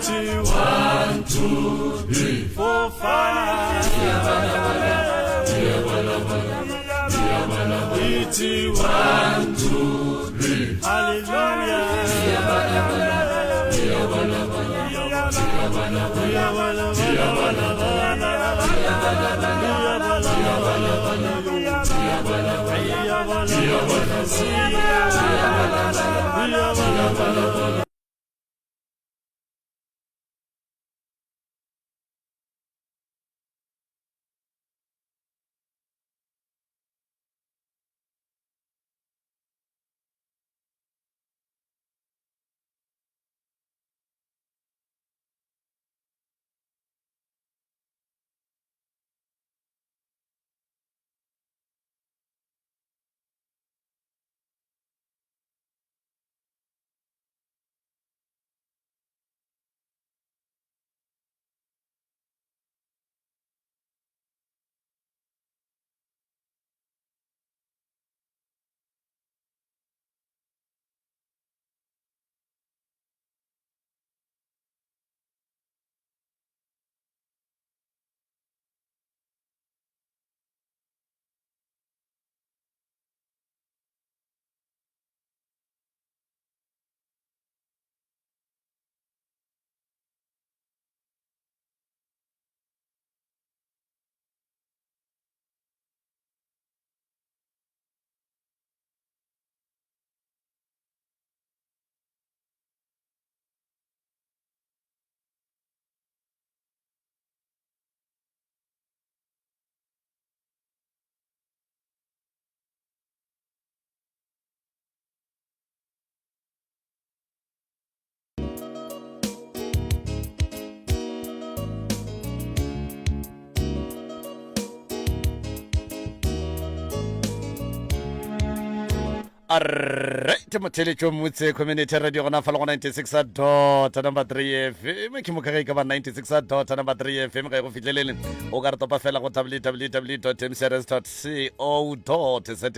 One, two, three, four, five. One, two, three. Hallelujah. Alright, motheletšo motse community radio gona fa le go 96 dot number 3 fm ke moka ge e ka ba 96 dot number 3 fm ga e go fihlelele o ka re topa fela go www dot mcrs dot co za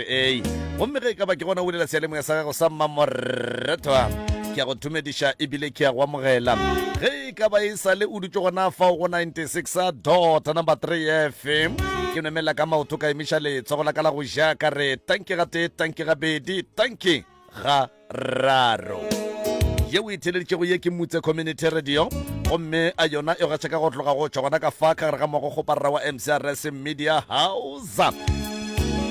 gomme ge e ka ba ke gona o bulela seyalemoya sa gago sa mmamoretwa ke a go thumediša ebile ke a go amogela ge e ka ba e sa le o dutše gona fao go 96 dot number 3 fm ke nomela ka maoto ka emiša letsogo la ka la go ja ka re tanki gatee tanki gabedi tanki ga raro. Ye o e theeleditšego ye ke Mutse Community Radio gomme a yona e gaša ka go tloga go tšwa gona ka fa ka gare ga moago-kgoparara wa MCRS Media House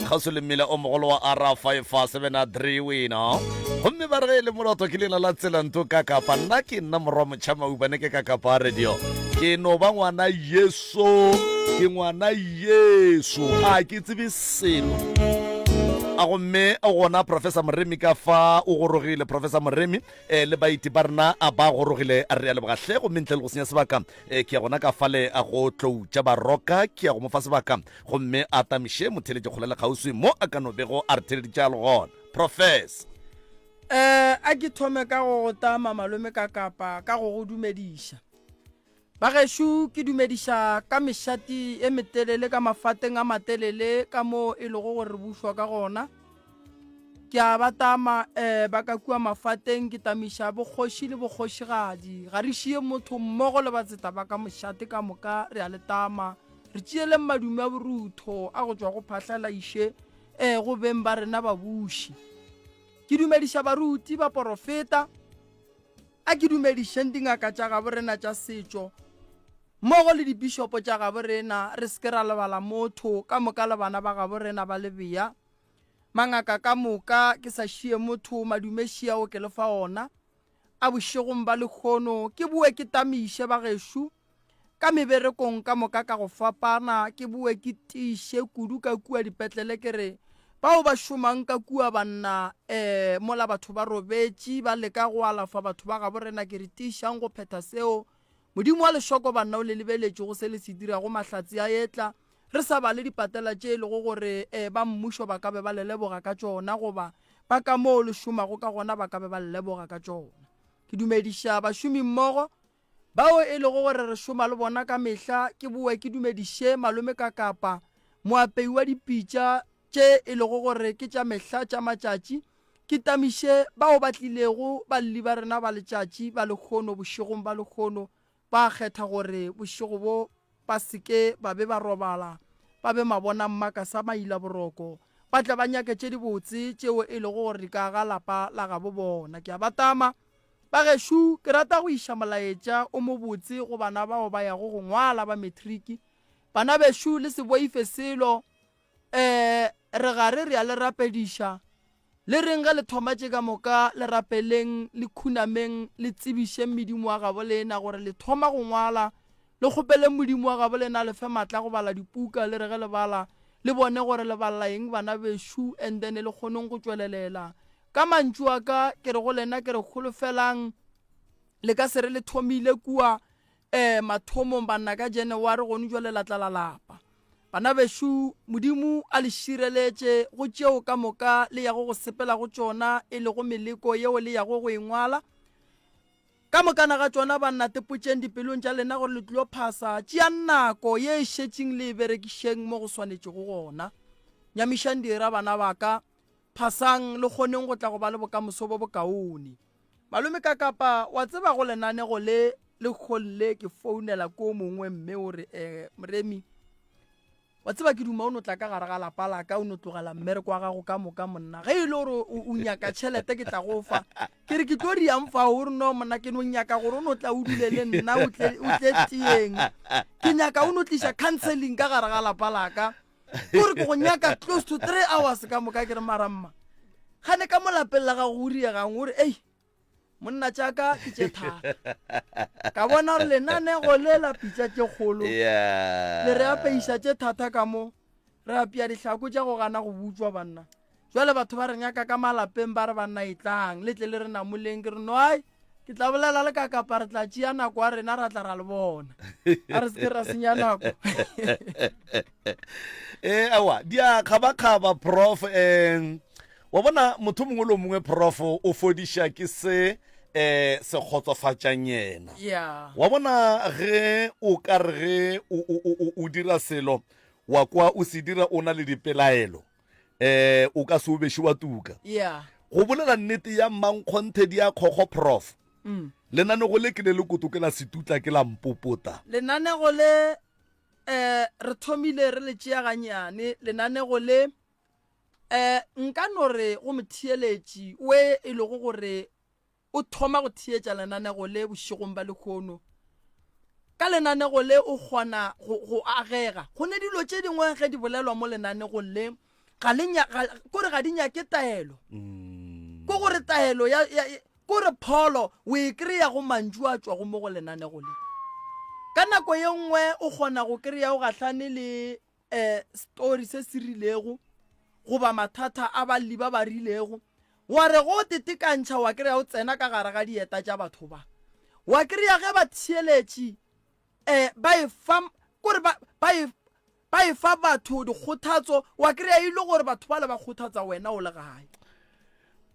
kgauswi le mmila o mogolo wa R573 wena gomme ba re ge e le moloto ke leina la tselanto ka kapa nna ke nna morwa motšha maubane ke ka kapa radio ke no ba ngwana yesu ke ngwana yesu a ke tsebe selo a gomme gona professor moremi ka fa o gorogile professor moremi eh, le baeti ba rena a ba gorogile a re a leboga hle gomme ntle le go senya sebaka eh, ke ya gona ka fale a go tloutša baroka ke ya go mo fa sebaka gomme a tamiše motheletše kgole le kgauswi mo a ka no bego a re theleditše a le gona professor Eh, a ke thome ka go go tama malome ka kapa ka go go dumediša Bagešo ke dumediša ka mešati e metelele ka mafateng a matelele ka moo e lego gore re bušwa ka gona. Ke a ba tama eh, ba ka kua mafateng ke tamiša bokgoši le bokgošigadi. Ga re šie motho mmogo le batseta ba ka mošate ka moka re a le tama. Re tšeeleng madume a borutho a go tšwa go Phahla Laiše eh, go beng ba rena babuši. Ke dumediša baruti, baporofeta, A ke dumedišeng dingaka tša gabo rena tša setšo, mmogo le dipišopo tša gabo rena, re se ke ra lebala motho, ka moka le bana ba gabo rena ba Lebea. Mangaka ka moka, ke sa šie motho, madume šiao ke le fa ona. A bošegong ba lehono, ke boe ke tamiše bagešo, ka meberekong ka moka ka go fapana, ke boe ke tiiše kudu ka kua dipetlele ke re, Bao ba šomang ka kua banna eh mola batho ba robetše ba leka go alafa batho ba gabo rena ke re tiišang go phetha seo Modimo wa lešoko banna o le lebeletše go se le se dirago mahlatse a etla re sa bale dipatela tše e lego gore eh ba mmušo ba ka be ba le leboga ka tšona goba ba ka moo le šomago ka gona ba ka be ba le leboga ka tšona. Ke dumediša bašomi mmogo Bao e lego gore re šoma le bona ka mehla, ke boe ke dumediše malome Kakapa, moapei wa dipitša tše e lego gore ke tša mehla tša matšatši, ke tamiše bao ba tlilego, balli ba rena ba letšatši ba lehono bošegong ba lehono, ba kgetha gore bošego bo ba se ke ba be ba robala, ba be mabonammakasa mailaboroko, ba tle ba nyake tše dibotse tšeo e lego gore di ka aga lapa la gabo bona. Ke a ba tama. Bagešo, ke rata go iša molaetša o mobotse go bana bao ba yago go ngwala ba matriki. Bana bešo, le se boife selo. Ee, re gare re a le rapediša. Le reng ge le thoma tše ka moka, le rapeleng, le khunameng, le tsebišeng medimo wa gabo lena gore le thoma go ngwala. Le kgopeleng Modimo wa gabo lena a le fe matla a go bala dipuka, le re ge le bala, le bone gore le balela eng bana bešo, and then le kgoneng go tšwelelela. Ka mantšu a ka, ke re go lena, ke re holofelang, le ka se re le thomile kua eh, mathomong banna ka January, gone jwale la tla la lapa. Bana bešo, Modimo a le šireletše go tšeo ka moka le yago go sepela go tšona, e lego meleko yeo le yago go e ngwala. Ka mokana ga tšona, banna, tepotšeng dipelong tša lena gore le tlilo phasa. Tšeang nako ye e šetšeng le e berekišeng mo go swanetšego gona. Nyamišang dira, bana ba ka. Phasang le kgoneng go tla go ba le bokamoso bo bokaone. Malome Kakapa, wa tseba go lenanego le lekgong le ke founela ko mongwe mme o re, eh, Moremi, wa tseba ke duma o no tla ka gare ga lapa la ka o no tlogela mmereko wa gago ka moka monna. Ge e le gore o nyaka tšhelete ke tla go fa. Ke re ke tlo riang fao o re no monna ke no nyaka gore o no tla o dule le nna o tle o tle teng. Ke nyaka o no tliša counseling ka gare ga lapa la ka. Kore ke go nyaka close to 3 hours ka moka ke re mara mma. Gane ka mo lapeng la gago o riegang o re ei monna tša ka ke tše thata. Ka bona gore lenanego le la pitša tše kgolo le re apeiša tše thata ka mo re apea dihlako tša go gana go butšwa banna. Jwale batho ba re nyaka ka malapeng ba re banna etlang le tle le re namoleng ke re no ai ke tla bolela le ka kapa re tla tšea nako ya rena ra tla ra le bona a re se ke ra senya nako. Eh awa di a kgabakgaba prof um wa bona motho mongwe le mongwe prof o fodiša ke se eh se kgotsofatšang yena yeah wa bona ge o ka re ge o dira selo wa kwa o se dira o na le dipelaelo eh o ka se o beše wa tuka yeah go bolela nnete ya mmankgonthe di a kgokgo prof mm. lenanego le ke le le koto ke la setutla ke la mpopota lenanego le eh re thomile re le tšea ganyane lenanego le eh nka no re go motheeletši we e lego gore o thoma go theetša lenanego le bošegong ba lehono. Ka lenanego le o kgona go, go agega. Go ne dilo tše dingwe ge di bolelwa mo lenanegong le, ga le nya, ga, kore ga di nyake taelo. Mm. Ko gore taelo ya, ya, kore pholo o e kry-a go mantšu a tšwago mo go lenanego le. Ka nako ye nngwe o kgona go kry-a o gahlane le um story se se rilego goba mathata a balli ba ba rilego, wa re go tetekantšha wa kry-a o tsena ka gare ga dieta tša batho ba, wa kry-a ge ba theeletše um ba e fa kore ba, ba e ba e fa batho dikgothatso, wa kry-a e le gore batho bale ba kgothatsa wena o le gae.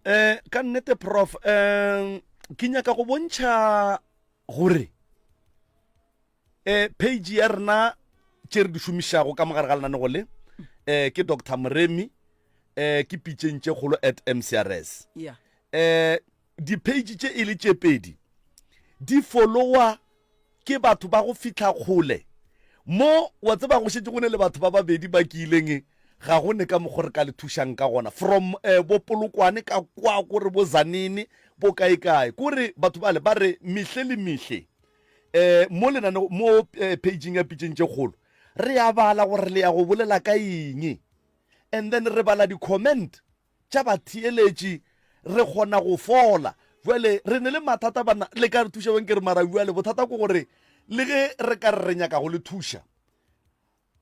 Um ka nnete prof um ke nyaka go bontšha gore Eh, page ya rena tše re di šomišago ka mogare ga lenanego le eh, ke Dr Moremi eh, ke pitšeng tše kgolo at MCRS. Yeah. Eh, di-page tše e le tše pedi di followa ke batho ba go fihla kgole mo wa tseba go šetše go ne le batho ba babedi ba ke ileng ga go ne ka mokgo re ka le thušang ka gona from eh, bo polokwane ka kwa kore bo zanene bo kae kae kore batho bale ba re mehle le mehle eh mo lenaneo mo eh, pageng ya pitšeng tše kgolo re a bala gore le ya go bolela ka eng and then re bala di-comment tša batheeletši re kgona go fola jale re ne le mathata bana le ka re thuša bang ke re mara jale bothata ke gore le ge re ka re re nyaka go le thuša.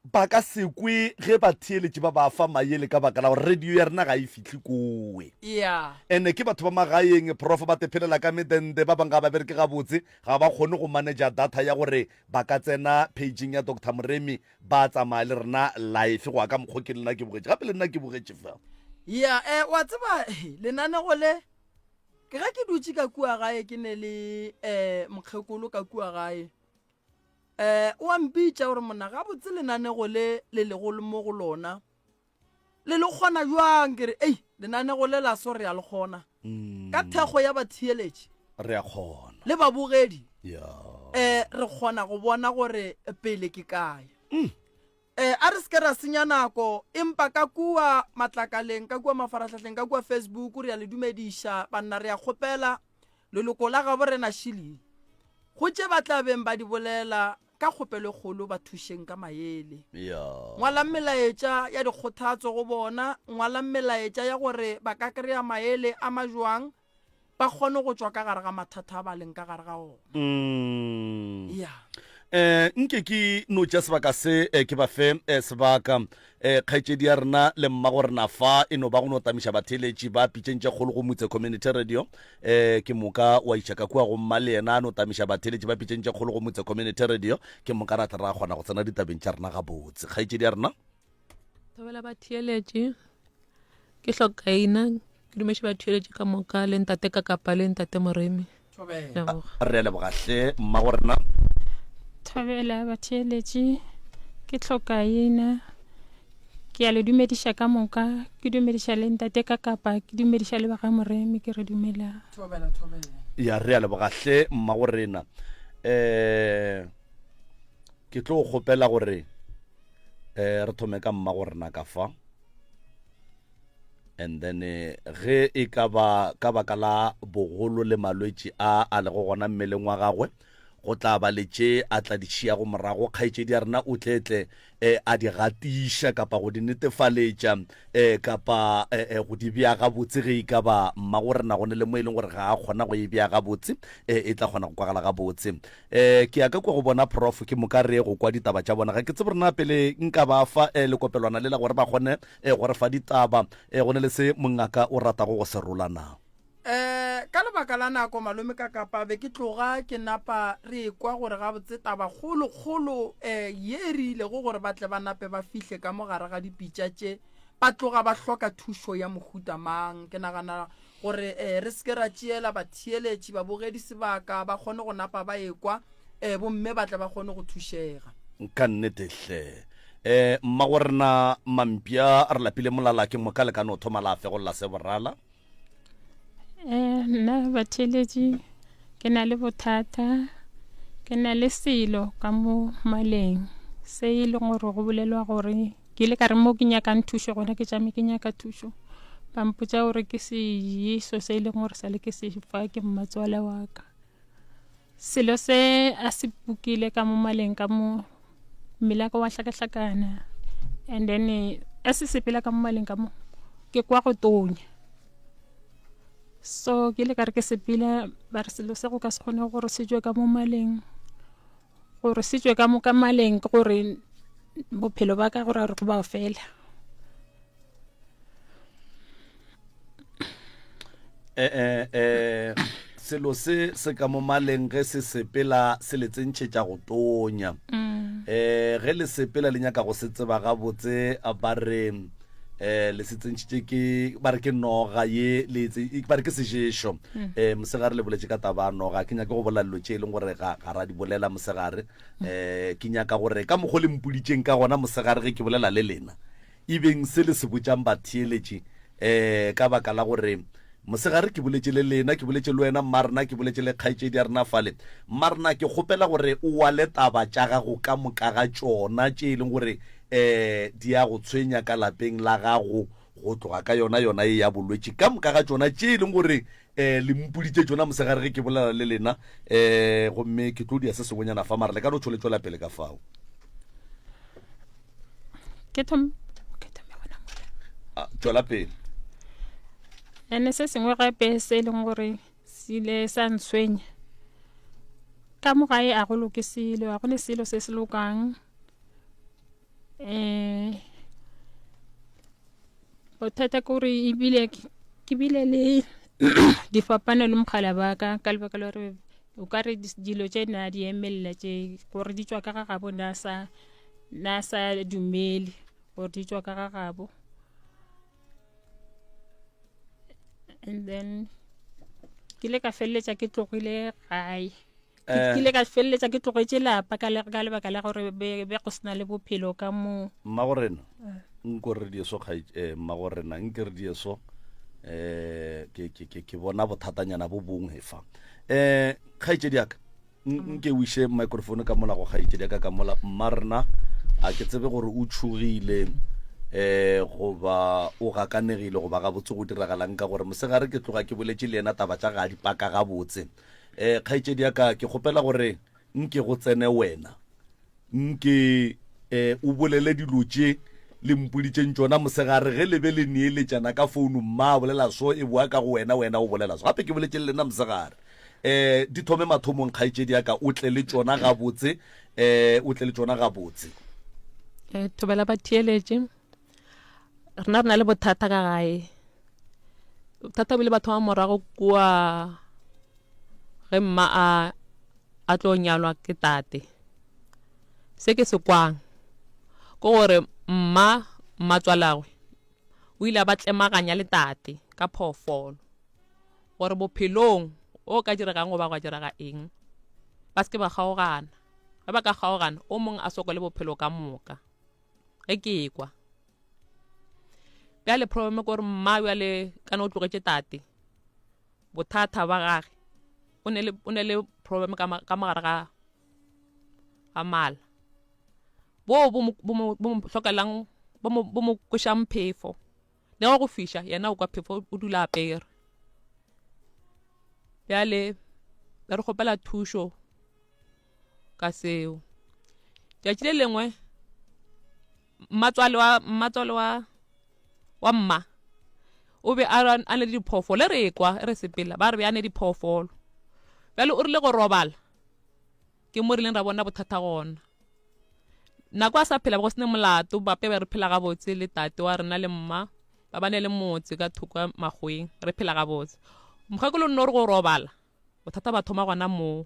Ba ka se kwe ge batheeletši ba ba fa mayele ka baka la gore radio ya rena ga e fihle kowe. Yeah. Ene ke batho ba magaeng, Prof, ba tephelela ka medende, ba bang ga ba bereke gabotse, ga ba kgone go manager data ya gore ba ka tsena page-ing ya Doctor Moremi ba tsamaya le rena live go ya ka mokgo ke lena ke bogetše. Gape le nna ke bogetše fa. Yeah, eh, wa tseba lenanego le ke ge ke dutše ka kua gae ke ne le eh mokgekolo ka kua gae. Eh, o a mpitša gore monna gabotse lenanego le le lego mo go lona le le kgona bjang? Ke re, ei, lenanego le la so re a le kgona ka thekgo ya batheeletši Re a kgona. le babogedi. Ya. Eh, re kgona go bona gore pele ke kae. Eh, a re se ke ra senya nako, empa ka kua matlakaleng, ka kua mafarahlahleng, ka kua Facebook, re a le dumediša, banna, re a kgopela, leloko la gabo rena Shilly, go tše ba tla beng ba di bolela, ka kgopelo e kgolo ba thušeng ka maele. Ngwalang melaetša ya dikgothatso go bona, ngwalang melaetša ya gore ba ka kry-a maele a majwang, ba kgone go tšwa ka gare ga mathata a ba leng ka gare ga ona. Mm. Ya. Eh, nke ke no tša sebaka se eh, ke ba fe eh, sebaka eh, kgaetšedi ya rena le mmago rena fa e no ba go no tamiša batheeletši ba pitšeng tše kgolo go Mutse Community Radio eh, ke moka wa iša ka kua go mma le yena a no tamiša batheeletši ba pitšeng tše kgolo go Mutse Community Radio ke moka ra tla ra kgona go tsena ditabeng tša rena gabotse kgaetšedi ya rena. Thobela batheeletši ke hlokaina Ke dumetše ba theeletše ka moka le ntate Kakapa le ntate Moremi. Thobela. Re a leboga hle mmago rena. Thobela batheeletši, ke Tlhokaina. Ke a le dumediša ka moka, ke dumediša le ntate Kakapa, ke dumediša le ba ga Moremi, ke re dumelang. Thobela, thobela. Ya re a leboga hle mmago rena. Eh ke tlo kgopela gore eh re thome ka mmago rena ka fa. And then ge e ka ba ka baka la bogolo le malwetši a a lego gona mmeleng wa gagwe, go tla ba le tše a tla di šiago morago, kgaetšedi ya rena o tle tle eh, a di gatiša kapa go di netefaletša eh, kapa eh, eh, go di bea gabotse ge e ka ba mmago rena go ne le mo e leng gore ga a kgona go e bea gabotse eh, e tla kgona go kwagala gabotse. Eh, ke ya ka kwa go bona prof ke moka re ye go kwa ditaba tša bona. Ga ke tsebe gore na pele nka ba fa eh, lekopelwana lela gore ba kgone eh, go re fa ditaba. Eh, go ne le se mongaka o ratago go se rola na? Eh, ka lebaka la nako malome ka kapa be ke tloga ke napa re ekwa gore gabotse taba kgolo kgolo eh, ye e re ilego gore ba tle ba nape ba fihle ka mo gare ga dipitša tše ba tloga ba hloka thušo ya mohuta mang. Ke nagana gore eh, re se ke ra tšeela batheeletši, babogedi sebaka, ba kgone go napa ba ekwa, eh, bomme ba tle ba kgone go thušega. Ka nnete hle. Eh, mmagorena Mampša, re lapile molala ke moka le ka no thoma la fegolla se borala. Eh, nna batheeletši ke na le bothata, ke na le selo ka mo maleng se e leng gore go bolelwa gore Ke ile ka re mo ke nyakang thušo gona ke tšame ke nyaka thušo. Ba mpotša gore ke sejeso se e leng gore sa le ke se fa ke mmatswale wa ka. Selo se a se pukile ka mo maleng ka mo mmele wa ka wa hlakahlakana and then a se sepela ka mo maleng ka mo ke kwa go tonya. So ke ile ka re ke sepela ba re selo se go ka se kgone gore se tšwe ka mo maleng. Gore se tšwe ka mo ka maleng ke gore bophelo ba ka gore re go ba fela. Eh, eh, eh, selo se se ka mo maleng ge se sepela se le tsentšhetša go tonya mm. eh ge le sepela le nyaka go se tseba gabotse ba re eh le se tsentšhitše ke ba re ke noga ye le ba re ke seješo mm. eh mosegare le boletše ka taba ya noga ke nyake go bolela dilo tše e leng gore ga ga ra di bolela mosegare mm. eh ke nyaka gore ka mokgwa le mpoditšeng ka gona mosegare ge ke bolela le lena e beng se le se botšang batheeletši eh ka baka la gore mosegare ke boletše le lena ke boletše le wena mmarena ke boletše le kgaetšedi ya rena fale mmarena ke kgopela gore o wale taba tša gago ka moka ga tšona tše e leng gore um di a go tshwenya ka lapeng la gago go tloga ka yona yona ye ya bolwetši ka moka ga tšona tše e leng gore um le mpoditše tšona mosegare ge ke bolela le lena um gomme ke tlo dia se sengwenyana fa mara le ka no tšhole tšwela pele ka fao. Ke thome ke thome gona mola. Ah, tšwela pele. Ene se sengwe gape se e leng gore se ile sa ntshwenya ka mo gae a go loke selo, a go ne selo se se lokang. Um bothata ke gore ebile ke bile le difapano le mogala ba ka ka lebaka la gore o ka re dilo tše na di emelela tše gore di tšwa ka ga gabo na sa na sa dumele gore di tšwa ka ga gabo and then ke ile ka feleletša ke tlogile gae Ke Eh. ke ile ka feleletša ke tlogetše lapa ka le- ka lebaka la gore be be go sena le bophelo ka moo mmagorena nko re dieso eh, mmagorena nke re dieso eh ke ke ke ke bona bothatanyana bo bongwe fa eh kgaetšedi yaka nke o iše microphone ka mola go kgaetšedi yaka ka mola mma rena a ke tsebe gore o tšhogile eh goba o gakanegile goba gabotse go diragalang ka gore mosegare ke tloga ke boletše le yena taba tša ga di paka gabotse Eh, kgaetšedi ya ka, ke kgopela gore nke go tsene wena, nke eh, o bolele dilo tše le mpoditšeng tšona mosegare ge le be le neeletšana ka founu, mma a bolela so, e boa ka go wena, wena o bolela so. Gape ke boletše le lena mosegare. Eh, di thome mathomong kgaetšedi ya ka, o tle le tšona gabotse, eh, o tle le tšona gabotse. Eh, thobela ba theeletše. Rena re na le bothata ka gae. Bothata bo ile ba thoma morago kua ge mma a a tlo nyalwa ke tate. Se ke se kwang ke gore mma mmatswalagwe o ile a ba tlemaganya le tate ka phoofolo gore bophelong o ka diregang goba gwa direga eng ba se ke ba kgaogana. Ge ba ka kgaogana o mongwe a sokole bophelo ka moka. Ge ke ekwa. Bjale problem ke gore mma bjale kana o tlogetše tate bothata ba gage o ne le o ne le problem ka ka mogare ga ga mala bo bo mo bo mo bo mo hlokelang bo mo bo mo kwešang phefo le ge go fiša yena o kwa phefo o dula a apere bjale be re kgopela thušo ka seo. Tšatši le lengwe mmatswale wa mmatswale wa wa mma o be a a ne le diphoofolo e re ekwa e re sepela ba re be a ne diphoofolo bjale o rile go robala ke mo rileng ra bona bothata gona nako a sa phela go sene molato bape be re phela gabotse le tate wa rena le mma ba ba ne le motse ka thoko ya makgoweng re phela gabotse mokgekolo nno re go robala Bothata ba thoma gona moo,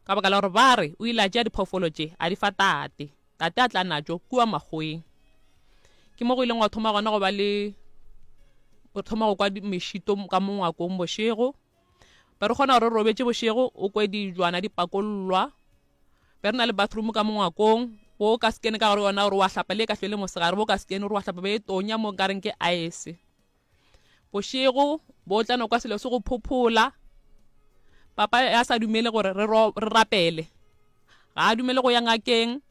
ka baka la gore ba re o ile a tšea diphoofolo tše a di fa tate, tate a tla natšo kua makgoweng. Ke mo go ileng gwa thoma gona go ba le go thoma go kwa mešito ka mo ngwakong bošego. Be re kgona gore re robetše bošego o kwe dijwana di pakollwa. Be re na le bathroom ka mo ngwakong, bo ka se kene ka gare yona gore wa hlapa le e ka hlwele mosegare, bo ka se kene gore wa hlapa be e tonya mo nkareng ke ice. Bošego bo tla no kwa selo se go phophola. Papa ya sa dumele gore re, ro, re rapele. Ga a dumele go ya ngakeng,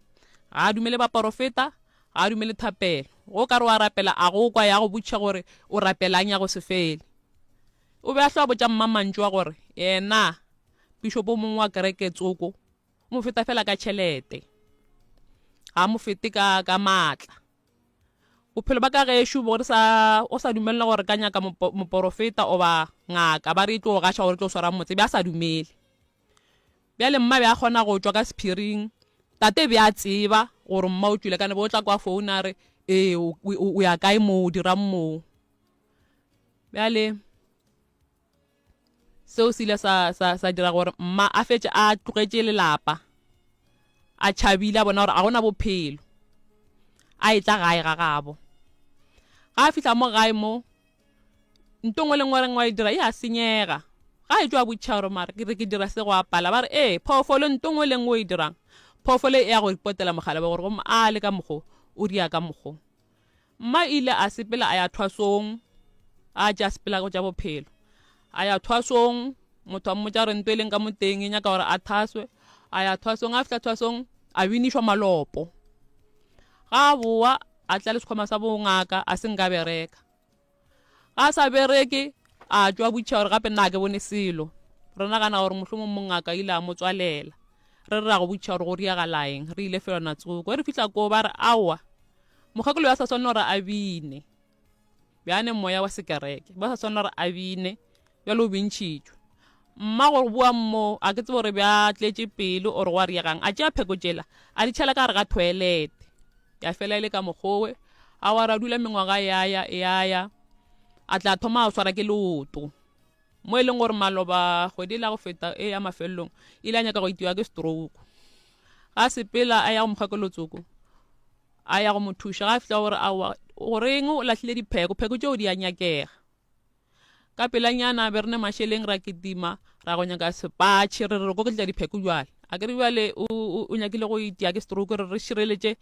ga a dumele baporofeta, ga a dumele thapelo. Go ka re wa rapela a go kwa ya go botšiša gore o rapelang ya go se fele. O be a hlwa botša mma mantšu a gore yena pišopo mongwe wa kereke tsoko o mo feta fela ka tšhelete, ga a mo fete ka, ka maatla. Bophelo ba ka gešo bo re sa o sa dumelela gore ka nyaka moporofeta oba ngaka ba re e tlo gaša gore e tlo swara motse be a sa dumele. Bjale mma be a kgona go tšwa ka sephiring tate be a tseba gore mma o tšwile ka ne bo tla kwa phone a re ee o ya kae moo o dirang moo. Bjale Seo se ile sa, sa, sa dira gore mma a fetše a tlogetše lelapa, a tšhabile, a bona gore ga go na bophelo. A etla gae ga gabo. Ga a fihla mo gae mo, nto nngwe le nngwe reng wa e dira e a senyega. Ga a etšwa a botšiša gore mara ke re ke dira se go a pala, ba re ee, phoofolo nto nngwe le nngwe o e dirang, phoofolo e ya go ripotela mogala ba gore gomme a le ka mokgo, o dia ka mokgo. Mma ile a sepela a ya thwasong, a tša sepela go tša bophelo. A ya thwasong, motho a mmotša gore nto e leng ka mo teng e nyaka gore a thaswe. A ya thwasong, a fihla thwasong a binišwa malopo. Ga a boa a tla le sekhwama sa bongaka a se nka bereka. Ga a sa bereke a tšwa botšiša gore gape nna ke bone selo. Re nagana gore mohlomong mongaka ile a mo tswalela. Re re ra go botšiša gore go riagala eng, re ile felwana tsoko. Ge re fihla koo ba re aowa Mokgekolo yo a sa swanela gore a bine. Bjane moya wa sekereke. Ba sa swanela gore a bine. Bjale o bintšhitšwe. Mma go boa mo, a ke tsebe gore bja tletše pelo or gwa riegang. A tšea pheko tšela, a di tšhela ka gare ga thoelete. Ya fela e le ka mokgowe. A wa ra dula mengwaga ya ya ya ya. A tla thoma a swara ke leoto. Mo e leng gore maloba kgwedi e la go feta e ya mafelelong ile a nyaka go itiwa ke stroke. Ga sepela a ya go mokgakolotsoko a ya go mo thuša ga a fihla gore aowa goreng o lahlile dipheko pheko tšeo di a nyakega. Ka pelanyana be re ne mašeleng ra kitima ra go nyaka sepatšhe re re koketletša dipheko jwale. A ke re bjale o, o, o nyakile go itia ke stroke re re šireletše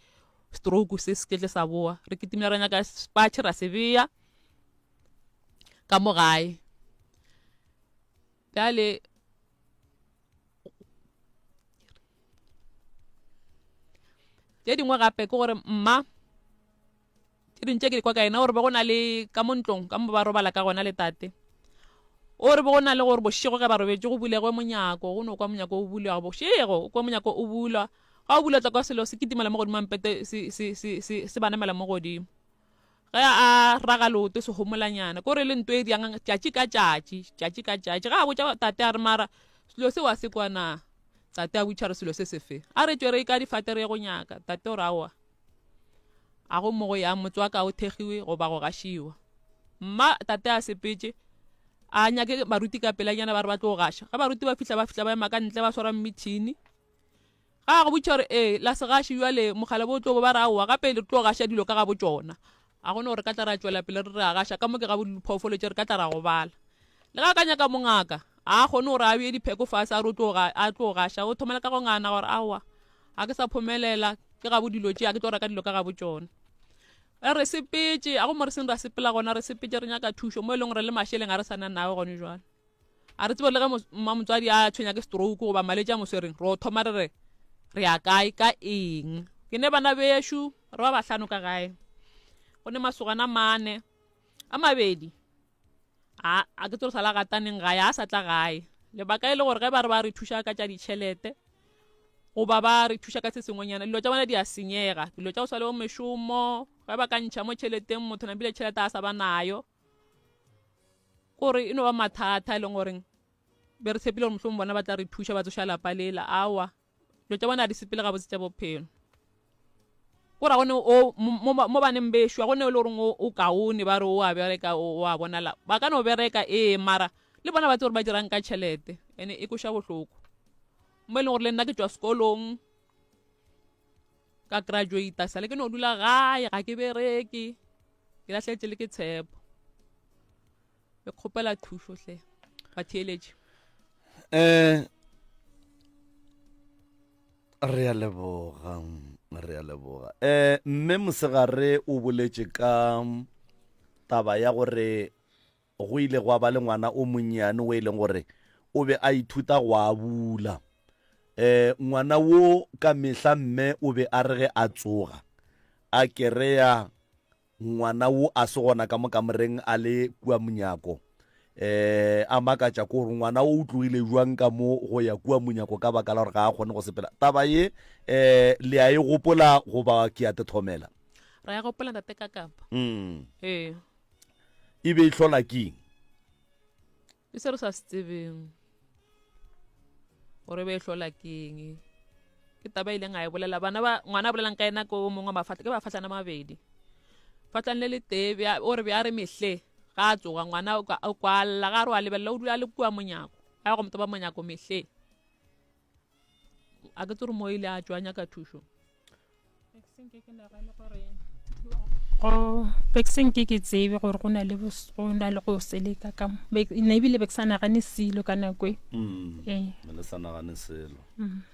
stroke se se ketle sa boa. Re kitimile ra nyaka sepatšhe ra se beya ka mo gae. Bjale tše dingwe gape ke gore mma tše dingwe tše ke di kwa ka yena gore be go na le ka mo ntlong ka mo ba robala ka gona le tate o re be go na le gore bošego ge ba robetše go bulegwe monyako go no kwa monyako o bulwa bošego o kwa monyako o bulwa ga o bulwa tla kwa selo se kitimela mo godimo mpete se se se se se banamela mo godimo ge a raga leoto se homolanyana ko re le nto e diang tšatši ka tšatši tšatši ka tšatši ga a botša tate a re mara selo se wa se kwa na tate a botša re selo se sefe a re tšwe re ka difate re ye go nyaka tate o re aowa A go mo go yang motse wa ka o thegiwe goba go gašiwa. Mma tate a sepetše a nyake baruti ka pelanyana ba re ba tlo gaša. Ge baruti ba fihla ba fihla ba ema ka ntle ba swara mmitšhini. Ga a go botša gore ee la se gaše bjale mogala bo tlo bo ba re aowa gape le tlo gaša dilo ka gabo tšona. A go no gore ka tla ra tšwela pele re re a gaša ka mo ke gabo diphoofolo tše re ka tla ra gobala. Le ga a ka nyaka mongaka a kgone gore a beye dipheko fase a re o tlo a tlo gaša o thomela ka go ngana gore aowa ga ke sa phomelela ke gabo dilo tše a ke tlo reka dilo ka gabo tšona re sepetše a go mo re seng ra sepela gona re sepetše re nyaka thušo mo e leng gore le mašeleng a re sa na nawe gone jwale a re tsebe le ge mmamotswadi a tshwenya ke stroke goba malwetši a mo swereng ro thoma re re re ya kae ka eng ke ne bana bešo re ba bahlano ka gae go ne masogana mane a mabedi a a ke tsore sa la gataneng gae a sa tla gae lebaka e le gore ge ba re ba re thuša ka tša ditšhelete goba ba re thuša ka se sengwenyana dilo tša bona di a senyega dilo tša go swa le bo mešomo ge ba ka ntšha mo tšheleteng motho napile tšhelete a sa ba nayo kore e no ba mathata e leng goreng be re tshepile gore mohlomong bona ba tla re thuša ba tsoša lapa lela awa dilo tša bona ga di sepele gabotse tša bophelo ko ra gone o mo baneng bešo ga gone e le goreng o kaone ba re o a bereka o a bonala ba ka no bereka ee mara le bona ba tse gore ba dirang ka tšhelete ene e koša bohloko mo e leng gore le nna ke tšwa sekolong ka graduata sale ke no dula gae ga ke bereke ke lahletše le ke tshepo ke kgopela thušo hle batheeletše um re a leboga re a leboga um mme mosegare o boletše ka taba ya gore go ile gwa ba le ngwana o monnyane o e leng gore o be a ithuta go abula um ngwana wo ka mehla mme o be a re ge a tsoga a kereya Ngwana wo a se gona ka mo kamoreng a le kua monyako. Um a makatša ke gore ngwana wo o tlogile bjang ka mo go ya kua monyako ka baka la gore ga a kgone go sepela. Taba ye um le a e gopola goba ke a tethomela? Ra e gopola ntate Kakapa. Mm. Ee. E be e hlola keng? Ke se re sa se tsebeng gore be e hlola keng. Ke taba e ileng a e bolela bana ba ngwana a bolelang ka ena ko mongwe wa mafatla ke mafatlana mabedi. Fatlane le le tee bja o re bja re mehle ga a tsoga ngwana o ka o kwalla ga re wa lebelela o dula le kua monyako a ya go motoba monyako mehle. A ke tsore mo ile a tšwa nyaka thušo. Go be ke se nke ke tsebe gore go na le go na le go seleka ka mo nna ebile be ke sa nagane selo ka nako e mm. ee le sa nagane selo um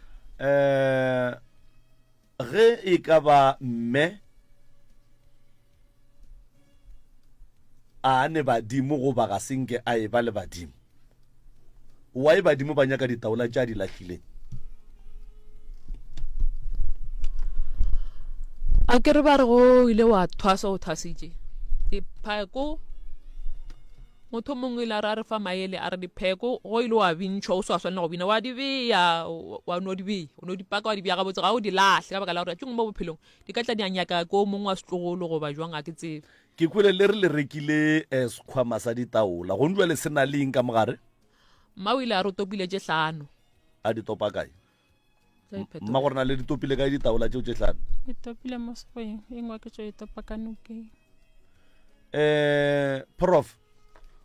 ge e ka ba mme a ne badimo goba ga se nke a e ba le badimo why badimo ba nyaka ditaola tša di lahlileng a ke re ba re go ile wa thwasa o thwasitše dipheko motho mongwe ile a re a re fa maele a re dipheko go ile wa bintšhwa o se wa swanela go bina wa di beya wa no di beya o no di paka wa di beya gabotse ga o di lahle ka baka la gore tšongwe mo bophelong di ka tla di a nyaka ko mongwe wa setlogolo goba jwang ga ke tsebe Ke kwele le re le rekile eh, sekhwama sa ditaola. Gong jwale se na le eng ka mogare? Mma o ile a re o topile tše hlano. A di topa kae? Tša iphetho. Mma gore na le di topile kae ditaola tšeo tše hlano? Ke topile mo sekgweng, e nngwe ke tšo e topa ka nokeng. Um prof,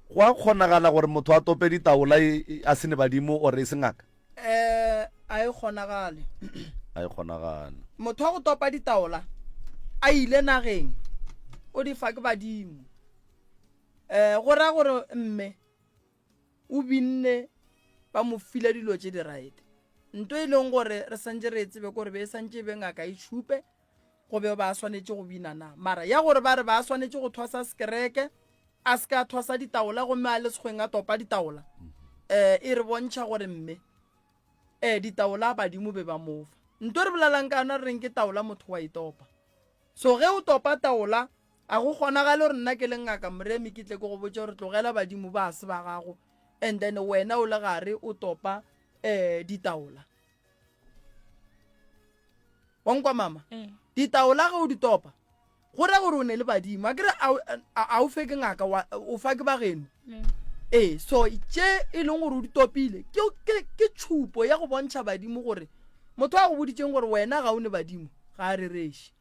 go a kgonagala gore motho a tope ditaola e, e, a se ne badimo or e se ngaka? Um a e kgonagale. A e kgonagale. Motho wa go topa ditaola a ile nageng o di fa ke badimo. Um go raya gore mme o binne ba mo file dilo tše di right. Nto e leng gore re santše re e tsebe kore be e santše e be ngaka e tšhupe go be ba swanetše go bina na. Mara ya gore ba re ba swanetše go thwasa sekereke a se ka thwasa ditaola gomme a le sekgweng a topa ditaola um e re bontšha gore mme um ditaola badimo be ba mofa. Nto re bolelang ka yona re reng ke taola motho wa e topa. So ge o topa taola A go kgonagale gore nna ke le Ngaka Moremi ke tle ke go botše gore tlogela badimo ba se ba gago and then wena o le gare o topa um ditaola? Wa nkwa mama? Eh. Ditaola ge o di topa go ra gore o ne le badimo. A kere a o fe ke ngaka o fa ke bageno. Eh. Ee, so tše e leng gore o di topile ke ke ke tšhupo ya go bontšha badimo gore motho a go boditšeng gore wena ga o ne badimo ga a rereše.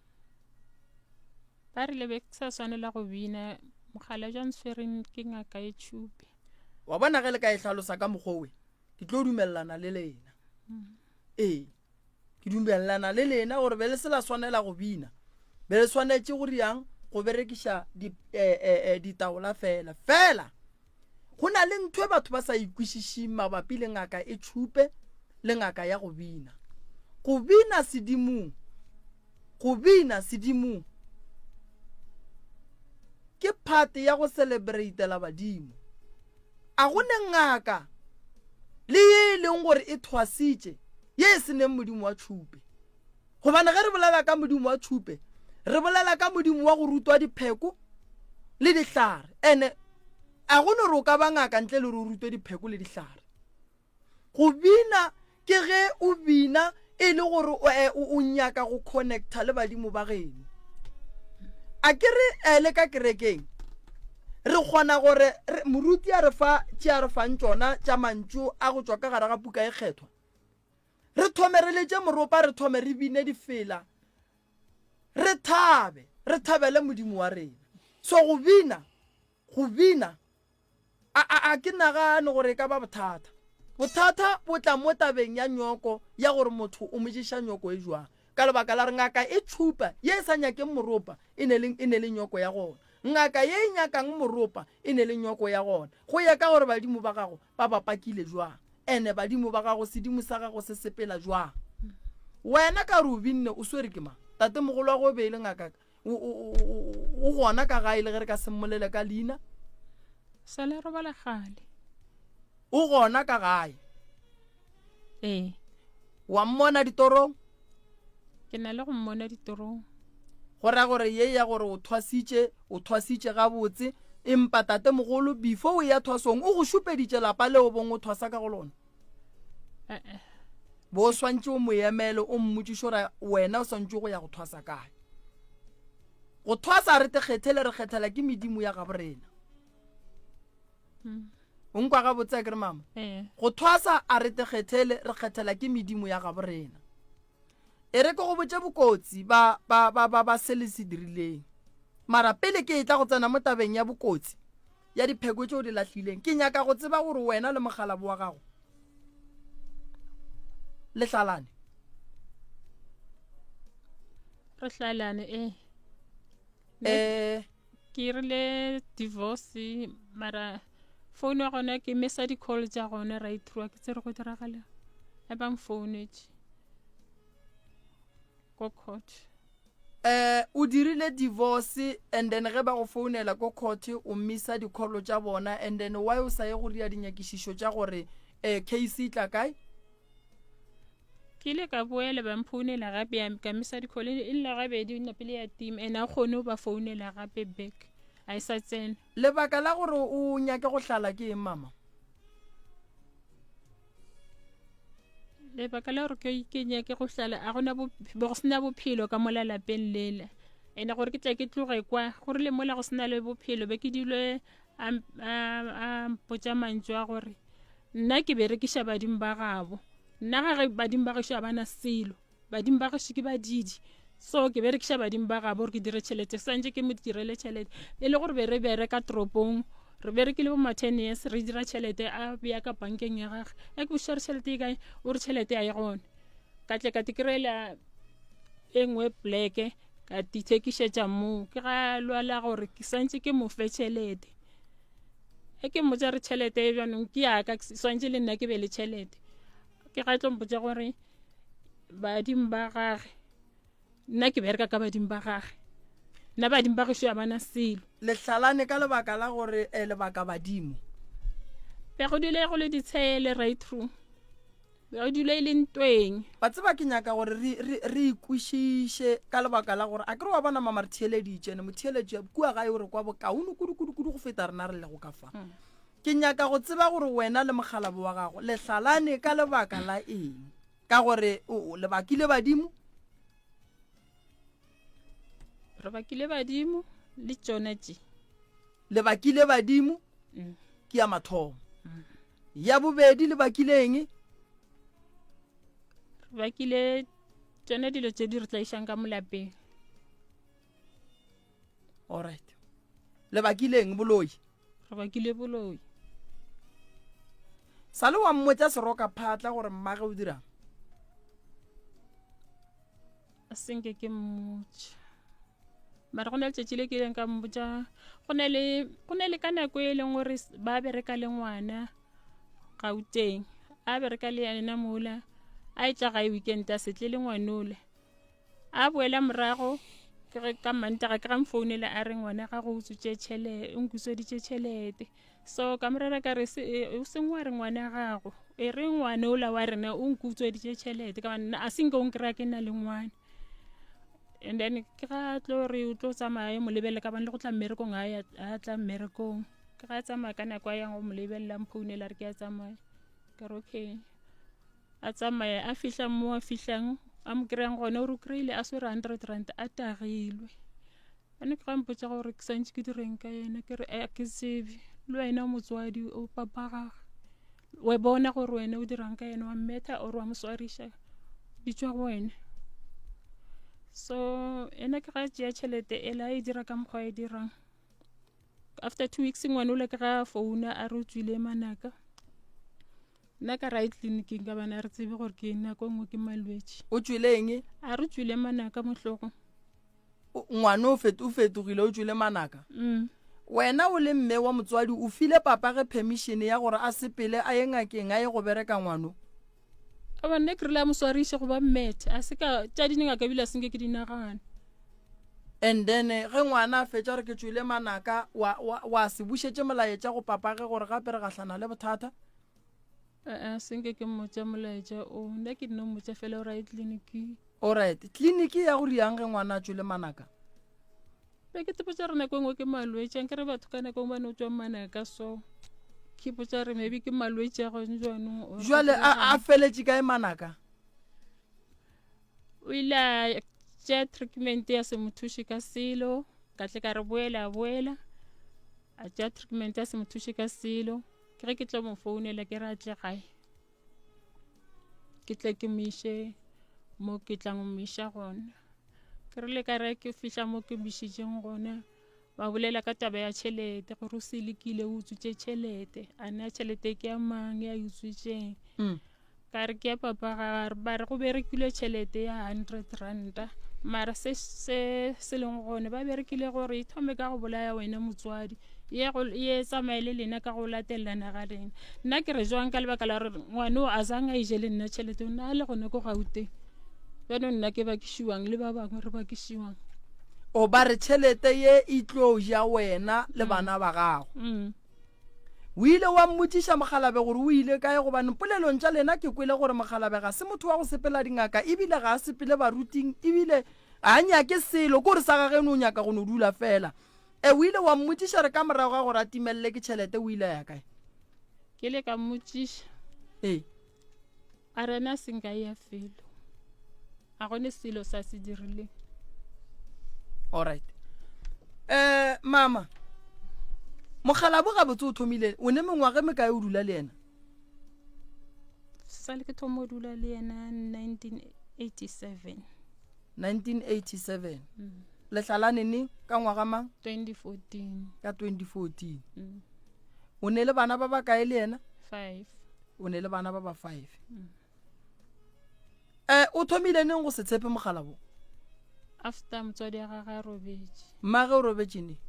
Ba rile be ke sa swanela go bina, mokgalabje a ntshwereng ke ngaka e tšhupe. Wa bona ge le ka e hlalosa ka mokgwa owe, ke tlo dumelelana le lena. Ee, ke dumelelana le lena gore be le se la swanela go bina, be le swanetše go riang go berekiša di, eh, eh, eh, ditaola fela. Fela go na le ntho e batho ba sa ikwešišing mabapi le ngaka e tšhupe le ngaka ya go bina. Go bina sedimong Go bina sedimong ke part ya go celebratela badimo. A go ne ngaka le ye e leng gore e thwasitše ye e se neng modimo wa tšhupe. Gobane ge re bolela ka modimo wa tšhupe, re bolela ka modimo wa go rutwa dipheko le dihlare. Ene a go no re o ka ba ngaka ntle le gore o rutwe dipheko le dihlare. Go bina ke ge o bina e le gore o nyaka go connecta le badimo ba geno. A ke re le ka kerekeng re kgona gore moruti a re fa tše a re fang tšona tša mantšu a go tšwa ka gare ga puka e kgethwa. Re thome re letše moropa, re thome re bine difela, re thabe, re thabele Modimo wa rena. So go bina, go bina A, a, a ke nagane gore e ka ba bothata. Bothata bo tla mo tabeng ya nyoko, ya gore motho o mo ješa nyoko e jwang. Ka lebaka la gore ngaka e tšhupa ye e sa nyakeng moropa e ne le, e ne le nyoko ya gona. Ngaka ye e nyakang moropa e ne le nyoko ya gona. Go ya ka gore badimo ba gago ba ba pakile jwang. Ene badimo ba gago, sedimo sa gago se sepela jwang. Wena ka re o binne o swere ke mang? Tatemogolo wa go e be e le ngaka o gona ka gae le ge re ka se mmolele ka leina sa le robala gale o gona ka gae ee wa mmona ditorong ke na le go mmona ditorong go raya gore ye ya gore o thwasitše o thwasitše gabotse empa tatemogolo before o ya thwasong o go šupeditše lapa leo bong o thwasa ka go lona eh-eh. Bo o swantše o mo emele o mmotšiše gore wena o swantše go ya go thwasa kae. Go thwasa re te kgethele re kgethela ke medimo ya gabo rena. Mm. O nkwa gabotse a ke re mama? Eh. Go thwasa a re te kgethele re kgethela ke medimo ya gabo rena. E re ke go botše bokotsi ba ba ba ba ba se le se dirileng. Mara pele ke etla go tsena mo tabeng ya bokotsi ya dipheko tše o di lahlileng, ke nyaka go tseba gore wena le mokgalabo wa gago le hlalane. Re hlalane ee. Eh Ke rile divorce mara phone ya gona ke missa di-call tša gona right through ke tsere go diragala e ba mfounetše ko court. Eh o dirile divorce and then ge ba go founela ko court o missa di-call tša bona and then why o sa ye go dira dinyakišišo tša gore eh case e tla kae? Ke ile ka boela ba mphounela gape ya ka misa di-call e lla gabedi napele ya tima and a kgone go ba founela gape back a e sa tsena. Lebaka la gore o nyake go hlala ke eng mama? Lebaka la gore ke ke nyake go hlala a gona be go sena bophelo ka mola lapeng lela and gore ke tle ke tloge kwa go rile mola go sena le bophelo be ke dule a mpotša mantšu a gore nna ke berekiša badimo ba gabo nna ga ge badimo ba gešo a bana selo badimo ba gešo ke badidi. So ke berekiša badimo ba gabo gore ke dire tšhelete, swantše ke mo direle tšhelete. E le gore be re bereka toropong, re berekile bo ma ten years re dira tšhelete, a bea ka bankeng ya gage. A ke botšiša gore tšhelete e kae, o re tšhelete a e gona. Ka tle ka tikreela e nngwe pleke ka dithekišetša moo. Ke ga lwala gore ke swantše ke mo fe tšhelete. Ge ke mmotša re tšhelete e bjanong ke yaka, swantše le nna ke be le tšhelete. Ke ga tlo mpotša gore badimo ba gage nna ke bereka ka badimo ba gage nna badimo ba gešo ya bana selo Le hlalane ka lebaka la gore eh, lebaka badimo. Be go dule go le ditshele right through be go dule e le ntweng. Wa tseba ke nyaka gore re, re, re ikwešiše ka lebaka la gore a ke re wa bona mama re theeleditše ene motheeletši kua gae o re kwa bokaone kudu kudu kudu go feta rena re lego ka fa. Ke nyaka go tseba gore wena le mokgalabo wa gago le hlalane ka lebaka la eng? Ka gore o, le bakile badimo? Re bakile badimo le tšona tše. Le bakile badimo mm. ke ya mathomo. Mm. Ya bobedi le bakile eng? Re bakile tšona dilo tše di re tlaišang ka molapeng. Alright. Le bakile eng boloi? Re bakile boloi. Sa le wa mmotša seroka phatla gore mmage o dirang? A senke ke mmotša. Mara go na le tšatši le ke ileng ka mmotša go na le go na le ka nako e leng gore ba bereka le ngwana Gauteng. A bereka le yena mola a etla gae weekend a se tle le ngwanole. A boela morago ke ge ka Mantaga ke ga mfounela a re ngwana gago o utswitše tšhelete, o nkutsweditše tšhelete. So ka morera ka re e, o seng wa re ngwana gago, e re ngwana ola wa rena o nkutsweditše tšhelete ka nna a senke o nkry-a ke na le ngwana. And then ke ga tlo re o tlo tsamaya mo lebelela ka bane le go tla mmerekong a a tla mmerekong. Ke ga tsamaya ka nako a yang go mo lebelela mphounela re ke a tsamaya. Ka re okay. A tsamaya a fihla mo a fihlang a mo kry-ang gona o re o kry-ile a swere hundred rand a tagilwe. Ene ke ga mpotša gore ke santše ke direng ka yena ke re a ke tsebe le wena o motswadi o papa gage wa bona gore wena o dirang ka yena wa mmetha or wa mo swariša di tšwa go wena. So ena ke ga tšea tšhelete ela e dira ka mokgwa e dirang. After 2 weeks ngwana ola ke ga founa a re o tswile manaka. Nna ka ra ye tleliniking ka bana re tsebe gore ke nako e nngwe ke malwetši. O tšwele eng? A re tšwile manaka mo hlogong. Ngwana o fet, o fetogile o tšwele manaka. Mm. Wena o le mme wa motswadi o file papage permission ya gore a sepele a ye ngakeng a ye go bereka ngwano? Aba nna ke rile a mo swariše go ba mmethe a se ka tša dingaka ebile a senke ke di nagana. And then ge ngwana a fetša gore ke tšwele manaka wa, wa, wa se bušetše molaetša go papage gore gape re gahlana le bothata? Aa senke ke mmotša molaetša o nna ke nno mmotša fela gore a ye tleliniking. Alright, tleliniki ya go riang ge ngwana a tšwele manaka? Be ke tepotša re nako e nngwe ke malwetši a nkere batho ka nako e nngwe ba no tšwa manaka so ke ipotša re maybe ke malwetši a gone jaanong. Jwale a a feletše kae manaka? O ile a tšea treatment ya se mo thuše ka selo ka tle ka re boela a boela a tšea treatment ya se mo thuše ka selo. Ke ge ke tlo mo founela ke re a tle gae ke tle ke mo iše mo ke tlang mo iša gona. Ke rile ka re ke fihla mo ke mo išitšeng gona ba bolela ka taba ya tšhelete gore o se lekile o utswitše tšhelete a na tšhelete ke ya mang ya e utswitšeng. Mm. Ka re ke ya papa ga ba re go berekilwe tšhelete ya hundred ranta mara se se se leng gone ba berekile gore e thome ka go bolaya wena motswadi ye go ye tsamaye le lena ka go latelelana ga lena nna ke re jwang ka lebaka la gore ngwane o a zang a ije le nna tšhelete o ne a le gone ko gauteng jaanong nna ke bakišiwang le ba bangwe re bakišiwang O ba re tšhelete ye e tlo ja wena le bana ba gago. mm. O ile wa mmotšiša mokgalabe gore o ile kae gobane polelong tša lena ke kwele gore mokgalabe ga se motho wa go sepela dingaka ebile ga a sepele baruting ebile ga a nyake selo ke gore sa gageno o nyaka go no dula fela. E, o ile wa mmotšiša re ka morago ga gore a timelele ke tšhelete o ile a ya kae? Ke ile ka mmotšiša. Ee. A re ena a se nka ya felo. A gone selo sa se dirileng. Alright. Eh mama. Mokgalabo gabotse o thomile o ne mengwaga e mekae o dula le yena? Sale ke thoma o dula le yena 1987. 1987 Le hlalane neng ka ngwaga mang? 2014. Ka 2014. Mm. O ne le bana ba ba kae le yena? 5. O ne le bana ba ba 5. Mm. Eh, o thomile neng go se tshepe mogala bo? After motswadi wa gagwe a robetše. Mmage o robetše neng?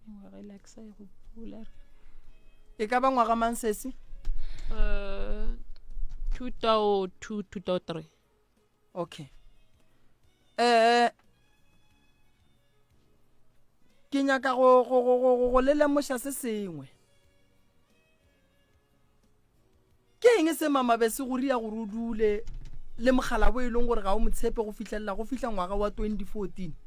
Mengwaga e la ke sa e gopola. E ka ba ngwaga mang sesi? Uh, 2002 2003. Okay. Eh ke nyaka go go go go go le lemoša se sengwe. Ke eng se mama be se go ria gore o dule le mogala bo e leng gore ga o mo tshepe go fihlelela go fihla ngwaga wa 2014?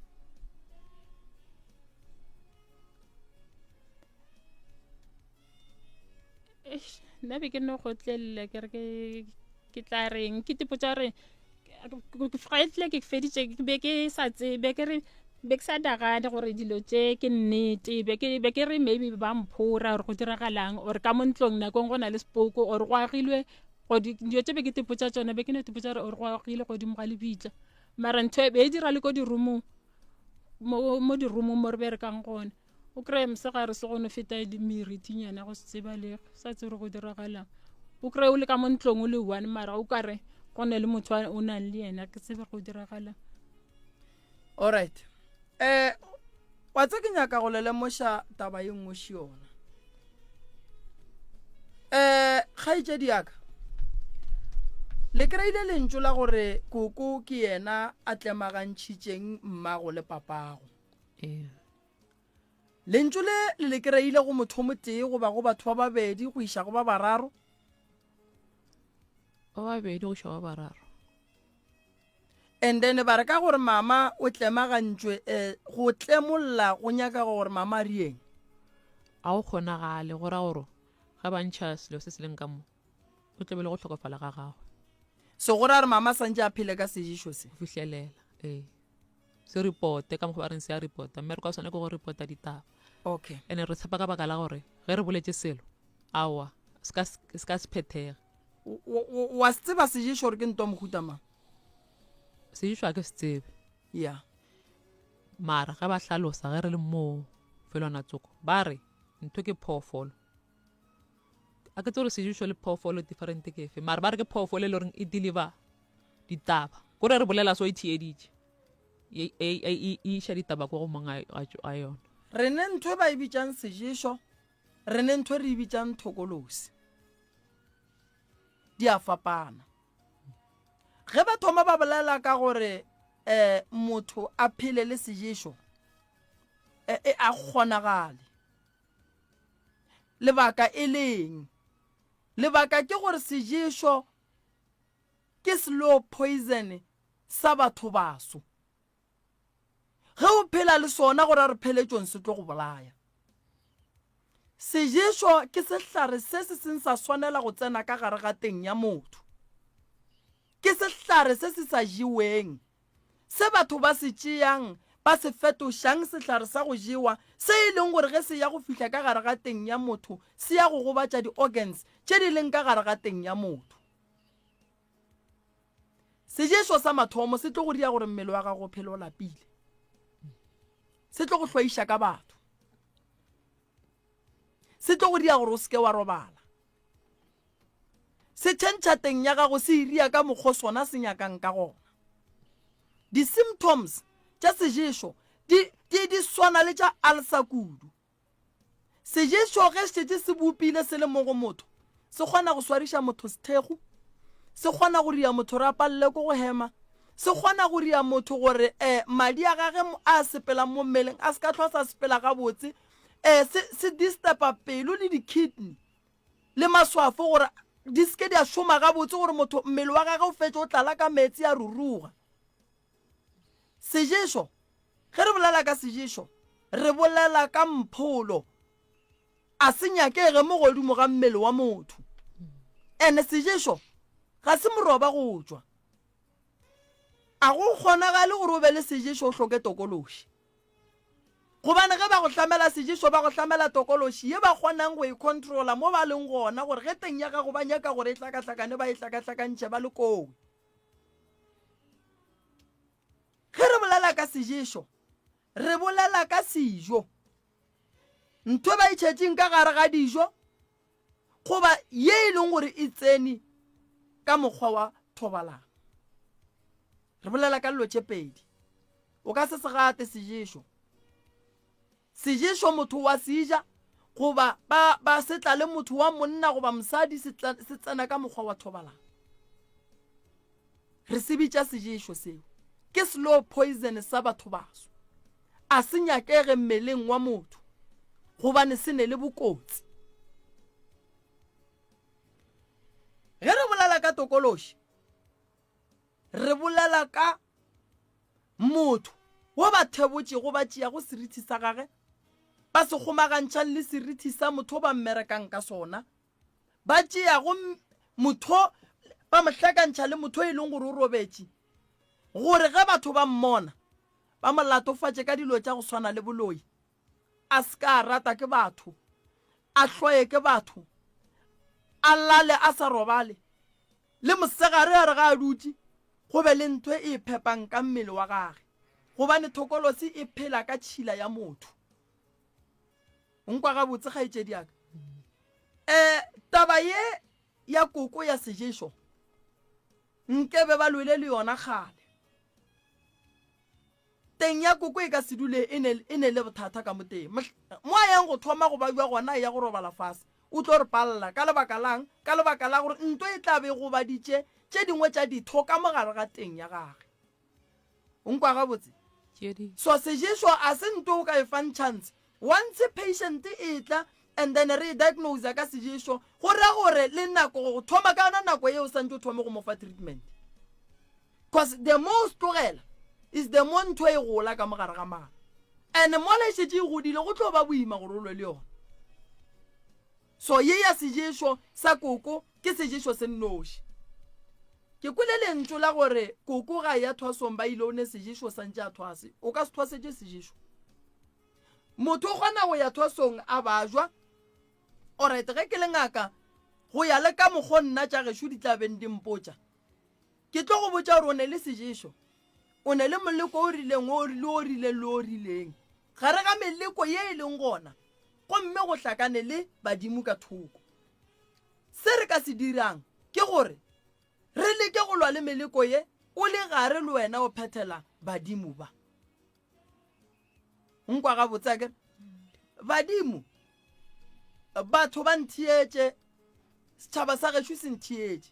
Eish, nna be ke no gotlelela ke re ke ke tla reng ke tipotsa gore ga e tlile ke feditše ke be ke sa tsebe ke re be ke sa nagane gore dilo tše ke nnete be ke be ke re maybe ba mphora gore go diragalang or ka mo ntlong nakong go na le sepoko or go agilwe dilo tše be ke tipotsa tsone be ke no tipotsa gore or go agile godimo ga lebitla mara ntho e be e dira le ko dirumong mo dirumong mo re berekang gone O kry-e mosegare se go no feta meritinyana go se tsebalege, sa tsebe gore go diragalang. O kry-e o le ka mo ntlong o le one mara o kare go na le motho o nang le yena, ke tsebe go diragalang. Alright. Eh wa tse ke nyaka go le lemoša taba ye nngwe še yona. Eh kgaetšedi ya ka le kry-ile lentšu la gore koko ke yena a tlemagantšhitšeng mmago le papago. Ee. Lentšu le le le kry-ile go motho o motee goba go batho ba babedi go iša go ba bararo? Ba babedi go iša ba bararo. And then ba re ka gore mama o tlemagantšwe eh, go tlemolla go nyaka gore mama a rieng? A go kgonagale go ra gore ge ba ntšha selo se se leng ka mo o tlo be le go hlokofala ga gagwe. So go ra gore mama santše a phele ka sejišo se? Go fihlelela, ee. Se reporte ka mokgwa ba reng se a reporta, mmereko wa sona ke go reporta ditaba. Okay. Ene re tshepa ka baka la gore ge re boletše selo, aowa, se ka se ka se phethege. Wa se tseba sejišo gore ke ntwa mohuta mang? Sejišo ga ke se tsebe. Ya. Mara ge ba hlalosa ge re le moo felwana tsoko, ba re ntho ke phoofolo. A ke tsebe gore sejišo le phoofolo different ke efe, mara ba re ke phoofolo e le goreng e deliver ditaba. Kore re bolela so e theeditše. E, e, e, e iša ditaba ko go mong a yona. Re ne ntho e ba e bitšang seješo, re ne ntho e re e bitšang thokolosi. Di a fapana. Ge ba thoma ba bolela ka gore um motho a phele le seješo, e, e a kgonagale. Lebaka e leng? Lebaka ke gore seješo ke slow poison sa batho baso. Ge o phela le sona go ra re pheletšong se tlo go bolaya. Seješo ke sehlare se se seng sa swanela go tsena ka gare ga teng ya motho. Ke sehlare se se sa jeweng, se batho ba se tšeang ba se fetošang sehlare sa go jewa se e leng gore ge se ya go fihla ka gare ga teng ya motho se ya go gobatša di-organs tše di leng ka gare ga teng ya motho. Seješo sa mathomo se tlo go dira gore mmele wa gago o phele o lapile. Se tlo go hlwaiša ka batho. Se tlo go dira gore o seke wa robala. Se tšhentšha teng ya gago se iria ka mokgo sona se nyakang ka gona. Di-symptoms tša seješo di, di, di swana le tša ulcer kudu. Seješo ge šetše se bopile se le mo go motho, se kgona go swariša motho sethekgu, se kgona go ria motho gore a palelwe ke go hema, se kgona go ria motho gore um madi a gage a sepelang mo mmeleng a se ka hlwa sa sepela gabotse, um se, se disturba pelo le di-kidney le maswafo gore di se ke di a šoma gabotse gore motho mmele wa gage o fetše o tlala ka meetse a ruruga. Seješo, Ge re bolela ka seješo, re bolela ka mpholo. A se nyakege mo godimo ga mmele wa motho. Ene seješo ga se moroba go tšwa. A go kgonagale gore o be le seješo o hloke tokološi. Gobane ge ba go hlamela seješo ba go hlamela tokološi ye ba kgonang go e controla mo ba leng gona gore ge teng ya gago ba nyaka gore e hlakahlakane ba e hlakahlakantšhe ba le kowe. bolela ka seješo, re bolela ka sejo. Ntho ba e tšhetšeng ka gare ga dijo goba ye e leng gore e tsene ka mokgwa wa thobalano. Re bolela ka dilo tše pedi. O ka se se gate seješo. Seješo motho wa se ja goba ba, ba se tla le motho wa monna goba mosadi se, tla, se tsena ka mokgwa wa thobalano. Re se bitša seješo seo. Ke slow poison sa batho baso. A se nyakege mmeleng wa motho gobane se ne le bokotsi. Ge re bolela ka tokološi, re bolela ka motho wo ba thebotšego ba tšeago serithi sa gage ba se kgomagantšhang le serithi sa motho ba mmerekang ka sona, ba tšeago motho ba mo hlakantšha le motho e leng gore o robetše, gore ge batho ba mmona ba mo latofatše ka dilo tša go swana le boloi, a se ka a rata ke batho, a hloye ke batho, a lale a sa robale, le mosegare a re ga a dutše go be le ntho e phepang ka mmele wa gage, gobane thokolosi e phela ka tšhila ya motho. O nkwa gabotse, kgaetšedi ya ka? Um taba ye ya koko ya seješo nkebe ba lwele le yona kgale. Teng ya koko e ka se dule e ne, e ne le bothata ka mo teng. Mo a yang go thoma go babja gona a eya go robala fase, o tlo re palela. Ka lebaka la'ng? Ka lebaka la gore nto e tla be e gobaditše tše dingwe tša ditho ka mo gare ga teng ya gage. O nkwa gabotse? So seješo a se nto o ka e fang chance. Once patient e tla and then re e diagnose ka seješo, go ra gore le nako go thoma ka yona nako yeo o santše o thome go mo fa treatment. Cause the more o se tlogela is the more ntho e gola ka mo gare ga mala. And mola e šetše e godile go tlo ba boima gore o lwe le yona. So ye ya seješo sa koko ke seješo se nnoši. Ke kwele lentšu la gore koko ga ya thwasong ba ile o ne seješo sa ntše a thwase. O ka se thwasetše seješo. Motho o kgona go ya thwasong a bajwa. Alright, ge ke le ngaka go ya le ka mokgo nna tša gešo di tla beng di mpotša. Ke tlo go botša gore o ne le seješo, o ne le moleko o rileng o le o rileng le o rileng gare ga meleko ye e leng gona, gomme go hlakane le badimo ka thoko. Se re ka se dirang ke gore re leke go lwa le meleko ye o le gare le wena o phethela badimo ba. Nkwa gabotse akere? Badimo, batho ba ntheetše, setšhaba sa gešo se ntheetše.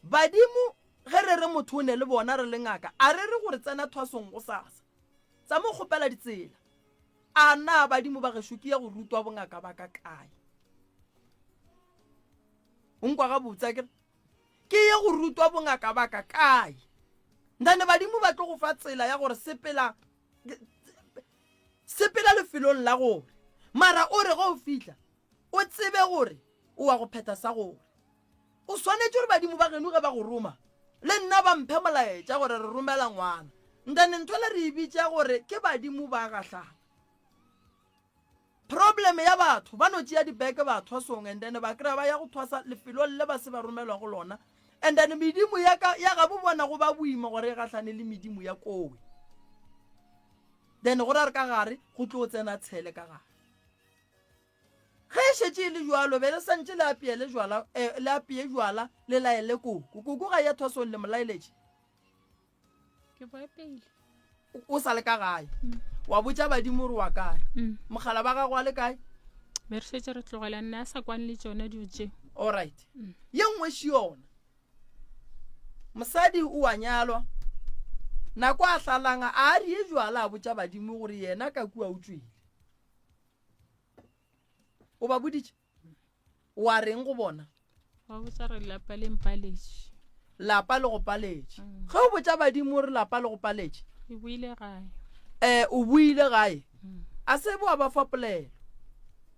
Badimo ge re re motho o ne le bona re le ngaka, a re re gore tsena thwasong gosasa. Tsa mo kgopela ditsela. A na badimo ba gešo ke ya go rutwa bongaka ba ka kae? O nkwa gabotse akere? Ke ye go rutwa bongaka ba ka kae? Ndane badimo ba tlo go fa tsela ya gore sepela sepela lefelong la gore mara o re ge o fihla o tsebe gore o wa go phetha sa gore o swanetše gore badimo ba geno ge ba go roma le nna ba mphe molaetša gore re romela ngwana ndane ntho le re e bitša gore ke badimo ba gahlana Problem ya batho ba no tšea dibeke ba thwasong and then ba kry-a ba ya go thwasa lefelong le ba se ba romelwa go lona and then medimo ya ka ya gabo bona go ba boima gore e gahlane le medimo ya kowe then go ra re ka gare go tlo tsena tshele ka gare ge e šetše e le jwalo be le santše le apeele jwala eh, le apeye jwala le laele koko koko ga ya thwasong le mo laeletše Ke boe pele. O sa le ka gae. Mm. Wa botša badimo gore wa kae. Mm. Mogala ba gago a le kae? Be re šetše re tlogela nna a sa kwane le tšona dilo tše. All right. Mm. Ye nngwe še yona. Mosadi o a nyalwa. Nako a hlalanga a rie jwala a botša badimo gore yena ka kua o tšwele. O ba boditše? Wa reng go bona? Wa botša re lapa le mpaletše. Lapa le go paletše. Mm. Ge o botša badimo gore lapa le go paletše. Ke boile gae. Eh, o boile gae. Mm. A se bo ba fa polelo.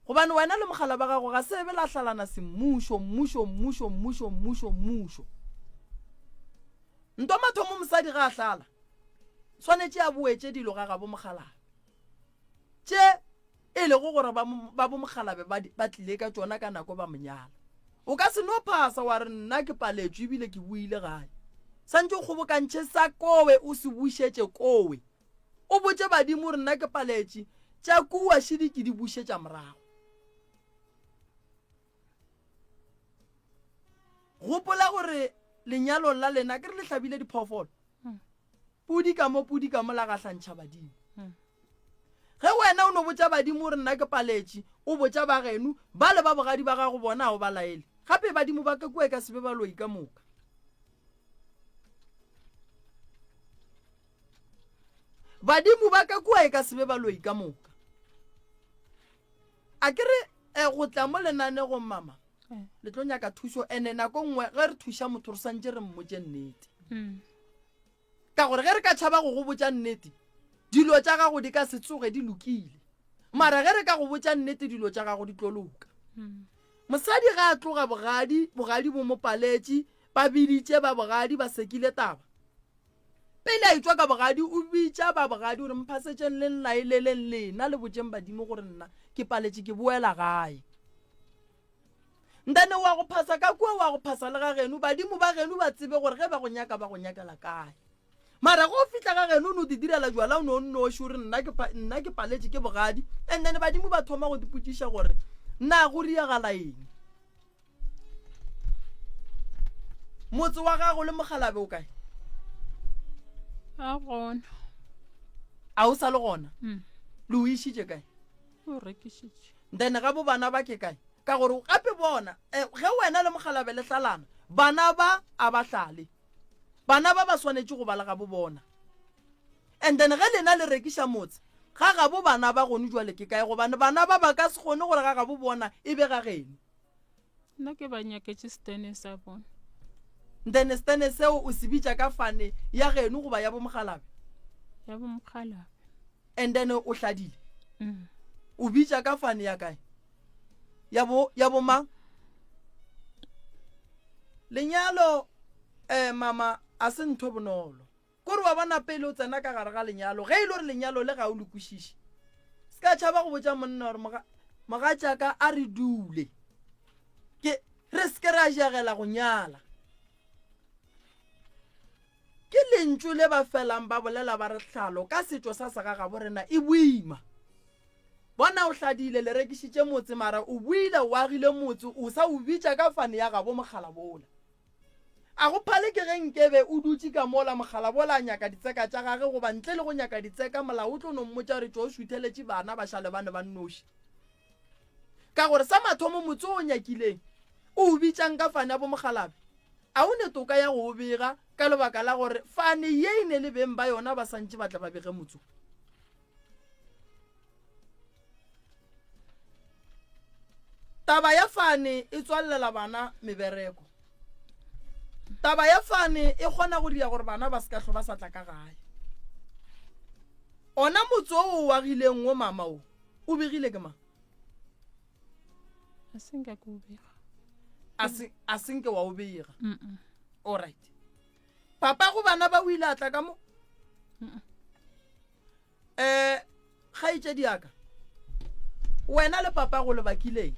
Gobane wena le mogala ba gago ga se be la hlalana semmušo, mmušo, mmušo, mmušo, mmušo, mmušo. Nto mathomo mosadi ga a hlala. Swanetše a boetše dilo ga gabo mogalabe. Tše e lego gore ba, ba bomokgalabe ba, ba tlile ka tšona ka nako ba mo nyala. O ka se no phasa wa re nna ke paletšwe ebile ke boile gae. Santše o kgobokantšhe sa kowe o se bušetše kowe. O botše badimo gore nna ke paletše, tša kua šidi ke di bušetša morago. Gopola gore lenyalong la lena ke re le hlabile diphoofolo. Hmm. Pudi ka mo pudi ka mo la gahlantšha badimo. Hmm. Ge wena o no botša badimo gore nna ke paletše, o botša ba geno, ba le ba bogadi ba gago bona o ba laele. Gape badimo ba ka kua e ka se be baloi ka moka. Badimo ba ka kua e ka se be baloi ka moka. A ke re eh, go tla mo lenanegong mama eh. le tlo nyaka thušo ene nako nngwe ge re thuša motho re swantše re mmotše nnete mm. Ka gore ge re ka tšhaba go go botša nnete, dilo tša gago di ka se tsoge di lokile. Mara ge re ka go botša nnete, dilo tša gago di tlo loka. Mosadi ge a tloga bogadi, bogadi bo mo paletše, ba biditše ba bogadi, ba sekile taba. Pele a etšwa ka bogadi, o bitša ba bogadi gore mphasetšeng le nlaeleleng lena le botšeng badimo gore nna ke paletše ke boela gae. Ntane wa go phasa ka kua wa go phasa le ga geno, badimo ba geno ba tsebe gore ge ba go nyaka ba go nyakela kae. Mara ge o fihla ga geno o no di direla jwala o no nnoši o re nna ke nna ke paletše ke bogadi and then badimo ba thoma go dipotšiša gore na go riagala eng. Motse wa gago le mogalabe o kae? A gona. A o sa le gona? Mm. Le o išitše kae? O rekišitše. Then ga bo bana ba ke kae? Ka gore gape bona eh, ge wena le mogalabe le hlalana, bana ba a ba hlale. Bana ba ba swanetše go ba le gabo bona. And then ge lena le rekiša motse, ga gabo bana ba gone jwale ke kae? Gobane bana ba ba ka se kgone gore ga gabo bona e be ga geno. Nna ke ba nyaketše stene sa bona. Then stene seo o se bitša ka fane ya geno goba ya bomogalabe? Ya bomogalabe. And then o hladile? Mm. O bitša ka fane ya kae? Ya bo ya bo mang? Lenyalo eh mama a se ntho bonolo. Kore wa bona pele o tsena ka gare ga lenyalo, ge e le gore lenyalo le ga o le kwešiše, se ka tšhaba go botša monna gore moga, mogatšaka a re dule. Ke, re se ke ra jegela go nyala. Ke lentšu le ba felang ba bolela ba re hlalo ka setšo sa segagabo rena e boima. Bona o hladile, le rekišitše motse mara o boile o agile motse o sa o bitša ka fane ya gabo mokgalabola. A go phale ke ge nkebe o dutše ka mola mokgalabola a nyaka ditseka tša gage goba ntle le go nyaka ditseka molao o tlo no mmotša gore tšo šutheletše bana ba šale bane ba nnoši. Ka gore sa mathomo motse o o nyakileng o o bitšang ka fane ya bomokgalabe a o ne toka ya go o bega ka lebaka la gore fane ye e ne le beng ba yona ba santše ba tla ba bege motse o. Taba ya fane e tswallela bana mebereko. Taba ya fane e kgona go dira gore bana ba se ka hlo ba sa tla ka gae. Ona motse o o agileng wo mama o, o begile ke mang? A se nka ke o bega. A se a se nke wa o bega. Mm -mm. All right. Papa go bana ba o ile a tla ka mo? Mm -mm. Eh, kgaetšedi ya ka, wena le papa go le bakileng?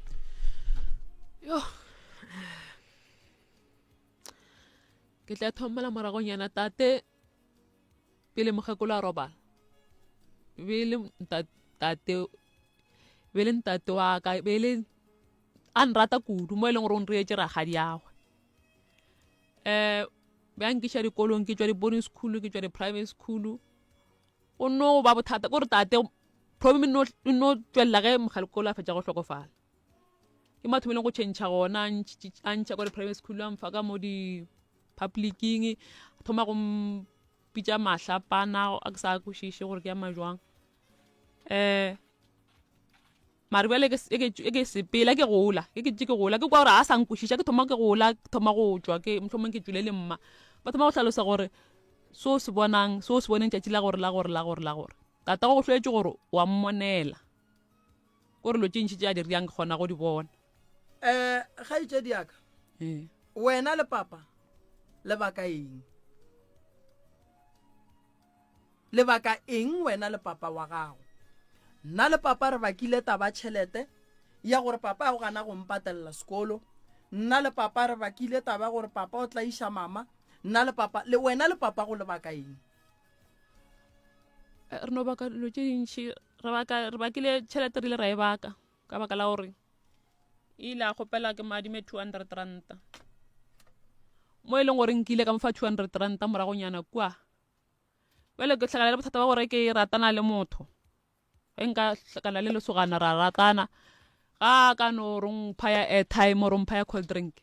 Yo. Ke tla thomela moragonyana tate pele mokgekolo a robala. Be le tate be le ntate wa ka be le a nrata kudu mo e leng gore o nreetše rakgadiagwe. Um be a nkiša dikolong ke tšwa di-boarding school ke tšwa di-private school go no ba bothata kore tate problem e no e no tšwelela ge mokgalekolo a fetša go hlokofala ke mo a thomileng go tšhentšha gona a ntšha kwa di-private school a mfa ka mo di-publicing a thoma go mpitša mahlapana a ke sa kwešiše gore ke ya majwang um Mare bjale ke, e ke, e ke sepela ke gola, ke ke ke gola, ke kwa gore a sa nkwešiša, ke thoma ke gola, ke thoma go tšwa, ke mohlomong ke tšwile le mma. Ba thoma go hlalosa gore se o se bonang, se o se boneng tšatši la gore, la gore, la gore, la gore. Tatago go hloetše gore wa mmonela. Ko re lo tše ntši tše a di riang ke kgona go di bona. Um kgaetšedi ya ka, Ee. wena le papa le baka eng? Lebaka eng wena le papa wa gago? Nna le papa re bakile taba tšhelete ya gore papa o gana go mpatelela sekolo. Nna le papa re bakile taba gore papa o tlaiša mama. Nna le papa, le wena le papa go lebaka eng? Eh, re no baka dilo tše dintšhi re baka re bakile tšhelete re ile ra e baka ka baka la gore e ile a kgopela ke madime 200 ranta mo e leng gore nkile ka mo fa 200 ranta moragonyana kua bjale ke hlakana le bothata ba gore ke ratana le motho ge nka hlakana le lesogana ra ratana ga ka no re mpha ya airtime or mpha ya cold drink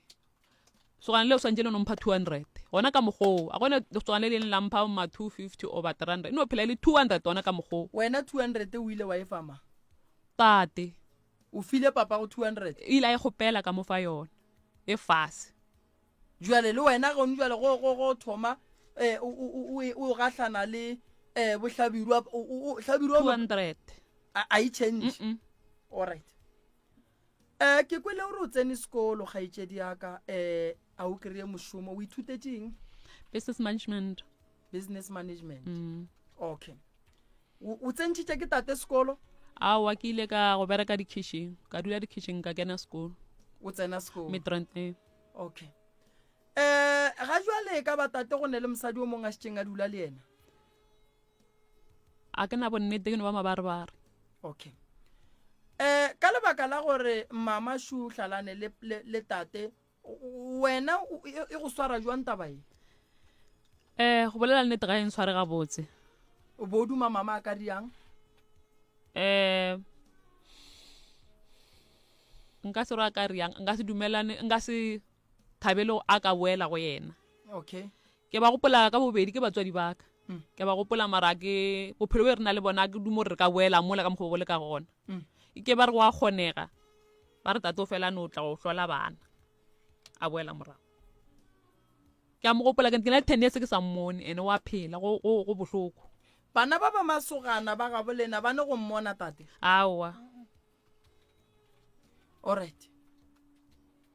sogana le o swantse le no mpha 200 gona ka mokgoo a gone lesogana le leng la mpha ma 250 oba 300 e no phela e le 200 gona ka mokgoo wena 200 o ile wa e fa mang tate o file papa go 200 e ile a e kgopela ka mo fa yona e fase Jwale le wena gone jwale go go go thoma eh o o o o gahlana le eh bohlabirwa o hlabirwa 200 a e change. Mm -mm. All right. Eh ke kwele gore o tsene sekolo kgaetšedi ya ka eh a o kry-e mošomo o ithutetše eng? Business management. Business management. Mm. Okay. O tsentšhitše ke tate sekolo? Aowa ke ile ka go bereka dikhišing ka dula dikhišing ka kena sekolo. O tsena sekolo. Midrand eh. Okay. Eh ga jwale e ka ba tate go ne le mosadi o mongwe a šetšeng a dula le yena? A ke na bonnete ke no ba mabarebare. Okay. Eh ka lebaka la gore mama shu hlalane le, le, le tate wena e go swara jwang taba e? Eh go bolela nnete ga e ntshware gabotse. O bo duma mama a ka riang? Eh nka se re a ka riang nka se dumelane nka se thabele a ka boela go yena. Okay. Ke ba gopola ka bobedi ke batswadi ba ka. Mm. Ke ba gopola mara ke bophelo bo re na le bona ke dumo gore re ka boela mola ka mokgwa bo le ka gona. Mm. Ke ba re go a kgonega. Ba re tate o fela no tla go hlola bana. A boela morago. Ke a mo gopola ke na le 10 years ke sa mmone ene wa phela go go go bohloko. Bana ba ba masogana ba gabo lena ba ne go mmona tate? Aowa. Alright.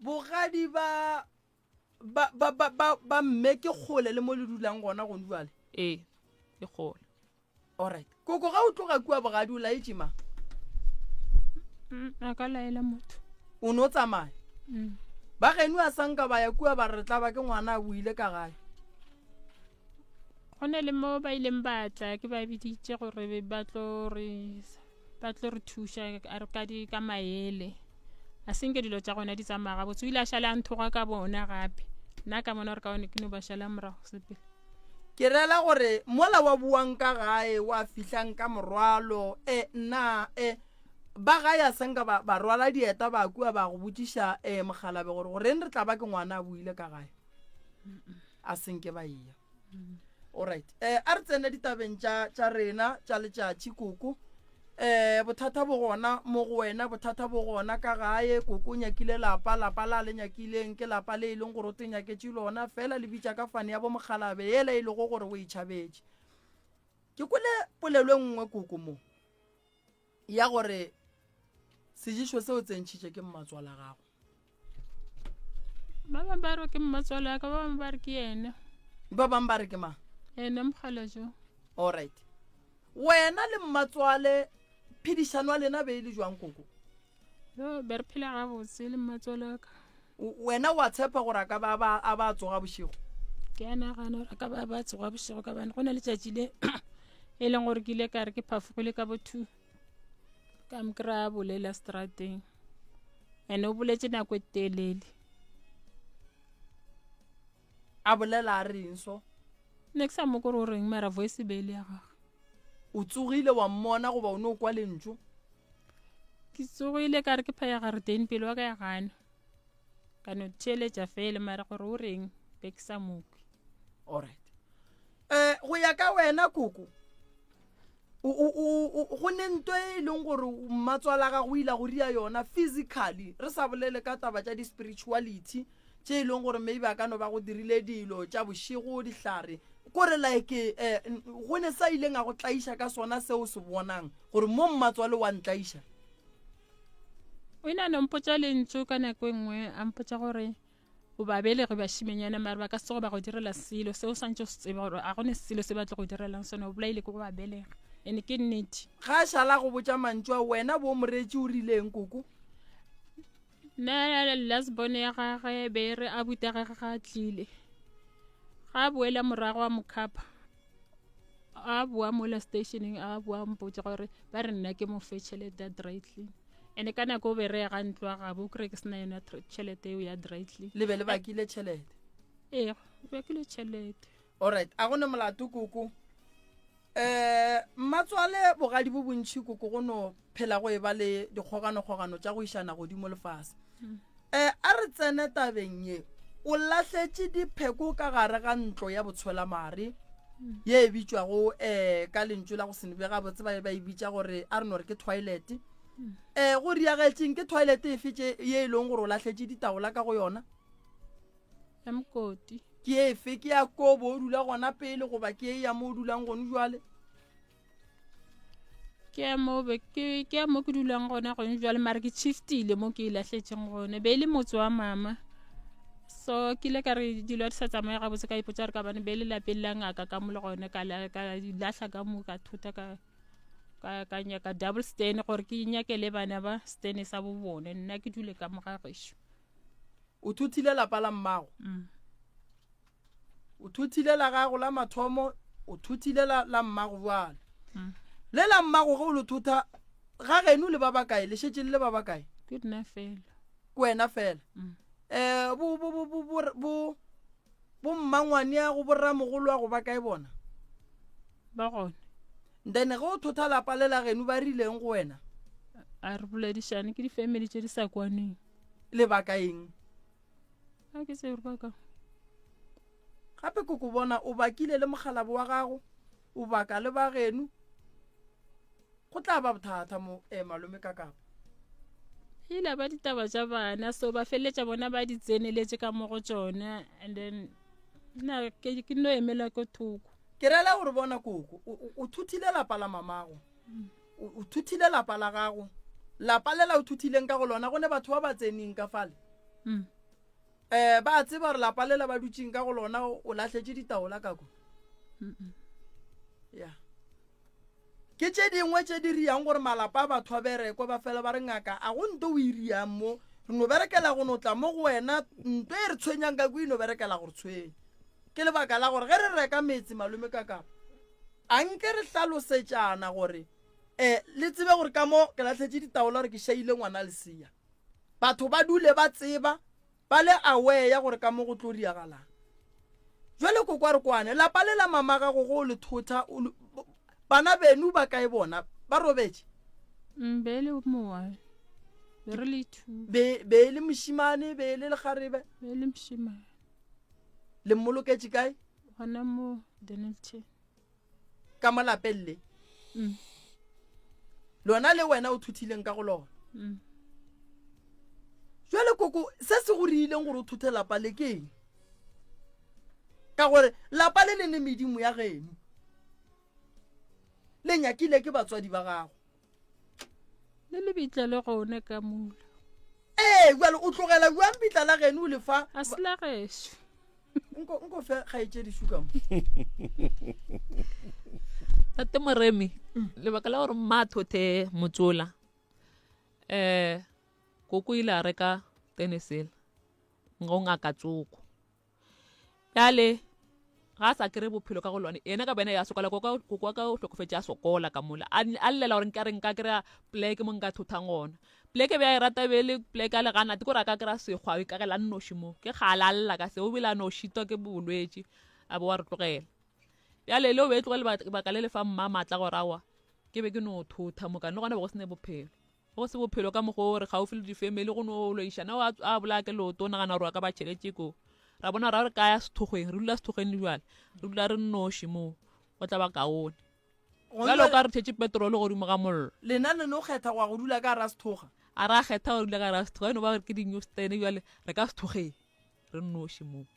Bogadi ba ba ba ba ba, ba mme ke kgole le mo le dulang gona gone jwale? Ee, ke kgole. Alright. Koko ga o tloga kua bogadi o laetše mang? Mm, a ka laela motho. O no tsamaya? Mm. Ba geno a sanka ba ya kua ba re tla ba ke ngwana a boile ka gae. Go na le mo ba ileng ba tla ke ba biditše gore ba tlo re ba tlo re thuša a re ka di ka maele a senke dilo tša gona di tsamaya gabotse o ile a šala a nthoga ka bona gape nna ka bona gore ka one ke no ba šala morago sepele Ke rela gore mola wa buang ka gae wa fihlang ka morwalo e nna e ba gae a senka ba, ba rwala dieta ba kua ba go botšiša e mogalabe gore goreng re tla ba ke ngwana a buile ka gae a senke ba eya. Alright eh a re tsene ditabeng tša tša rena tša letšatši koko eh bothata bo gona mo go wena bothata bo gona ka gae koko o nyakile lapa lapa la le nyakileng ke lapa le e leng gore o te nyaketše lona fela le bitša ka fane ya bo mogalabe yela e lego gore o e tšhabetše ke kwele polelo e nngwe koko mo ya gore sejišo se o tsentšhitše ke mmatswala gago Ba bangwe ba re ke mmatswale wa ka, ba bangwe ba re ke yena. Ba bangwe ba re ke mang? Yena mokgalajwe. Alright. Wena le mmatswale phedišano ya lena be e le jwang koko? Yo, be re phela gabotse le mmatswale wa ka. Wena wa tshepa gore a ka ba ba a ba tsoga bošego? Ke a nagana gore a ka ba ba tsoga bošego ka bane go na letšatši le e leng gore ke ile ka re ke phafogile ka bo two ka mo kry-a bolela strateng ene o boletse nako e telele a bolela a reng so ne ke sa mo kore o reng mara voice be e le ya gagwe o tsogile wa mmona goba o ne o kwa lentšu ke tsogile ka re ke phaya gareteng pele wa ka ya gana ka no theeletša fele mara gore o reng be ke sa mokwe alright um go ya ka wena koko go ne nto e leng gore mmatswala gago o ile go ria yona physically re sa bolele ka taba tša di-spirituality tše e leng gore maybe a ka no ba go dirile dilo tša bošego dihlare kore like um go ne sa ileng a go tlaiša ka sona seo se bonang gore mo mmatswale wa ntlaiša o ile a no mpotša lentšu ka nako e nngwe a mpotša gore o ba belege bašimenyana mare ba ka se tsoge ba go direla selo seo swantse o se tsebe gore a gone selo se ba tlo go direlang sone o bolaile ke go ba belega ene ke nnete ga a šala go botša mantšu a wena bo moreetši o rileng koko nna last bone ya gage be e re a buta gage ga a tlile. Ga a boela morago a mo khapha, a boa mola stationeng a boa mpotša gore ba re nna ke mo fe tšhelete ya dry clean. Ene ka nako o be re ya ga ntlo ya gabo o kry ke sena yona tšhelete eo ya dry clean. Le be le bakile tšhelete? Ee, bakile tšhelete. Alright, a go ne molato koko. Um mmatswale bogadi bo bontšhi koko go no phela go e ba le dikgoganokgogano tša go išana godimo lefase. Um a re tsene tabeng ye. O lahletše dipheko ka gare ga ntlo ya botshwelamare ye e bitšwago um ka lentšu la go se be gabotse ba ba e bitša gore a re no re ke toilet. Um go riagetšeng ke toilet efe tše ye e leng gore o lahletše ditaola ka go yona? Ya mokoti. Ke efe? Ke ya ko bo o dula gona pele goba ke e ya mo o dulang gone jwale? Ke ya mo be ke ke ya mo ke dulang gona gone jwale mara ke shiftile mo ke e lahletšeng gone be e le motse wa mama so ke ile ka re dilo di sa tsamaye gabotse ka ipotsa gore ka bane be e le lapeng la ngaka ka mo le gone ka ka lahla ka mo ka thota ka ka ka nyaka double stand gore ke nyakele bana ba stand sa bo bone nna ke dule ka mo ga gešo. O thuthile lapa la mmago. Mm. O thuthile la gago la mathomo, o thuthile la, la mmago bjale. Mm. Le la mmago ge o le thutha, ga geno le ba bakae, le šetše le le ba bakae? Ke nna fela. Ke wena fela. Mm. Eh, bo, bo, bo, bo, bo, bo, bo mmangwaneago, bo ramogoloago ba kae bona? Ba gona. Then ge o thotha lapa le la geno ba rileng go wena? A re boledišane ke di-family tše di sa kwaneng. Lebaka eng? A ke tsebe gore baka. Gape ke go bona o bakile le mokgalabo wa gago, o baka le ba geno. Go tla ba bothata mo eh, malome ka kapa. Ile ba ditaba tša bana so ba feleletša bona ba di tseneletše ka mo go tšona and then nna ke ke no emela ko thoko. Ke rela gore bona koko o thuthile lapa la mamago. O thuthile lapa la gago. Lapa lela o thuthileng ka go lona go ne batho ba ba tseneng ka fale. Mm. Eh ba tseba gore lapa lela ba dutšeng ka go lona o lahletše ditaola ka ko. Ya. Ke tše dingwe tše di riang gore malapa a batho a berekwe ba fela ba re ngaka a go nto o e riang mo re no berekela go no tla mo go wena nto e re tshwenyang ka ko e no berekela gore tshwenya. Ke lebaka la gore ge re reka metse malome ka kapa A nke re hlalosetšana gore um le tsebe gore ka mo ke lahletše ditaola gore ke šaile ngwana lesea. Batho ba dule ba tseba, ba le aware ya gore ka mo go tlo diagalang. Jwale koko a re kwane, lapa le la mama gago go o le thotha, bana beno ba kae bona? Ba robetše? Mm, be e le mowa, be re le two. Be, be e le mošimane, be e le lekgarebe? Be e le mošimane. Le mmoloketše kae? Gona mo Dennilton. Ka mo lapeng le? Mm. Lona le wena o thuthileng ka go lona? Mm. Jwale koko, se se go riileng gore o thuthe lapa le ke eng? Ka gore lapa le le ne medimo ya geno. Le nyakile ke batswadi ba gago. Le lebitla le gone ka mula. Ee, bjale o tlogela bjang bitla la geno o le fa? A se la gešo. Nko nko fe kgaetšedi šuka mo. Tate Moremi, lebaka la gore mma a thothe motsola, um koko ile a reka tenesela go ngaka tsoko. Bjale ga a sa kry bophelo ka go lone yena ka bene ya sokola koko wa ka o hlokofetše a sokola ka mola a llela gore nka re nka kry-a pleke mo nka thothang gona pleke be a e rata be le pleke a le gana te kore a ka kry-a sekgwa o ikagela nnoši mo ke kgale a lla ka se o bile a no šitwa ke bolwetši a bo wa re tlogela bjale le o be e tloge lebaka le le fa mma maatla gore awa ke be ke no thotha mokane le gona be go se ne bophelo Go se bophelo ka mokgwa o re gaufi le difemeli go no loišana o a bolaya ke leoto o nagana gore a ka ba tšheletše ko ra bona ra re kaya sethokgweng re dula sethokgweng le jale re dula re nnoši moo go tla ba kaone jalo ka re tšhetše petrolo godimo ga mollo lena le no kgetha go ya go dula ka ra sethoga a ra kgetha go dula ka ra sethoga e no ba ke di-new stand jale re ka sethokgeng re nnoši moo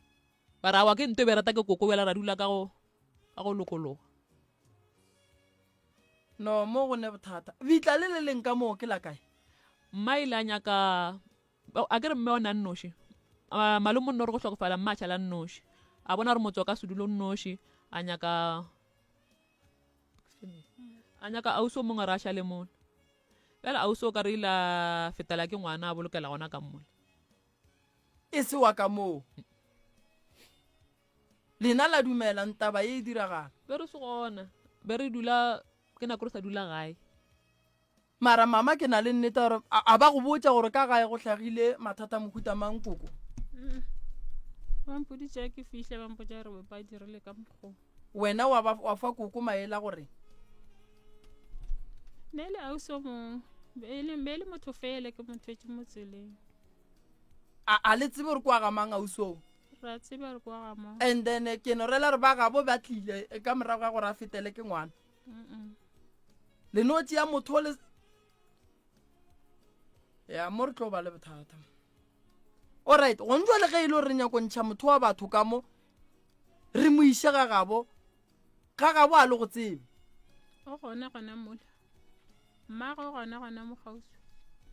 ba ra wa ke nto e be rata ke koko bjale ra dula ka go ka go lokologa No, mo go ne bothata. Bitla le le leng ka moo ke la kae? Mma ile a nyaka a ke re mme o ne a nnoši. Malome o nno re go hlokofala mma a šala nnoši. A bona gore motse o ka se dule o nnoši, a nyaka a nyaka ausi o mongwe re a šale mola. Bjale ausi o ka re ile a fetela ke ngwana a bolokela gona ka mola. E se wa ka moo. Lena la dumela ntaba ye e diragala. Be re se gona. Be re dula, ke nako re sa dula gae. Mara mama ke na le nnete gore a ba go botša gore ka gae go hlagile mathata mohuta mang koko? Ba mpoditše ke fihle ba mpotša gore ba dirile ka mokgo. Wena wa ba wa fa koko maela gore Ne le ausi o mongwe be le be le motho fela ke mo thwetše mo tseleng. A a le tsebe gore kwa ga mang ausi oo? Ra tseba re kwa ga mang. And then ke no rela re ba gabo ba tlile ka morago ga gore a fetele ke ngwana. Le no tšea motho le ya mo re tlo ba le bothata. Alright, gong jwale ge e le gore re nyako ntšha motho wa batho ka mo re mo iše ga gabo, ga gabo a le go tsebe. O gona gona mola. Mmago o gona gona mo kgauswi.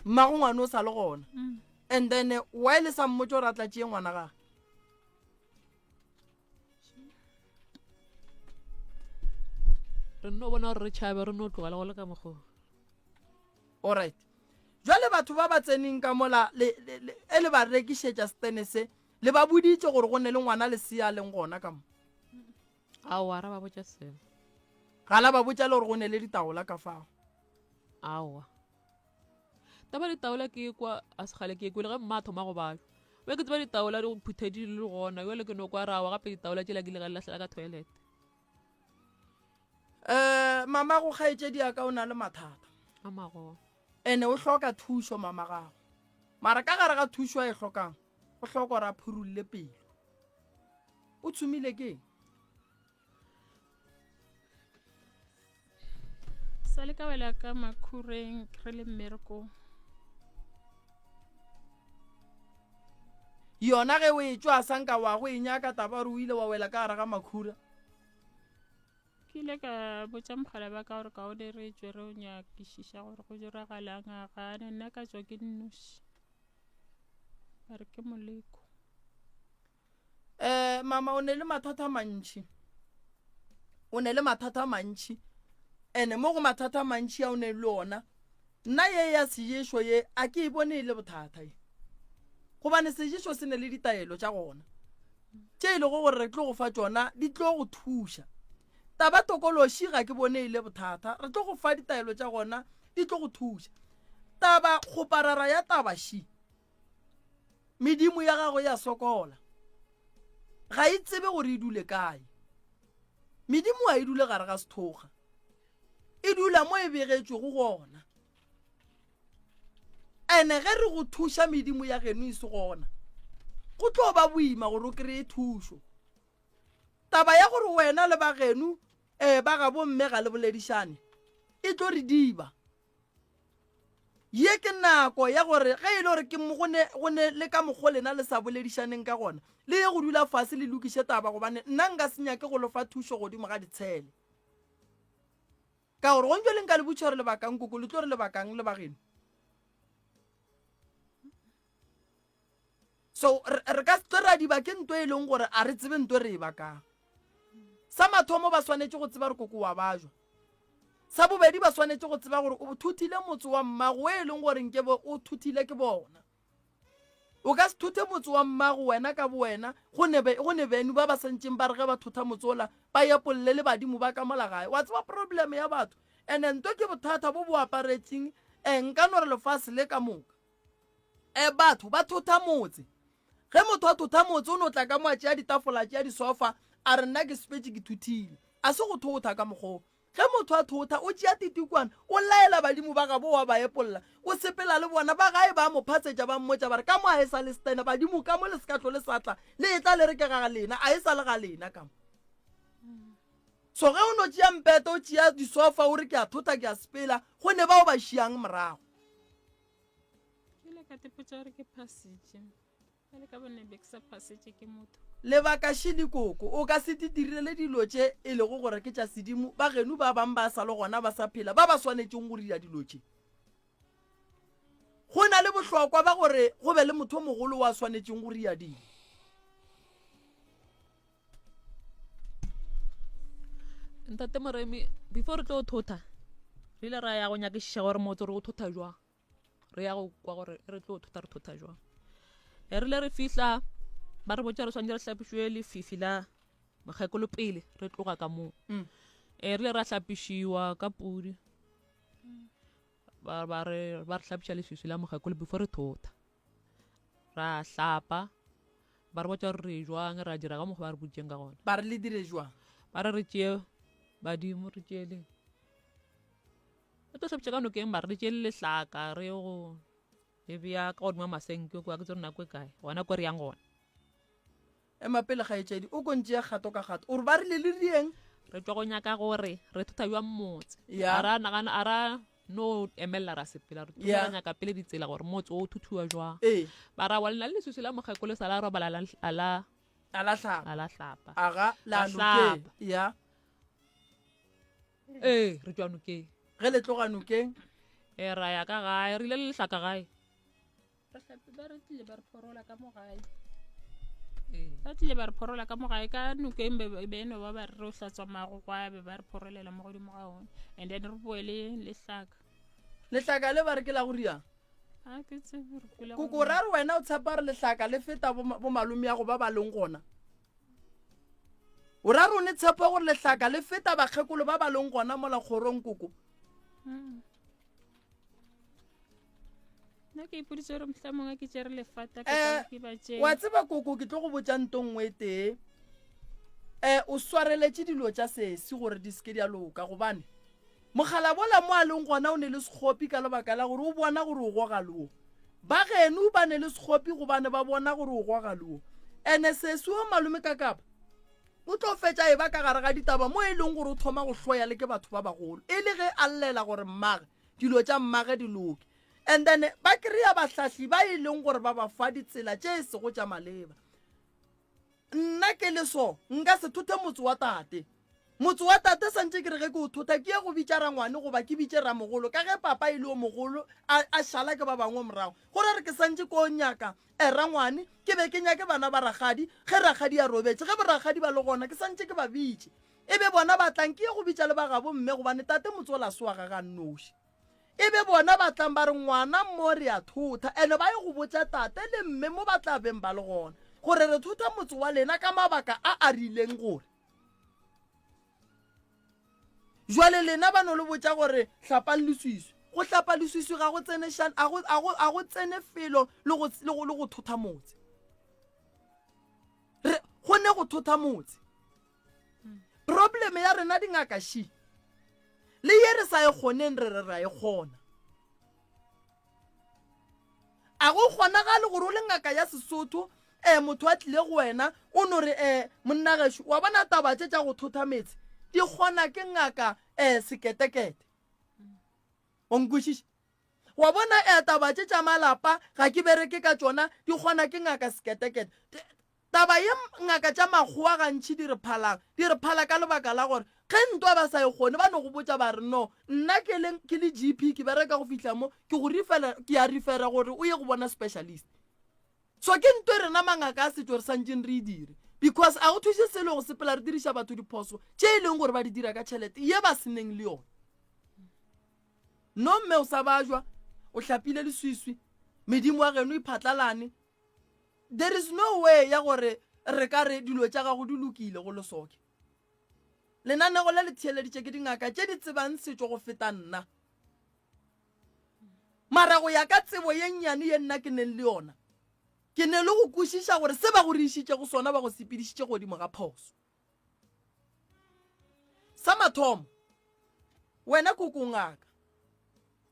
Mmago ngwana o sa le gona. Mm. And then why le sa mmotse gore a tla tšee ngwana gage? Re nno bona gore re tšhabe re no tlogela go le ka mokgwa. Alright. Jwale batho ba ba tseneng ka mola le, le, le, e le ba rekišetša setene se, le ba boditše gore go ne le ngwana lesea a leng gona ka mo. Aowa, ra ba botša selo. Ga la ba botša le gore go ne le ditaola ka fao. Aowa. Taba ditaola ke kwa a segale ke kwele ge mma a thoma go bajwa. Be ke tseba ditaola di phuthedi di le gona, jwale ke no kwa rawa gape ditaola tšela ke ile ka di lahlela ka toilet. Eh, mama go kgaetšedi ya ka o na le mathata. A magolo. Ene o hloka thušo mama gago. Mara ka gare ga thušo a e hlokang, o hloka gore a phurulle pelo. O tshumile ke eng? Sa le ka wela ka makhureng re le mmerekong. Yona ge o e tšwa sa nka wa go e nyaka taba gore o ile wa wela ka gare ga makhura. Ke ile ka botša mogala ba ka gore kaone re tšwe re o nyakišiša gore go diragalang a gana nna ka tšwa ke nnoši. Ba re ke moleko. Eh mama o ne le mathata a mantši. O ne le mathata a mantši. Ene mo go mathata a mantši a o ne le ona. Nna ye ya seješo ye a ke e bone e le bothata ye. Gobane seješo se ne le ditaelo tša gona. Tše e lego gore re tlo go fa tšona di tlo go thuša. Taba tokološi ga ke bone e le bothata. Re tlo go fa ditaelo tša gona di tlo go thuša. Taba kgoparara ya taba ši. Medimo ya gago ya sokola. Ga e tsebe gore e dule kae. Medimo ga e dule gare ga sethoga. E dula mo e begetšwego gona. Ene ge re go thuša medimo ya geno e se gona, go tlo ba boima gore o kry-e thušo. Taba ya gore wena le ba geno um ba gabo mme ga le boledišane e tlo re diba. Ye ke nako ya gore ge e le gore ke go ne go ne le ka mokgo lena le sa boledišaneng ka gona, le ye go dula fase le lokiše taba gobane nna nka se nyake go lo fa thušo godimo ga ditshele. Ka gore gong jwale nka le botša gore lebakang koko, le tlo re lebakang le bageno. So re ka se tlo ra diba ke nto e leng gore a re tsebe nto re e bakang. Sa mathomo ba swanetše go tseba gore koko wa bajwa. Sa bobedi ba swanetše go tseba gore o thuthile motse wa mmago o e leng gore nkebe o thuthile ke bona. O ka se thuthe motse wa mmago wena ka bowena go ne go ne beno ba ba santšeng ba re ge ba thotha motse ola ba epolle le badimo ba ka mola gae. Wa tseba problem ya batho ene nto ke bothata bo bo aparetšeng eh, nka no re lefase le ka moka. E batho ba thotha motse. Ge motho a thotha motse o no tla ka mo a tšea ditafola a tšea disofa a re nna ke sepetše ke thuthile. A se go thotha ka mokgwa o. Ge motho a thotha o tšea titikwana o laela badimo ba gabo wa ba epolla o sepela le bona ba gae ba mo phatsetša ba mmotša ba re ka mo a e sa le stene badimo ka mo le se ka tlo le sa tla le etla le re ke ga lena a e sa le ga lena ka mo. So ge o no tšea mpete o tšea disofa o re ke a thotha ke a sepela go ne bao ba šiang morago. Ke ile ka tepotša gore ke phasitše. Bjale ka bone be ke sa phasitše ke motho. Lebaka šele koko, o ka se di direle dilo tše e lego gore ke tša sedimo, ba geno ba bang ba sa le gona ba sa phela ba ba swanetšeng go dira dilo tše. Go na le bohlokwa ba gore go be le motho o mogolo wa swanetšeng go ria dilo. Ntate Moremi, before re tlo thotha, re ile ra ya go nyakišiša gore motse re o thotha jwang. Re ya go kwa gore re tlo thotha re thotha jwang. E rile re fihla ba re botša re swanetše re hlapišwe lefifi la. Mokgekolo pele re tloga ka moo. Mm. E re ile ra hlapišiwa ka pudi. Ba ba re ba re hlapiša leswiswi la mokgekolo before re thotha. Ra hlapa. Ba re botša gore re jwang, ra dira ka mokgwa ba re boditšeng ka gona. Ba re le dire jwang? Ba re re tšee badimo re tšee le. Re tlo hlapiša ka nokeng ba re re tšee le lehlaka re ye go le bea ka godimo ga masenke kwa ke tsere nako e kae gona ko re yang gona. Ema pele kgaetšedi, o ko ntšee kgato ka kgato. O re ba rile le rieng? Re tšwa go nyaka gore re thotha bjang motse. Ya. A ra nagana, a ra no emelela ra sepela. Re thoma Ya. ra nyaka pele ditsela gore motse o thuthuwa jwang. Ee. Ba ra wa lena le leswiswi la mokgekolo sa la robala la, a la, A la hlapa. a la hlapa. Aga, la Ra nokeng. hlapa. Ya. Ee, re tšwa nokeng. Ge le tloga nokeng? Ee, ra ya ka gae, re ile le lehlaka gae. Re hlapi ba re tlile ba re phorola ka mo gae. Ee. Ba tlile ba re phorola ka mo gae ka nokeng be be no ba ba re re hlatswa mago gwa be ba re phorolela mo godimo ga one. And then re boe le lehlaka. Lehlaka le ba re ke la go riang? A ke tsebe re kwele go Koko ra re wena o tshepa gore lehlaka le feta bo bo malomeago ba ba leng gona? O ra re o ne tshepo gore lehlaka le feta bakgekolo ba ba leng gona mola kgorong koko? Mm. Nna ke ipoditse gore mohla mongwe ke tšere lefata ke Eh, ke ba tšee. wa tseba koko ke tlo go botša nto nngwe e tee um o swareletše dilo tša sesi gore di seke di a loka gobane mogala bola mo a leng gona o ne le sekgopi ka lebaka la gore o bona gore o goga loo ba geno ba ne le sekgopi gobane ba bona gore o goga loo ene sesi o malome ka kapa o tlo fetša e ba ka gare ga ditaba mo e leng gore o thoma go hloya le ke batho ba bagolo e le ge a llela gore mmage dilo tša mmage di loke and then ba kry-a bahlahli ba e leng gore ba ba fa ditsela tše e sego tša maleba nna ke le so nka se thothe motse wa tate motse wa tate santše ke re ge ke o thotha ke ye go bitša rangwane goba ke bitše ramogolo ka ge papa e le o mogolo a, a šala ke ba bangwe morago gore re ke santše ko nyaka e rangwane ke be ke nyake bana ba rakgadi ge rakgadi a robetše ge borakgadi ba le gona ke santše ke ba bitše e be bona ba tlang ke ye go bitša le ba gabo mme gobane tate motsola se wa gaga nnoši e be bona ba tlang ba re ngwana mo re a thotha ene ba ye go botša tate le mme mo ba tla beng ba le gona gore re thotha motse wa lena ka mabaka a a rileng gore jwale lena ba no le botša gore hlapang leswiswi go hlapa leswiswi ga go tsene a go tsene felo le go thotha motse re go ne go thotha motse Problem ya rena dingaka shi le ye re sa e kgoneng re re ra e kgona. A go kgonagale gore o le ngaka ya Sesotho um motho a tlile go wena o no re um monna gešo wa bona taba tše tša go thotha metse di kgona ke ngaka um seketekete. O nkwešiša? Wa bona um taba tše tša malapa ga ke bereke ka tšona di kgona ke ngaka seketekete. Taba ye ngaka tša makgowa gantši di re phalang, di re phala ka lebaka la gore ge ntwa ba sa e kgone ba no go botša ba re no nna ke le ke le GP ke bereka go fihla mo ke go refera ke a refera gore o ye go bona specialist. So ke nto e rena mangaka a setšo re santšeng re e dire because a go thuše selo go sepela re diriša batho diphoso tše e leng gore ba di dira ka tšhelete ye ba seneng le yona. No mme o sa bajwa o hlapile leswiswi medimo wa geno iphatlalane There is no way ya gore re ka re dilo tša gago di lokile go lesoke. Lenanego le le theeleditše ke dingaka tše di tsebang setšo go feta nna. Mara go ya ka tsebo ye nnyane ye nna ke neng le yona, ke ne le go kwešiša gore se ba go re išitšego sona ba go sepedišitše godimo ga phoso. Sa mathomo, wena koko o ngaka.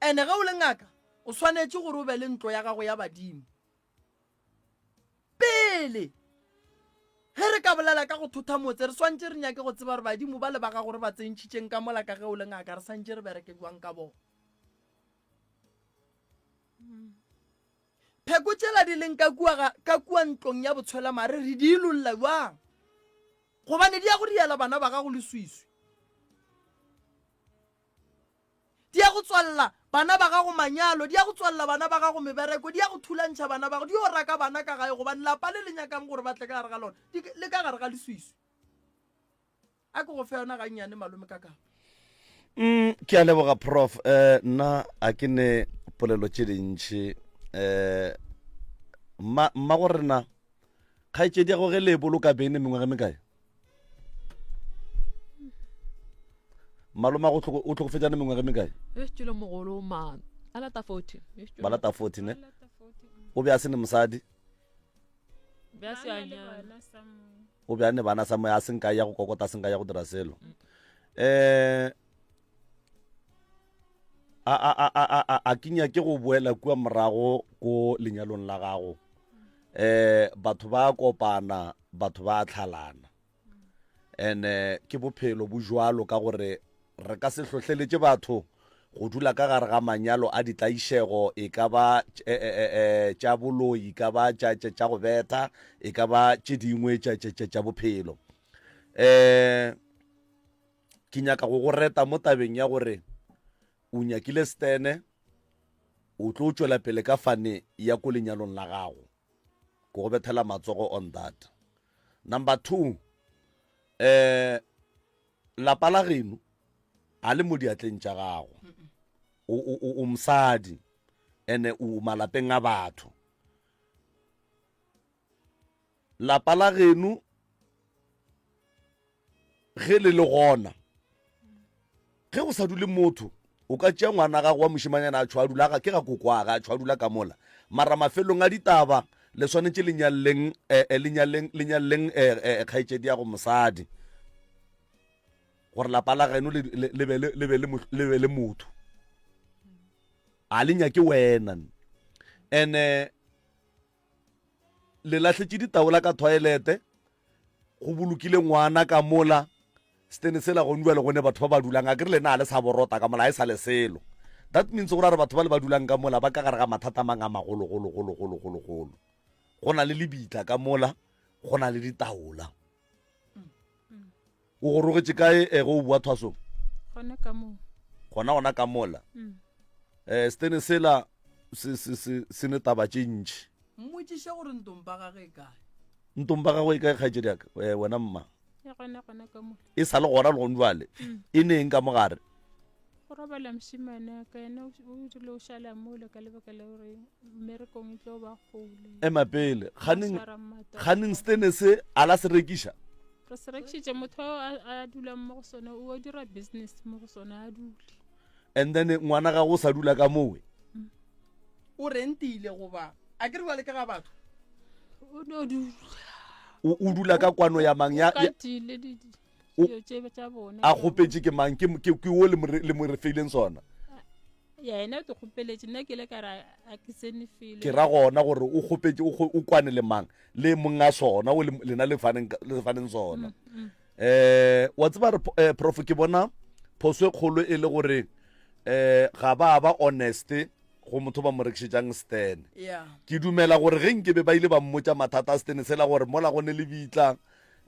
Ene ge o le ngaka, o swanetše gore o be le ntlo ya gago ya badimo. Pele ge re ka bolela ka go thotha motse, re swantše re nyake go tseba gore badimo ba le ba gago re ba tsentšhitšeng ka mola ka ge o le ngaka, re santše re bereke bjang ka bona. Pheko tšela di leng ka kua, ka kua ntlong ya botshwelamare re di ilolla bjang? Gobane di ya go diela bana ba gago leswiswi. Di ya go tswalela bana ba gago manyalo, di ya go tswalela bana ba gago mebereko, di ya go thulantšha bana ba gago, di yo raka bana ka gae gobane lapa le le nyakang gore ba tle ka gare ga lona le ka gare ga leswiswi. A ke go fe yona gannyane malome ka kapa. Mm, ke a leboga prof eh, nna a ke ne polelo tše dintši eh, mma mma go rena kgaetšedi ya go ge le e boloka bene mengwaga mekae? Malome a go o hlokofetšane mengwaga e mekae? E tšwele mogolo ma a lata 40. Ba lata 40 ne? O be a se ne mosadi? Be a se a nyala. O be a ne bana sa moya a se nka ya go kokota a se nka ya go dira selo. Eh a a a a a a ke nyake go boela kua morago ko lenyalong la gago. Eh batho ba kopana, batho ba tlhalana. And-e ke bophelo bo jwalo ka gore re ka se hlohleletše batho go dula ka gare ga manyalo a ditlaišego, e ka ba tša boloi, e ka ba tša go betha, e ka ba tše dingwe tša bophelo. Um ke nyaka go go reta mo tabeng ya gore o nyakile stene, o tlo tšwela pele ka fane ya ko lenyalong la gago. Ke go bethela matsogo on that. Number 2, eh lapa la geno a le mo diatleng tša gago. O o o mosadi ene o malapeng a batho. Lapa la geno ge le le gona ge go sa dule motho o ka tšea ngwana gago wa mošemanyana a tšhwa dula ga ke ga kokoaga a tšhwa dula ka mola mara mafelong a ditaba le swanetše le nyalleng eh, eh, le nyalleng le nyalleng eh, eh, kgaetšedi ya go mosadi gore lapa la geno le le be le be le be le motho a le nyake wena ene Le lahletše ditaola ka thoilete, go bolokile ngwana ka mola, setene sela gone bjale go ne batho ba ba dulang, a ke re lena ga le sa borota ka mola, ga e sa le selo. That means go ra re batho ba le ba dulang ka mola ba ka gare ga mathata a mang a magologologologologolo. Go na le lebitla ka mola, go na le ditaola. O gorogetše kae eh, ge o boa thwasong? Gona ka moo. Gona gona ka mola. Mm. Eh, setene sela se, se, se, se ne taba tše ntši. Mmotšiše gore ntompa gage e kae. Ntompa gagwe e kae kgaetšedi yaka? Eh, wena mma. E gona gona ka mola. E sa le gona le gone jwale. Mm. E neng ka mogare? Go robala mošemane wa ka yena o rile o šala mola ka lebaka la gore mmerekong e tlo ba kgole. Ema pele. Kganeng kganeng setene se a la se rekiša? Re se rekišitše motho a a dulang mo go sona o dira business mo go sona a dule. And then ngwana gago o sa dula ka mowe? O rentile goba a ke re bjale ke ga batho? O no dula. O o dula ka kwano ya mang ya O katile di dilo tše tša bona. A kgopetše ke mang? Ke ke ke wo le mo le mo re feileng sona? Yena o te kgopeletše nna ke ile ka re a ke tsene felo. Ke ra gona gore o kgopetše o kwane le mang le mong a sona o lena le faneng le faneng sona. Eh wa tseba re eh, prof ke bona phoso e kgolo e le gore eh ga ba ba honest go motho ba mo rekišetšang stene. Yeah. Ke dumela gore ge nkebe ba ile ba mmotša mathata a stene sela gore mola go ne le bitla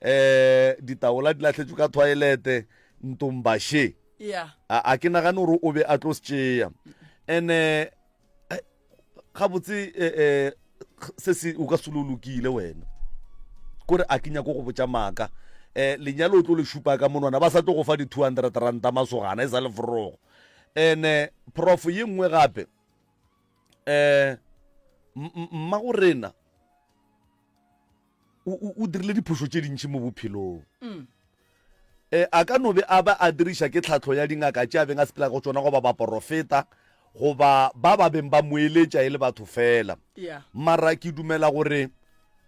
eh ditaola di lahletšwe ka toilete ntombaše. Yeah. A, a ke nagane gore o be a tlo se tšea. Ene eh, gabotse eh, eh, se se o ka se lo lokile wena. Kore a ke nyako go botša maaka. Eh, lenyalo o tlo le šupa ka monwana ba sa tlo go fa di 200 ranta masogana e sa le forogo. Ene prof ye nngwe gape eh mma go rena o dirile diphošo tše dintši mo bophelong. Mm. E, a ka no be a ba a diriša ke tlhahlo ya dingaka tše a beng a sepela go tšona goba baporofeta goba ba ba beng ba mo eletša e le batho fela. Yeah. Mara ke dumela gore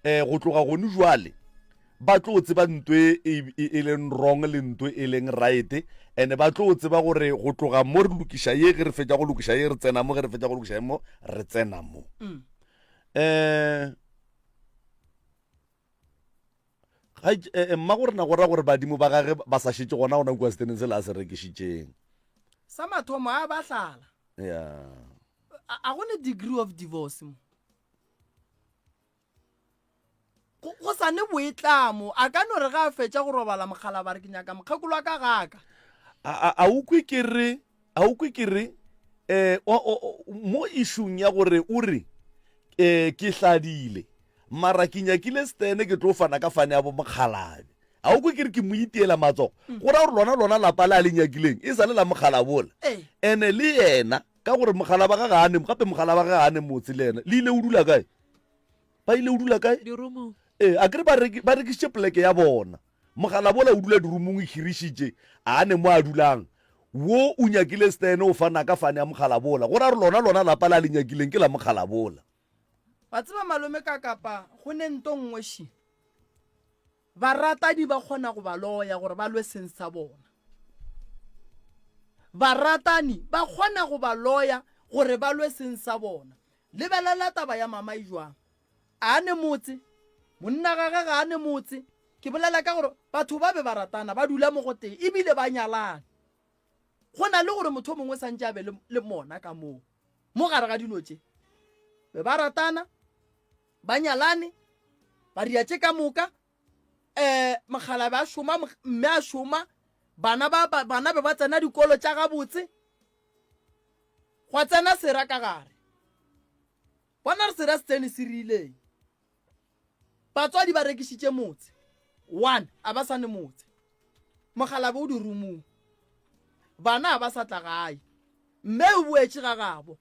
um go tloga gone jwale ba tlo tseba nto e, e, e, e leng wrong le nto e leng right and ba tlo tseba gore go tloga mo re lokiša ye ge re fetša go lokiša ye re tsena mo ge re fetša go lokiša ye mo re tsena mo. Mm. Um Ga eh, eh, mma go rena go ra gore badimo ba gage ba sa šetše gona gona kua seteneng sela a se rekišitšeng. Sa mathomo a ba hlala. Ya. A go ne degree of divorce mo. Go, go sa ne boitlamo. A ka no re ga a fetša go robala mogala ba re ke nyaka mokgekolo wa ka gaka. A, a, a o kwe ke re, a o kwe ke re, eh, o, o, o, mo išung ya gore o re, eh, ke hladile. Mara ke nyakile stene ke tlo fana ka fane ya bo mokgalabe. A o kwe ke re ke mo itiela matsogo? Go ra gore lona lona lapa le a le nyakileng e sa le la mokgalabola. Ene le yena ka gore mokgalaba ga ga ane gape mokgalaba ga ga ane motse le yena le ile o dula kae? Ba ile o dula kae? Dirumong. Ee, a kere ba rekišitše poleke ya bona. Mogalabola o dula dirumong e hirišitše, a ne mo a dulang. Wo o nyakile Stan o fana ka fane ya mokgalabola. Go ra gore lona lona lapa la le nyakileng ke la mokgalabola. Wa tseba malome ka kapa go ne nto nngwe ši. Baratani ba kgona go ba loya gore ba lwe seng sa bona. Baratani ba kgona go ba loya gore ba lwe seng sa bona. Lebelela taba ya mama e jwang. A ne motse, monna gage ga a ne motse. Ke bolela ka gore batho ba be ba ratana, ba dula mo gotee ebile ba nyalane. Go na le gore motho o mongwe santše a be le, le mona ka moo. Mo gare ga dilo tše. Be ba ratana, ba nyalane, ba ria tše ka moka, um mokgalabe a šoma, mme a šoma, bana ba, ba, bana be ba tsena dikolo tša gabotse, gwa tsena sera ka gare. Bona re sera se tsene se rileng. Batswadi ba rekišitše motse. One, a ba sa ne motse. Mokgalabe o dirumong. Bana a ba sa tla gae. Mme o boetše ga gabo.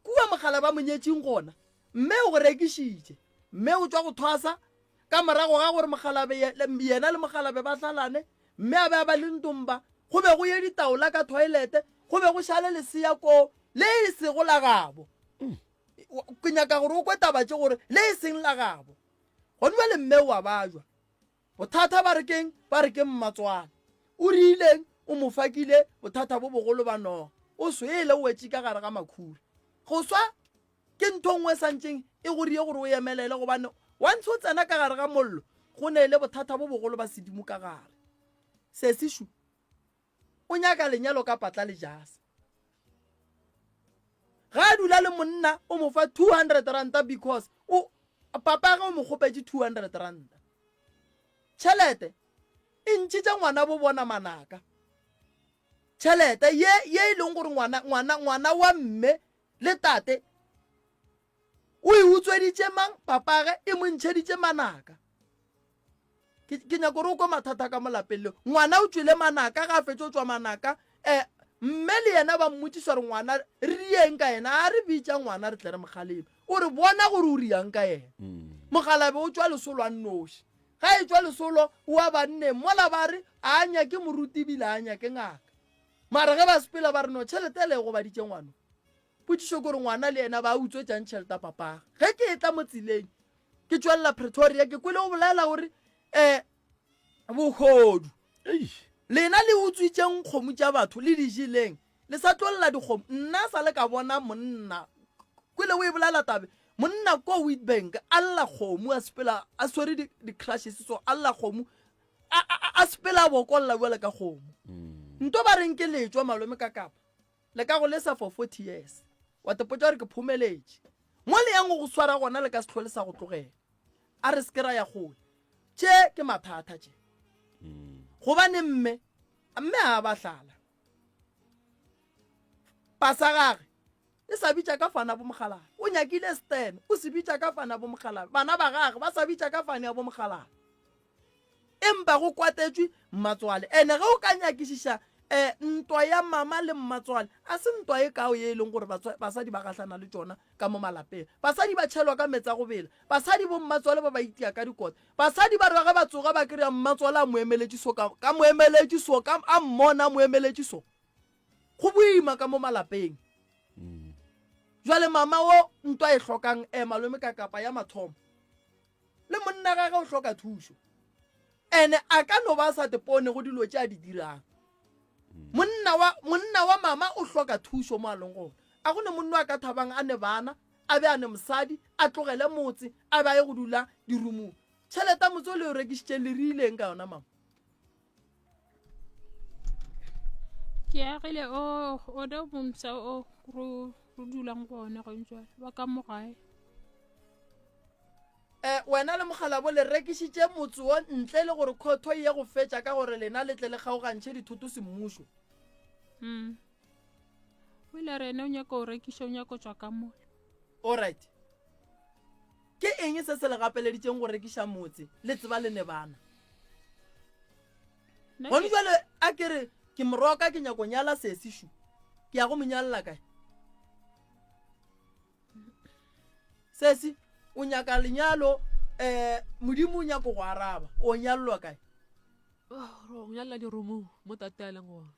Kua mokgalabe a mo nyetšeng gona, mme o go rekišitše. Mme o tšwa go thwasa ka morago ga gore mokgalabe yena le mokgalabe ba hlalane, mme a be a ba le ntomba. Go be go ye ditaola ka thoilete, go be go šale lesea koo le e sego la gabo. Ke nyaka gore o kwe taba tše gore le e seng la gabo. Gone bjale mme o a bajwa. Bothata ba re keng? Ba re ke mmatswale. O rileng? O mo fakile bothata bo bogolo ba noga. O swele o wetše ka gare ga makhura. Go swa ke ntho nngwe e santšeng e go rie gore o emelele gobane once o tsena ka gare ga mollo go ne le bothata bo bogolo ba sedimo ka gare. Sesi šu o nyaka lenyalo ka patla le jase. Ga a dula le monna o mo fa 200 ranta because o papa ge o mo kgopetše 200 ranta. Tšhelete e ntšhitše ngwana bo bona manaka. Tšhelete ye ye e leng gore ngwana ngwana ngwana wa mme le tate o e utsweditše mang papage e mo ntšheditše manaka. Ke, ke nyako gore o kwe mathata ka mo lapeng leo. Ngwana o tšwele manaka, ga a fetše o tšwa manaka. Eh, mme le yena ba mmotšiša gore ngwana re rieng ka yena, a re bitša ngwana re tle re mo kgaleme. O re bona gore o riang ka yena. Mokgalabe o tšwa lesolo a nnoši. Ga e tšwa lesolo o a banneng, mola ba re a nyake moruti ebile a nyake ngaka. Mara ge ba sepela ba re no tšhelete ele e gobaditše ngwano. Potšišo ke gore ngwana le yena ba utswetšang tšhelete ya papage. Ge ke etla mo tseleng ke tšwelela Pretoria ke kwele o bolela gore um bohodu lena le utswitšeng kgomo tša batho le di jeleng le sa tlo lla dikgomo. Nna sa le ka bona monna kwele o e bolela tabe monna ko Witbank a lla kgomo a sepela a swere di-crushes so a lla kgomo a sepela a bokolla bjale ka kgomo. Nto ba reng ke letšwa malome ka kapa Le ka go lesa for 40 years. Wa tepotša gore ke phomeletše. Mo le yang go go swara gona le ka se hlole sa go tlogela. A re se ke ra ya kgole. Tše ke mathata tše. Gobane mme, mme a ba hlala. Pasa gage e sa bitša ka fana bo mogalabe. O nyakile Stan, o se bitša ka fana bo mogalabe. Bana ba gage ba sa bitša ka fane ya bo mogalabe. Empa go kwatetšwe mmatswale. Ene ge o ka nyakišiša um ntwa ya mama le mmatswale, a se ntwa e kao ye e leng gore basadi ba gahlana le tšona ka mo malapeng. Basadi ba tšhelwa ka meetse a go bela. Basadi bo mmatswale ba ba itia ka dikota. Basadi ba re ge ba tsoga ba kry-a mmatswale a mo emeletše so ka, ka mo emeletše so, ka, a mmona a mo emeletše so. Go boima ka mo malapeng. Jwale mama wo ntwa e hlokang e malome ka kapa ya mathomo. Le monna gage o hloka thušo. Ene a ka no ba a sa tepone go dilo tše a di dirang. Monna wa, monna wa mama o hloka thušo mo a leng gona. A go ne monna a ka thabang a ne bana, a be a ne mosadi, a tlogele motse, a be a ye go dula dirumong. Tšhelete ya motse o le o rekišitšeng le rileng ka yona mama? Ke agile o o do bomsa o ro ro dulang go ona go jwale ba ka mo gae. Eh, wena le mokgalabo le rekišitše motse wo ntle le gore khotho e ye go fetša ka gore lena le tle le kgaogantšhe dithoto semmušo. Mm. O ile a re ene o nyaka go rekiša o nyaka go tšwa ka mola. Alright. Ke eng se se le gapeleditšeng go rekiša motse le tseba le ne bana? Gone jwale a ke re ke moroka ke nyako nyala sesi šu. Ke ya go mo nyalela kae? Sesi o nyaka lenyalo um Modimo o nyako go araba. O nyalelwa kae? Oh, ro nyalela dirumong mo tate a leng gona.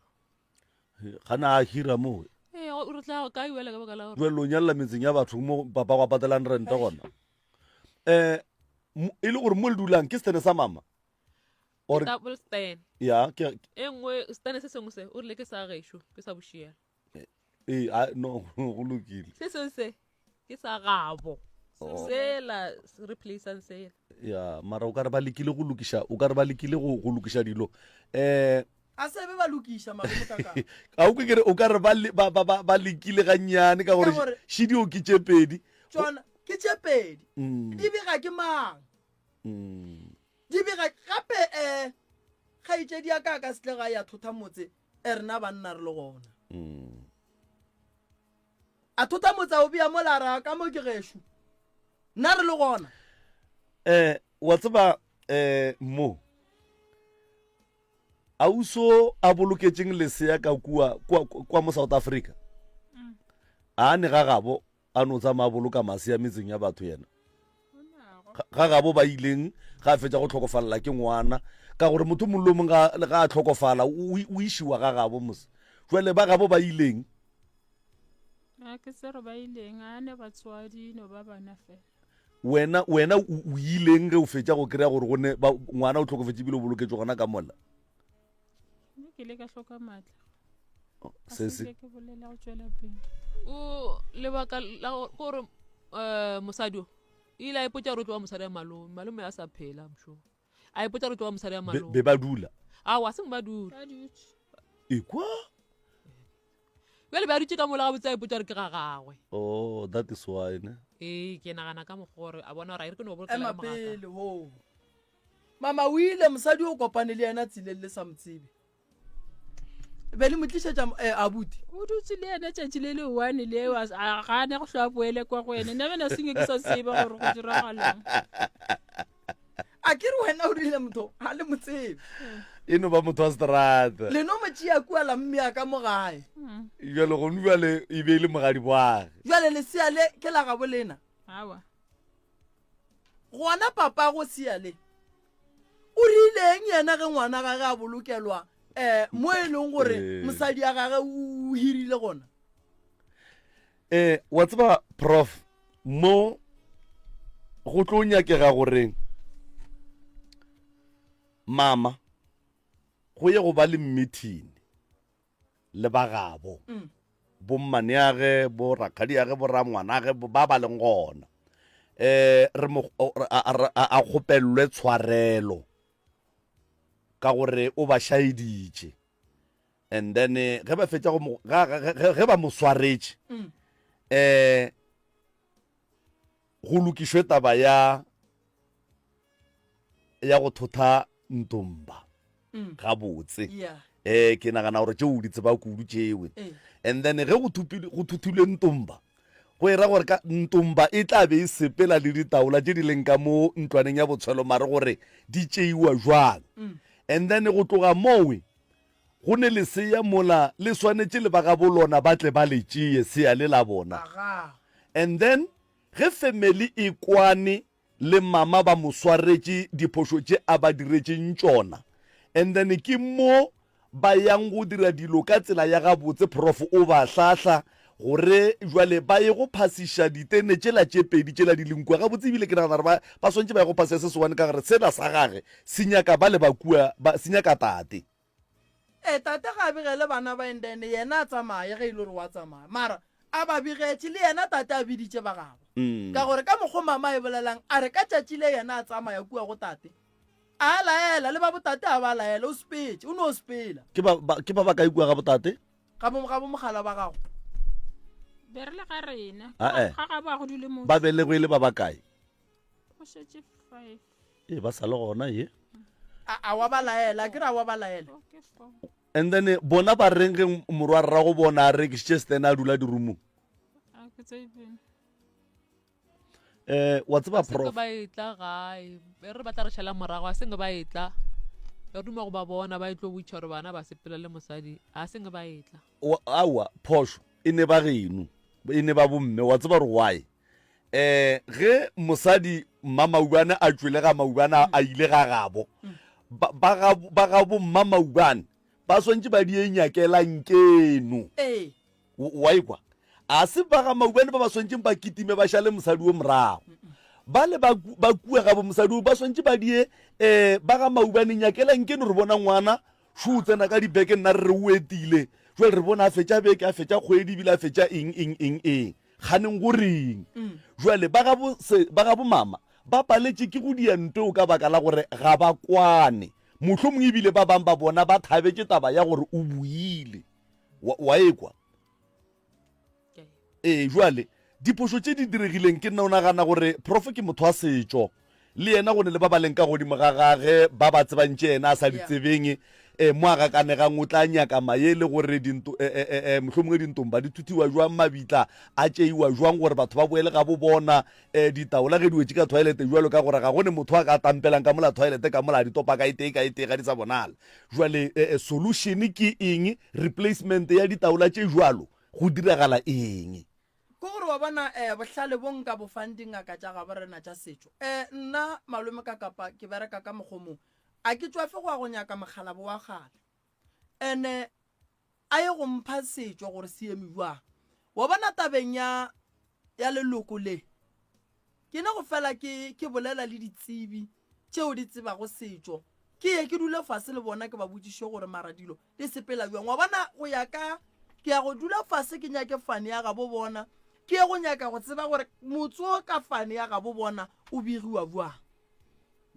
Gana a hira mo. Ee, o re tla kae wela ka baka la gore. Jwale o nyalela metseng ya batho mo papa go patelang rente gona. Eh e le gore mo le dulang ke stene sa mama. Or double stand. Ya, ke e nngwe stene se sengwe se o rile ke sa gešo, ke sa bošiela. Ee, a no go lokile. Se sengwe se ke sa gabo. Oh. Sela se replaceang sela. Ya, mara o ka re ba lekile go lokiša, o ka re ba lekile go go lokiša dilo. Eh a se be ba lokiša malome ka ka. A o ke re o ka re ba ba ba ba lekile gannyane ka gore šidio ke tše pedi. Tsona ke tše pedi. Mm. Di bega ke mang? Mm. Di bega gape eh kgaetšedi ya ka ka se tle ga ya thotha motse e rena banna re le gona. Mm. A thotha motse a o bea mola a ra ka mo ke gešo. Nna re le gona. Eh wa tseba eh mo auso a boloketšeng lesea ka kua kua kua mo South Africa. Mm. A ne ga gabo a no tsamaya boloka masea metseng ya batho yena. Ga gabo ba ileng ga a fetša go hlokofalela ke ngwana ka gore motho mongwe le mongwe ga ga a hlokofala o išiwa ga gabo mos. Jwale ba gabo ba ileng A ke tsere ba ileng a ne batswadi no ba bana fela. Wena wena o ileng ge o fetša go kry-a gore go ne ngwana o hlokofetše ebile o boloketšwe gona ka mola? Nna ke ile ka hloka maatla. Oh, se se. Ke bolela go tšwela pele. O lebaka la gore um mosadi o ile a ipotša gore o tlo ba mosadi wa malome, malome a sa phela I'm sure. A ipotša gore o tlo ba mosadi wa malome. Be ba dula. Aowa, seng ba dula. Ba dutše. Ekwa? Bjale ba dutše ka mola gabotse a ipotša gore ke ga gagwe. Oh, that is why ne. Ee, ke nagana ka mokgwa gore a bona gore a e re ke no bolokela Ema ka mogaka. pele ho. Mama o ile mosadi o kopane le yena tseleng le sa mo tsebe. Be le mo tlišetša eh, abuti. O dutse le yena tšatši le le one leo a a gana go hlwa boele kwa go yena. Nna bena senge ke sa tsebe gore go diragalang. A ke re wena o rile motho ga le mo tsebe. E no ba motho wa seterata. Le no mo tšea kua la mmea ka mo gae. Jwale gone jwale e be e le mogadi boage. Jwale lesea le ke la gabo lena. Awa. Gona papago sea le o rileng yena ge ngwana gage a bolokelwa um mo e leng gore Eh. mosadi ya gage o hirile gona? Eh, wa tseba prof, mo go tlo nyakega gore mama go ye go ba le meeting le ba gabo mm. bommaneage bo rakgadiage bo rangwanage ba ba leng gona eh re mo a kgopelelwe tshwarelo ka gore o ba šaeditše and then eh, ge ba fetša go mo ge ba mo swaretše mm. eh go lokišwe taba ya ya go thotha ntomba mm. gabotse yeah. eh ke nagana gore tšeo di tseba kudu tšewe eh. and then ge go go thuthilwe ntomba go era gore ka ntomba e tla be e sepela le ditaola tše di leng ka mo ntlwaneng ya botshwelo mare gore di tšeiwa jwang mm. and then go tloga mowe go ne lesea mola le swanetše le ba gabo lona ba tle ba le tšeye sea le la bona and then ge family e kwane le mama ba mo swaretše diphošo tše a ba diretšeng tšona and then ke mo ba yang go dira dilo ka tsela ya gabotse prof o ba hlahla gore jwale ba ye go phasiša ditene tšela tše pedi tšela di leng kua gabotse ebile ke nagana gore ba ba swantše ba ye go phasiša se sewane ka gore sela sa gage se nyaka ba le ba kua ba se nyaka tate. Ee, tate ga a begele bana ba and then yena a tsamaye ge e le gore wa tsamaya mara a ba begetše le yena tate a biditše ba gabo ka gore ka mokgo mama a e bolelang a re ka tšatši le yena a tsamaya kua go tate a laela le ba botate a ba laela o sepetše o no sepela. Ke ba ba ke ba ba kae kua ga botate? Ga bo ga bo mogala ba gago. Be re le ga rena. Ae. Ga gabo a go dule motho. Ba belegwe e le ba ba kae? Go šetše five. Ee, ba sa le gona ye. A a wa ba laela, a ke re a wa ba laela. Okay, four. And then eh, bona ba reng ge morwa rrago bona a rekišitše stene a dula dirumong? A ke tsebe. Eh, wa tseba senke prof. ba etla gae be re batla re šala morago a senke ba etla re duma go ba bona ba etlo botšha gore bana ba sepela le mosadi a senke ba etla Wa- Aowa, phošo e ne ba geno, e ne ba bomme. Wa tseba gore why? Eh, ge mosadi mma Maubane a tšwele ga Maubane a ile ga gabo, ba, ba ga, ba gabo mma Maubane. Ba swantše ba di e nyakela nkeno. Ee. Wa ekwa? A se ba ga Maubane ba ba swantšeng ba kitime ba šale mosadi wo morago. Bale ba, ba kua gabo mosadi wo ba swantše ba die eh, ba ga Maubane nyakela nkeno re bona ngwana šo o tsena ka dibeke nna re re o etile. Jwale re bona a fetša beke, a fetša kgwedi ebile a fetša eng eng eng eng. Kganeng go reng? Jwale ba gabo se, ba gabo mama ba paletše ke go dia ntweo ka baka la gore ga ba kwane. Mohlomongwe ebile ba bang ba bona ba thabetše taba ya gore o buile. Wa, wa ekwa? Ee, jwale diphošo tše di diregileng ke nna o nagana gore prof ke motho wa setšo le yena go ne le ba ba leng ka godimo ga gage ba ba tsebang tše yena a sa di tsebeng um mo a gakanegang o tla nyaka maele gore dinto eh, eh, eh, mohlomongwe dintomba di thuthiwa jwang mabitla a tšeiwa jwang gore batho ba boele ga bo bona um ditaola ge di wetše ka toilete jwalo ka gore ga go ne motho a ka tampelang ka mola toilete ka mola a di topa ka e tee ka e tee ga di sa bonala jwale solution ke eng replacement ya ditaola tše jwalo go diragala eng Ke gore wa bona um bohlale bo nka bo fang dingaka tša gabo rena tša setšo. Um nna malome ka kapa ke bereka ka mokgwa o mongwe. A ke tšwafe go ya go nyaka mokgalabo wa kgale. Ene a ye go mpha setšo gore se eme bjang. Wa bona tabeng ya ya leloko le, ke ne go fela ke ke bolela le ditsebi tšeo di tsebago setšo. Ke ye ke dule fase le bona ke ba botšiše gore mara dilo di sepela bjang. Wa bona, go ya ka, ke ya go dula fase ke nyake fane ya gabo bona, ke ye go nyaka go tseba gore motse wo ka fane ya gabo bona o begiwa bjang.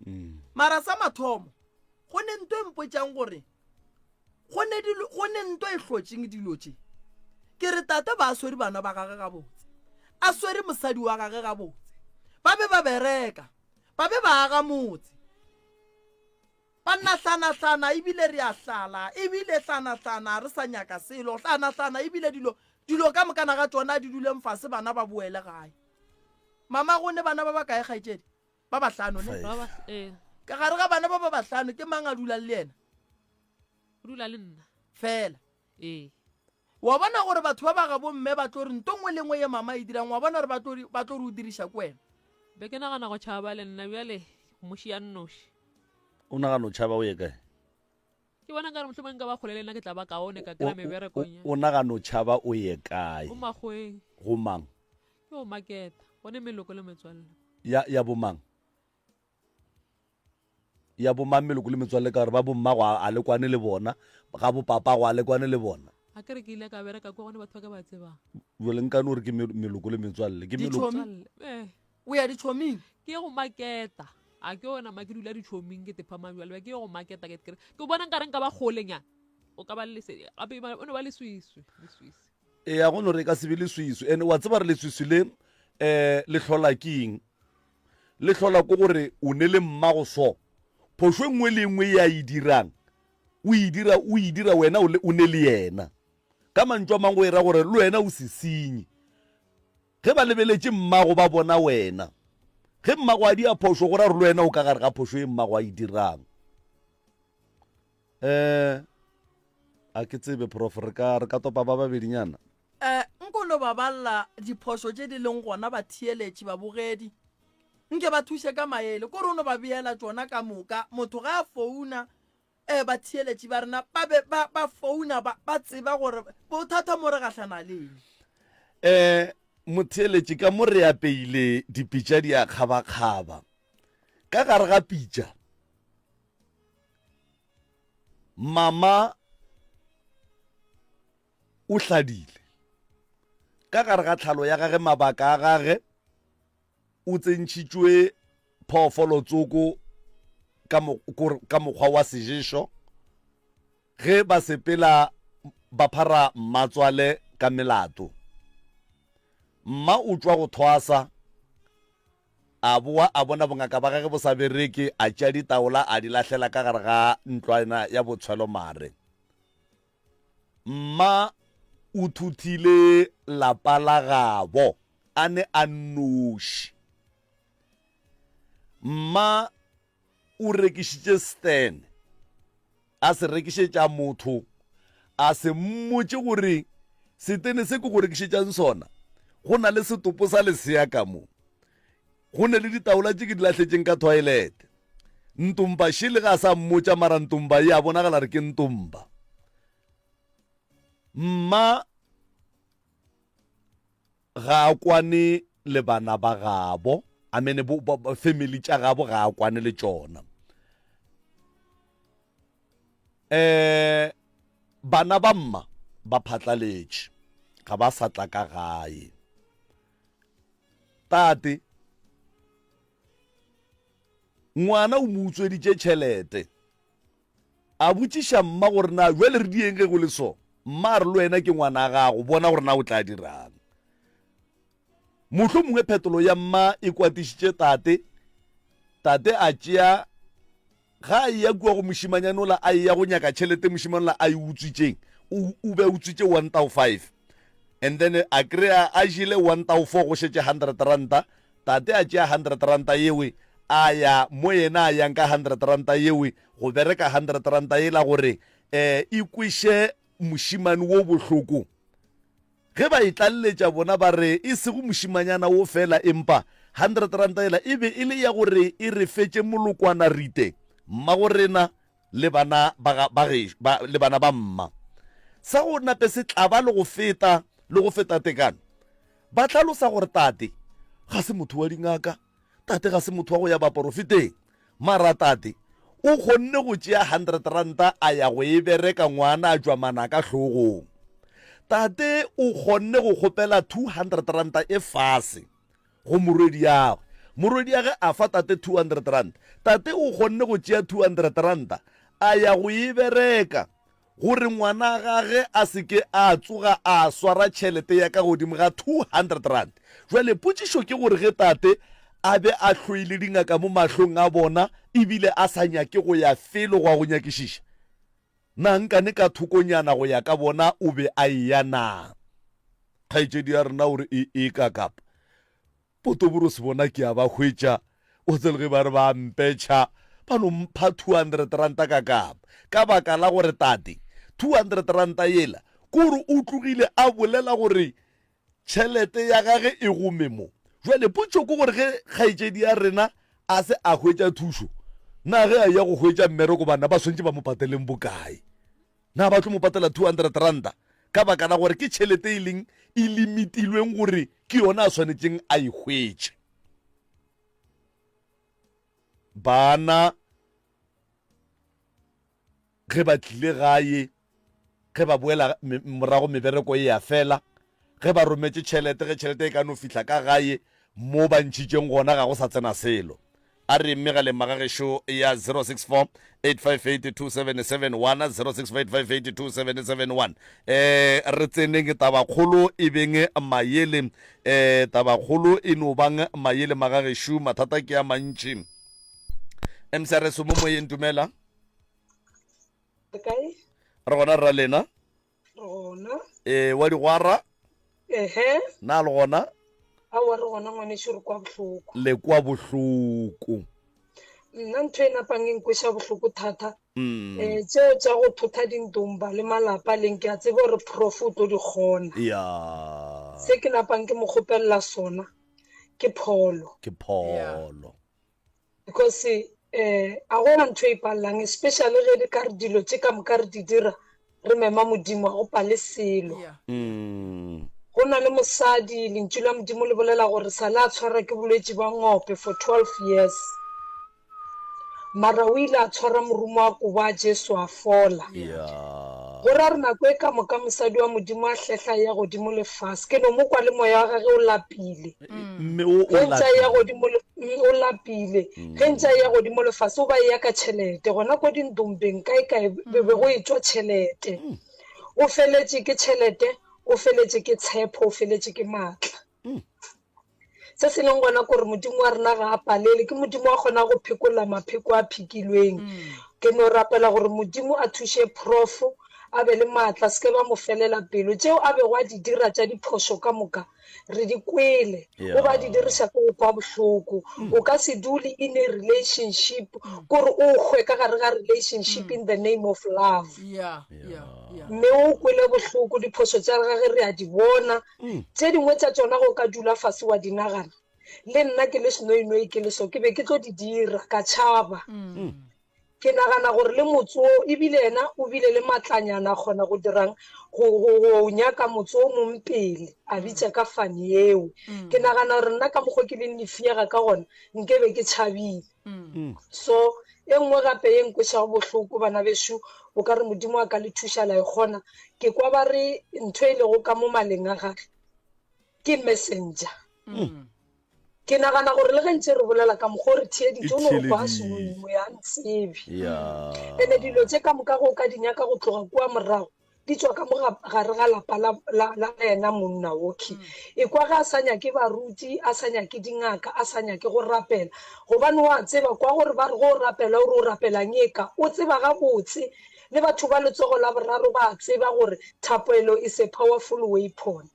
Mm. Mara sa mathomo, go ne nto e mpotšang gore go ne dilo, go ne nto e hlotšeng dilo tše. Ke re tate ba swere bana ba gage gabotse, a swere mosadi wa gage gabotse, ba be ba bereka, ba be ba aga motse. Banna hlanahlana ebile re a hlala, ebile hlanahlana re sa nyaka selo, hlanahlana ebile dilo, dilo ka mokana ga tšona di duleng fase bana ba boele gae. Mama go ne bana ba bakae kgaetšedi? Ba bahlano ne? Ba ba ee. Ka gare ga bana ba ba bahlano ke mang a dulang le yena? O dula le nna. Fela. Ee. Wa bona gore batho ba ba gabo mme ba tlo re nto nngwe le nngwe ye mama e dirang, wa bona gore ba tlo ba tlo re o diriša ke wena. Be ke nagana go tšhaba le nna bjale mo šia nnoši. O nagana o tšhaba o ye kae? Ke bona nkare mohlomong nka ba kgole le nna ke tla ba kaone ka kry-a meberekong. O nagana o tšhaba o ye kae? Go makgoweng. Go mang? Ke go maketa, gone meloko le metswalle. Ya ya bomang? Ya bomang meloko le metswalle ka gore ba bommago a le kwane le bona, ga bopapa go a le kwane le bona. A ke re ke ile ka bereka kwa gone batho ba ka ba tsebang. Jale nka no re ke meloko le metswalle. Ke meloko. Ditšhomi. Eh. O ya ditšhoming? Ke ye go maketa. A ke yona ma ke dula ditšhoming ke tepha majwale ke ye go maketa ke ke ke bona nkare nka ba kgolenyana. O ka ba le lesedi. Gape o no ba leswiswi, leswiswi. Eya go no re e ka se be leswiswi. Ene wa tseba re leswiswi le um le hlola ke eng? Le hlola ke gore o ne le mmago so. Phošo e nngwe le e nngwe ye a e dirang, o e dira, o e dira wena o le, o ne le yena. Ka mantšu a mangwe go e ra gore le wena o sesenyi. Ge ba lebeletše mmago ba bona wena. Ge mmago a dia phošo go ra gore le wena o ka gare ga phošo ye mmago a e dirang. Eh, a ke tsebe prof, re ka, re ka topa ba babedinyana. Eh, nko no ba balla diphošo tše di leng gona batheeletši, babogedi. Nke ba thuše ka maele, kore o no ba beela tšona ka moka. Motho ga a founa, eh, batheeletši ba rena ba be ba, ba founa ba, ba tseba gore bothata mo re gahlana le eng. Eh, motheeletši ka mo re apeile dipitša di a kgabakgaba. Ka gare ga pitša, mama o hladile. Ka gare ga tlhalo ya gage mabaka a gage o tsentšhitšwe phoofolo tsoko ka, ka mokgwa wa seješo ge ba sepela ba phara mmatswale ka melato. Mma o tšwa go thwasa a boa a bona bongaka ba gage bo sa bereke a tšea ditaola a di lahlela ka gare ga ntlwana ya botshwelo mare. Mma o thuthile lapa la gabo a ne a nnoši. Mma o rekišitše Stan a se rekišetša motho a se mmotše gore setene se ke go rekišetšang sona go na le setopo sa lesea ka mo. Go ne le ditaola tše ke di lahletšeng ka toilet. Ntomba šele ga a sa mmotša mara Ntomba ye a bonagala re ke Ntomba. Mma ga a kwane le bana ba gabo, I mean bo, bo, bo, family tša gabo ga a kwane le tšona. Eh bana ba mma ba phatlaletše, ga ba sa tla ka gae. Tate ngwana o mo utsweditše tšhelete. A botšiša mma gore na bjale re dieng ge go le so. Mma a re le wena ke ngwana gago, bona gore na o tla dirang. Mohlomongwe phetolo ya mma e kwatišitše tate. Tate a tšea ga a eya kua go mošimanyane ola a eya go nyaka tšhelete mošimane ola a e utswitšeng. O, o be a utswitše one thou five. And then a kry-a a jele one thou four go šetše hundred ranta. Tate a tšea hundred ranta yewe a ya mo yena a yang ka hundred ranta yewe go bereka hundred ranta yela gore um e kweše mošimane wo bohloko. Ge ba e tlaleletša bona ba re e sego mošimanyana wo fela empa hundred ranta yela e be e le ya gore e re fetše molokwana rite mmagorena le bana ba ga, ba gešo, ba, le bana ba mma. Sa go nape se tlaba le go feta, le go feta tekano. Ba hlalosa gore tate ga se motho wa dingaka, tate ga se motho wa go ya baporofeteng, mara tate o kgonne go tšea hundred ranta a ya go e bereka ngwana a tšwa manaka hlogong. Tate o kgonne go kgopela 200 ranta e fase go morwediagwe. Morwediage a fa tate 200 ranta. Tate o kgonne go tšea 200 ranta a ya go e bereka gore ngwana gage a se ke a tsoga a swara tšhelete ya ka godimo ga 200 rand. Jwale potšišo ke gore ge tate a be a hloile dingaka mo mahlong a bona ebile a sa nyake go ya felo go ya go nyakišiša, na nkane ka thokonyana go ya ka bona o be a eya na? Kgaetšedi ya rena o re e e ka kapa Potoborosi bona ke a ba hwetša, o tsebe ge ba re ba a mpetšha, ba no mpha 200 ranta ka kapa. Ka baka la gore tate, 200 ranta yela, ke gore o tlogile a bolela gore tšhelete ya gage e gome mo. Jwale potšo ke gore ge kgaetšedi ya rena a se a hwetša thušo, na ge a eya go hwetša mmereko banna ba swantše ba mo pateleng bokae? Na ba tlo mo patela 200 ranta ka baka la gore ke tšhelete e leng e limitilweng gore ke yona a swanetšeng a e hwetše? Bana ge ba tlile gae, ge ba boela morago mebereko e ya fela, ge ba rometše tšhelete, ge tšhelete e ka no fihla ka gae mo ba ntšhitšeng gona ga go sa tsena selo. A re megaleng magagešo ya 064 858 2771 064 858 2771 eh re tseneng tabakgolo e beng mayele eh tabakgolo e no bang mayele magagešo mathata ke a mantši MCRS mo moyeng dumela Re kae? Re gona rra lena. Re gona. E, wa digwara. Ehe. Na le gona? Aowa re gona ngwanešu re kwa bohloko. Le kwa bohloko. Nna ntho e napang e nkweša bohloko thata. Mm. Eh, tšeo tša go thotha dintomba le malapa leng ke a tseba gore prof o tlo di kgona. Ya. Se ke napang ke mo kgopelela sona ke pholo. Ke pholo. Because um a gona ntho e palelang especially ge di ka re dilo tše ka moka re di dira re mema modimo a go pale selo. Mm. Go na le mosadi lentšu la modimo le bolela gore sa le a tshwara ke bolwetši ba ngope for 12 years mara o ile a tshwara morumo wa kobo a Jesu a fola. Yeah. Go ra re nako e ka moka mosadi wa modimo a hlehla ya godimo le fase ke no mo kwa le moya wa gage o lapile. Mme o Ge o ntse a ya lapile. godimo le mm, o lapile. Ge ntse a ya godimo le fase o ba eya ka tšhelete gona ko dintompeng kae kae be be go etšwa tšhelete. O feletše ke tšhelete, o feletše ke tshepo, o feletše ke maatla. Se se leng gona kore Modimo wa rena ga a palele, ke Modimo wa kgona go phekola mapheko a phikilweng. Ke no rapela gore Modimo a thuše Prof a be le maatla, se ke ba mo felela pelo. Tšeo a bego a di dira tša diphošo ka moka re di kwele, o ba di diriša ke go kwa bohloko. O ka se dule in a relationship kore o hwe ka gare ga relationship in the name of love. Mme o kwele bohloko, diphošo tša gage re a di bona. Tše dingwe tša tšona ge o ka dula fase wa di nagana, le nna ke le senoinoi ke le so, ke be ke tlo di dira, ka tšhaba. Ke nagana gore le motse wo, ebile yena o bile le matlanyana a kgona go dirang, go, go, go nyaka motse o mong pele, a bitša ka fane yeo. Ke nagana gore nna ka mokgo ke leng lefiega ka gona, nke be ke tšhabile. So, e nngwe gape ye nkwešago bohloko, bana bešo, o ka re Modimo a ka le thuša la e kgona, ke kwa ba re ntho e lego ka mo maleng a gage ke messenger. Ke nagana gore le ge ntše re bolela ka mokgwa o re theeditše, o no re kwa sengwe ya ntsebe. Ene dilo tše ka moka ge o ka di nyaka go tloga kua morago, di tšwa ka mo gare ga lapa la, la, la yena monna wokhwi. Ekwa ge a sa nyake baruti, a sa nyake dingaka, a sa nyake go rapela. Gobane o a tseba, kwa gore ba re ge o rapela o re o rapelang eka. O tseba gabotse, le batho ba letsogo la boraro ba a tseba gore thapelo is a powerful weapon.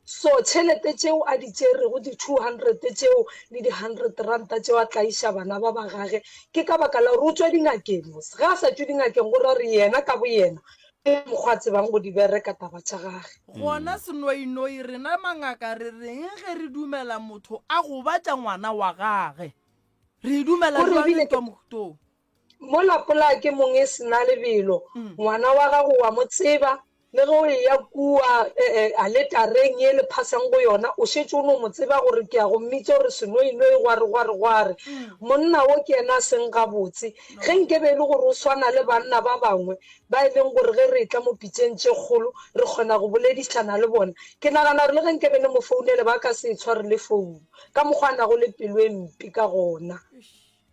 So tšhelete tšeo a di tšerego, di 200 tšeo le di 100 ranta tšeo a tlaiša bana ba ba gage, ke ka baka la gore o tšwa dingakeng mos. Ge a sa tšwe dingakeng go ra gore yena ka boyena ke mokgwa a tsebang go di bereka taba tša gage. Gona senoinoi rena mangaka re reng ge re dumela motho a gobatša ngwana wa gage? Re e dumela Gore bjang ebile ntwa mohutong? Mola polaya ke mong e se na lebelo, ngwana wa gago wa mo tseba, le ge o eya kua aletareng ye le phasang go yona, o šetše o no mo tseba gore ke ya go mmitša gore senoinoi gware gware gware. Monna wo ke yena a seng gabotse. Ge nke be e le gore o swana le banna ba bangwe ba e leng gore ge re etla mo pitšeng tše kgolo re kgona go boledišana le bona, ke nagana gore le ge nke be le mo founele ba ka se e tshware le founu ka mokgwa a nago le pelo e mpe ka gona.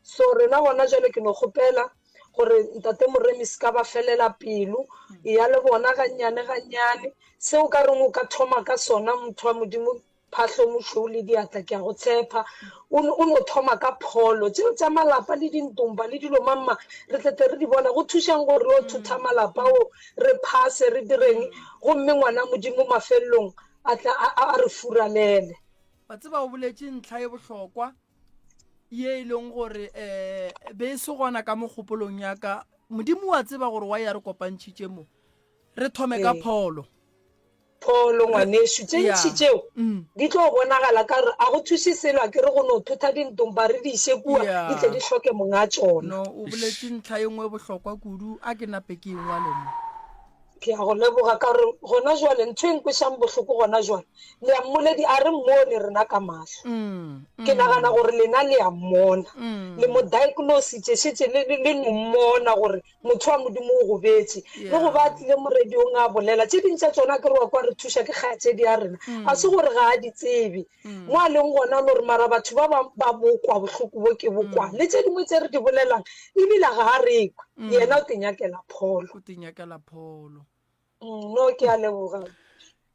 So rena gona jwale ke no kgopela gore Ntate Moremi se ka ba felela pelo, eya le bona gannyane gannyane. Se o ka reng o ka thoma ka sona motho wa Modimo Phahlo Mošweu le diatla ke a go tshepa. O no, o no thoma ka pholo. Tšeo tša malapa le dintomba le dilo mamma re tle tle re di bona. Go thušang gore re yo thotha malapa ao re phase re direng gomme ngwana Modimo mafelelong a tla a, a re furalele. Wa tseba o boletše ntlha e bohlokwa. ye e leng gore um be e se gona ka mo kgopolong ya ka modimo wa tseba gore wa ya re kopantšhitše mo re thome ka pholo pholo ngwanešu tše ntšhi tšeo mm. di tlo bonagala ka re a go thuše selo a ke re go no thotha dintompa re di iše kua di tle di hloke monga tšona no o boletše ntlha e nngwe bohlokwa kudu a ke nape ke engwale mo Ke a go leboga ka gore gona jwale ntho e nkwešang bohloko gona jwale le a mmoledi a re mmone rena ka mahlo. Ke nagana gore lena le a mmona. Le mo diagnositše šetše le le le no mmona gore motho wa Modimo o gobetše. Le go ba a tlile mo radiong a bolela tše ding tša tšona ke re wa kwa re thuša ke kgaetšedi ya rena. A se gore ga a di tsebe. Mo a leng gona no re mara batho ba bang ba bokwa bohloko bo ke bokwa. Le tše dingwe tše re di bolelang ebile ga a re kwe. Yena o tinyakela pholo. O tinyakela pholo. No ke a leboga.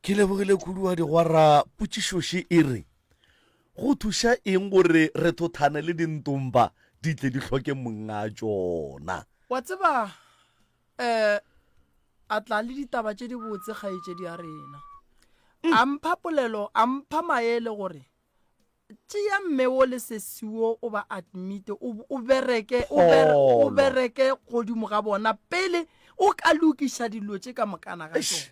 Ke lebogile kudu wa digwara potšišoše e re go thuša eng gore re thothane le dintomba di tle di hloke monga tšona. Wa tseba um a tla le ditaba tše dibotse kgaetšedi ya rena. A mpha polelo, a mpha maele gore tšea mme wo le sesi wo o ba admite o o bereke o bere o bereke godimo ga bona pele o ka lokiša dilo tše ka mokana ga tšona.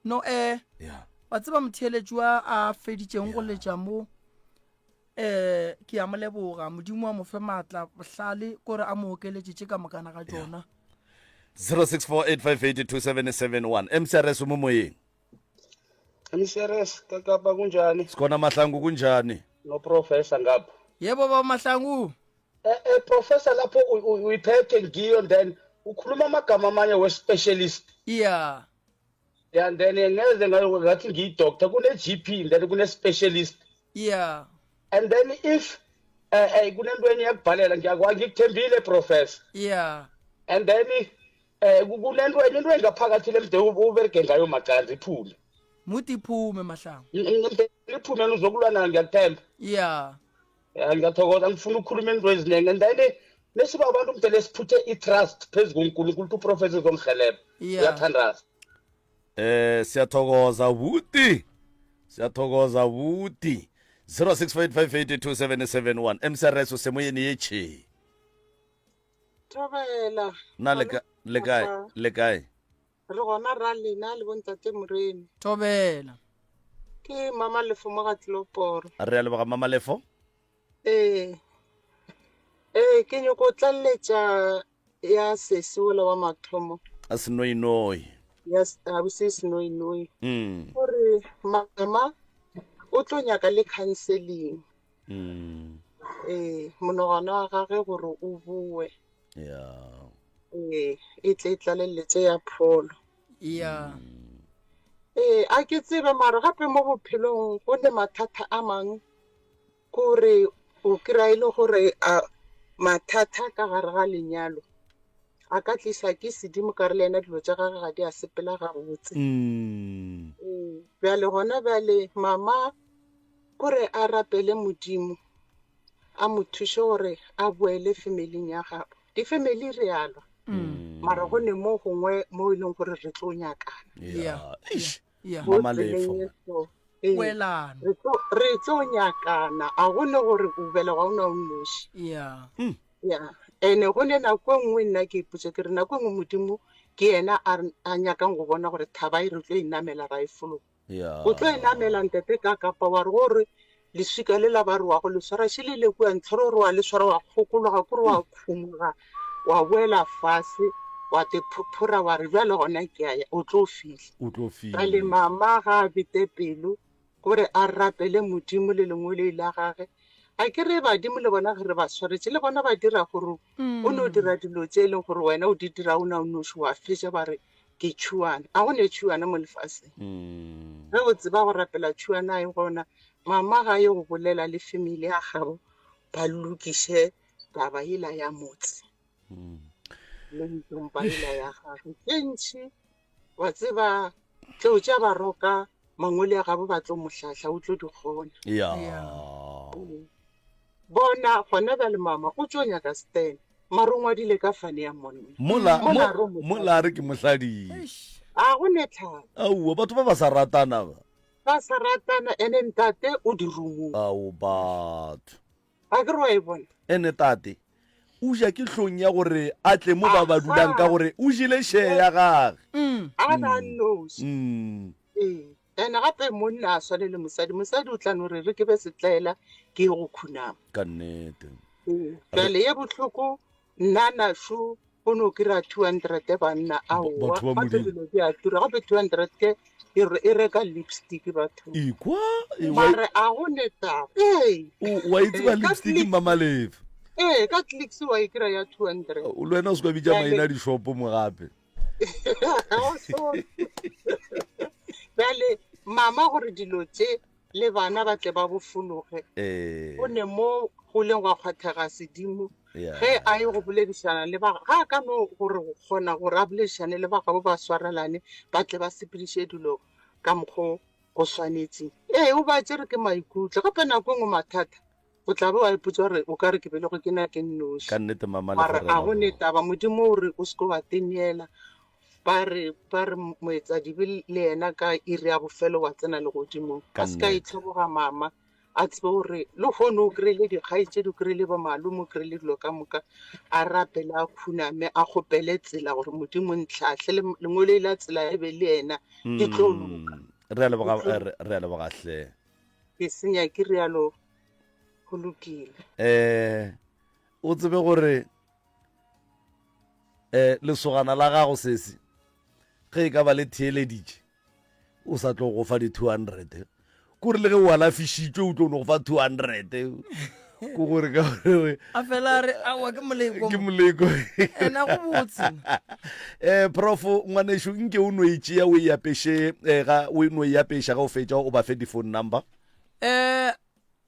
No eh Yeah. wa tseba motheeletši wa a feditšeng go letša mo eh ke a mo leboga modimo a mo fe maatla bohlale kore a mo okeletše tše ka mokana ga tšona 0648582771 mcrs o mo moyeng MCRS kakapa kunjani? Sikhona Mahlangu kunjani? No professor ngapha. Yebo baba Mahlangu. Eh eh professor lapho uyiphethe ngiyo then ukhuluma amagama amanye we specialist. Yeah. Yeah and then ngeze ngathi ngiyi doctor kune GP then kune specialist. Yeah. And then if eh eh kunento enye yakubhalela ngiyakwazi ngikuthembile professor. Yeah. And then eh kunento enye into engaphakathi lemde uberege ngayo macanzi iphume muti iphume mahlangu iphume uzokulwa nayo ngiyakuthemba yeah ya ngiyathokoza ngifuna ukukhuluma into eziningi and then nesiba abantu mdele siphuthe i-trust phezu konkulunkulu ukuthi uprofesa uzongihelebha uyathandaza eh siyathokoza buti siyathokoza buti 0655822771 mcrs usemoyeni yetšhe Thobela. Na le ka le kae le kae? Re gona ra lena le bontate Moremi. Thobela. Ke Mama Lefo mo ga Tliloporo. Re a leboga Mama Lefo. Ee. Ee, ke nyoko tlaleletša ya sesi wola wa mathomo. A senoinoi. Ya ausi senoinoi. Mm. Gore mama o tlo nyaka le counseling. Mm. Ee, monagano wa gage gore o boe. Yeah. Ee, e tle e tlaleletse ya pholo. Yeah. Ee, a ke tsebe mara gape mo bophelong go ne mathata a mang Kore o kry-a e le gore a mathata ka gare ga lenyalo a ka tlisa ke sedimo ka re le yena dilo tša gage ga di a sepela gabotse. Mm. Ee, bjale gona bjale mama kore a rapele Modimo a mo thuše gore a boele familing ya gabo. Di-family re a lwa mara go ne mo gongwe mo e leng gore re tlo nyakana. Yeah. Eish. Yeah. Mo Mama tseleng Lefo. ye so ee, Poelano. re tlo re tlo nyakana a go ne gore o belegwa o na o nnoši Yeah. ya ene go ne nako e nngwe nna ke ipotsa ke re nako e nngwe modimo ke yena a re- a nyakang go bona gore thaba e re tlo e namela ra e fologa Yeah. o tlo e namela ntate ka kapa wa re gore leswika le la ba re wa go le swara šele le kua ntlhore gore wa le swara wa kgokologa kore wa khumoga wa boela fase wa te phophora wa re bjale gona ke a ya o tlo fihla O tlo bjale fihla. mama ga a bete pelo gore a rapele modimo le lengwe la gage a ke re badimo le bona ge re ba swaretše le bona ba dira gore o no dira dilo tše e leng gore wena o di dira o na o noši wa fetša ba re ke tšhuana a go ne tšhuana mo lefaseng Mm. ge o tseba go rapela tšhuana e gona mama ga ye go bolela le family ya gabo ba lokiše taba yela ya motse Mm. le ntompa yela ya gagwe tše ntšhi wa tseba tleo tša baroka mangwele a gabo ba tlo mo hlahla o tlo di kgona Yeah. Yeah. bona gona bjale mama o tšo nyaka stand mara o ngwadile ka fane ya monna Mola Mola mo- re o mosadi. mola re ke mohlading. Eish. a go ne tlhalo Aowa batho ba ba sa ratana ba. ba sa ratana ene ntate o di rumong Ao batho. a ke re wa e bona Ene tate o ja ke hlong ya gore a tle mo ba ba dulang ka gore o jele share ya gage. A ba noši. Mm. Ee. Ene gape monna a swane le mosadi. Mosadi o tla no re re ke be setlaela ke ye go khunama. Ka nnete. Ee. Bjale ye bohloko nna našu o no kry-a 200 banna aowa Batho ba gape Modimo. dilo di a tura gape 200 ke e re- e reka lipstick bathong Ikwa e, wa mare a go ne taba ee o- wa e tseba Ee, ka lipstick Clicks. Mma Malefe. ee ka clicks wa e kry-a ya 200 O le wena o se ka bitša Bjale- maina a dishopo mo gape. Bjale mama gore dilo tše le bana ba tle ba bofologe Ee. go ne mo go leng gwa kgwathega sedimo Yeah. ge a ye go boledišana le ba ga a ka no gore go kgona gore a boledišane le ba gabo ba swarelane ba tle ba sepediše dilo ka mokgo go swanetseng ee o ba tšere ke maikutlo gape nako e nngwe mathata o tla be wa ipotsa gore o ka re ke belegwe ke na ke nnoši Ka nnete mama mara Lefa re a go ne leboga. taba modimo o re o se ke wa teneela ba re ba re moetsadibe le yena ka iri ya bofelo wa tsena legodimong Ka a se ka nnete. itlhoboga mama a tsebe gore le kgone o kry-ile dikgaetšedi o kry-ile bo malome o kry-ile dilo ka moka a rapele a khuname a kgopele tsela gore modimo ntlhahle le lengwele la tsela e be le yena di tlo loka Mm. Re a leboga Di tlo re re a leboga hle. ke senya ke rialo go lokile Eh o tsebe gore eh lesogana la gago sesi ge e ka ba le theeleditše o sa tlo go fa di 200 kore le ge o alafišitšwe o tlo no go fa 200 ko gore ka gore a fela a re aowa ke moleko ke moleko ena go botse eh prof ngwanešu nke o no e tšea o e apeše eh, ga o no e apeša ga o fetša o ba fe di-phone number eh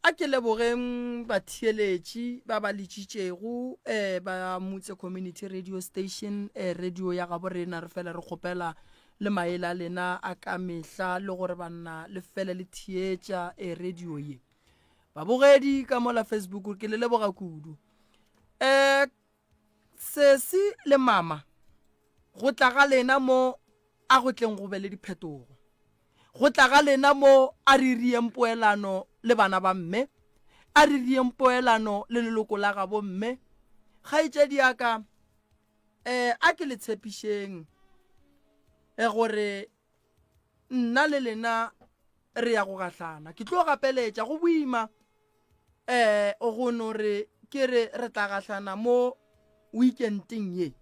a ke lebogeng batheeletši ba ba letšitšego eh ba Motse Community Radio Station eh radio ya gabo rena re fela re kgopela le maele a lena a ka mehla le gore banna le fele le theetša eh radio ye Babogedi ka mola Facebook ke le leboga kudu. Eh sesi le mama go tla ga lena mo a go tleng go be le diphetogo. Go tla ga lena mo a re rieng poelano le bana ba mme, a re rieng poelano le leloko la gabo mme. Kgaetšedi ya ka eh a ke le tshepišeng eh gore nna le lena re ya go gahlana. Ke tlo gapeletša, go boima um go no re ke re re tla gahlana mo weekendeng ye,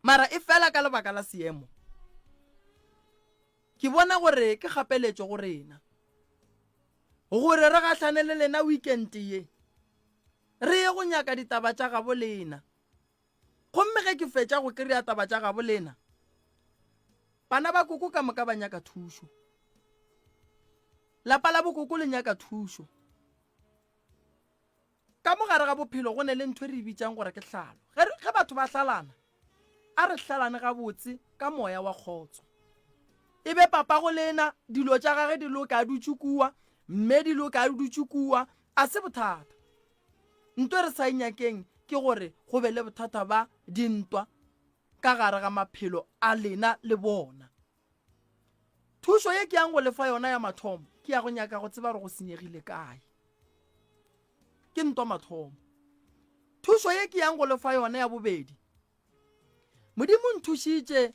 mara e fela ka lebaka la seemo, ke bona gore ke kgapeletšo go rena gore re gahlane le lena weekend ye, re ye go nyaka ditaba tša gabo lena. Gomme ge ke fetša go kry-a taba tša gabo lena, bana ba koko ka moka ba nyaka thušo. Lapa la bokoko le nyaka thušo. Ka mo gare ga bophelo go ne le ntho e re e bitšang gore ke hlalo. Ge, ge batho ba hlalana, a re hlalane gabotse ka moya wa kgotso. E be papago lena, dilo tša gage di loke a dutše kua, mme di loke a dutše kua, a se bothata. Nto e re sa e nyakeng ke gore go be le bothata ba dintwa ka gare ga maphelo a lena le bona. Thušo ye ke yang go le fa yona ya mathomo ke ya go nyaka go tseba gore go senyegile kae. Ke ntwa mathomo. Thušo ye ke yang go le fa yona ya bobedi, Modimo nthušitše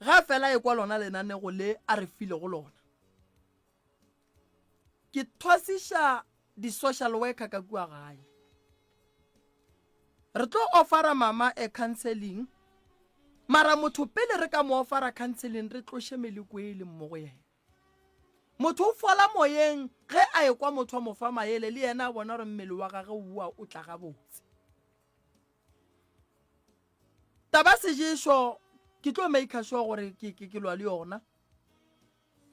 ga fela e kwa lona lenanego le a re filego lona. Ke thwasiša di-social worker ka kua gae. Re tlo offera mama a counseling, mara motho pele re ka mo offera counseling re tloše meleko e leng mo go yena. Motho o fola moyeng ge a ekwa motho a mo fa maele le yena a bona gore mmele wa gage o boa o tla gabotse. Taba seješo ke tlo maker sure gore ke, ke, ke lwa le yona.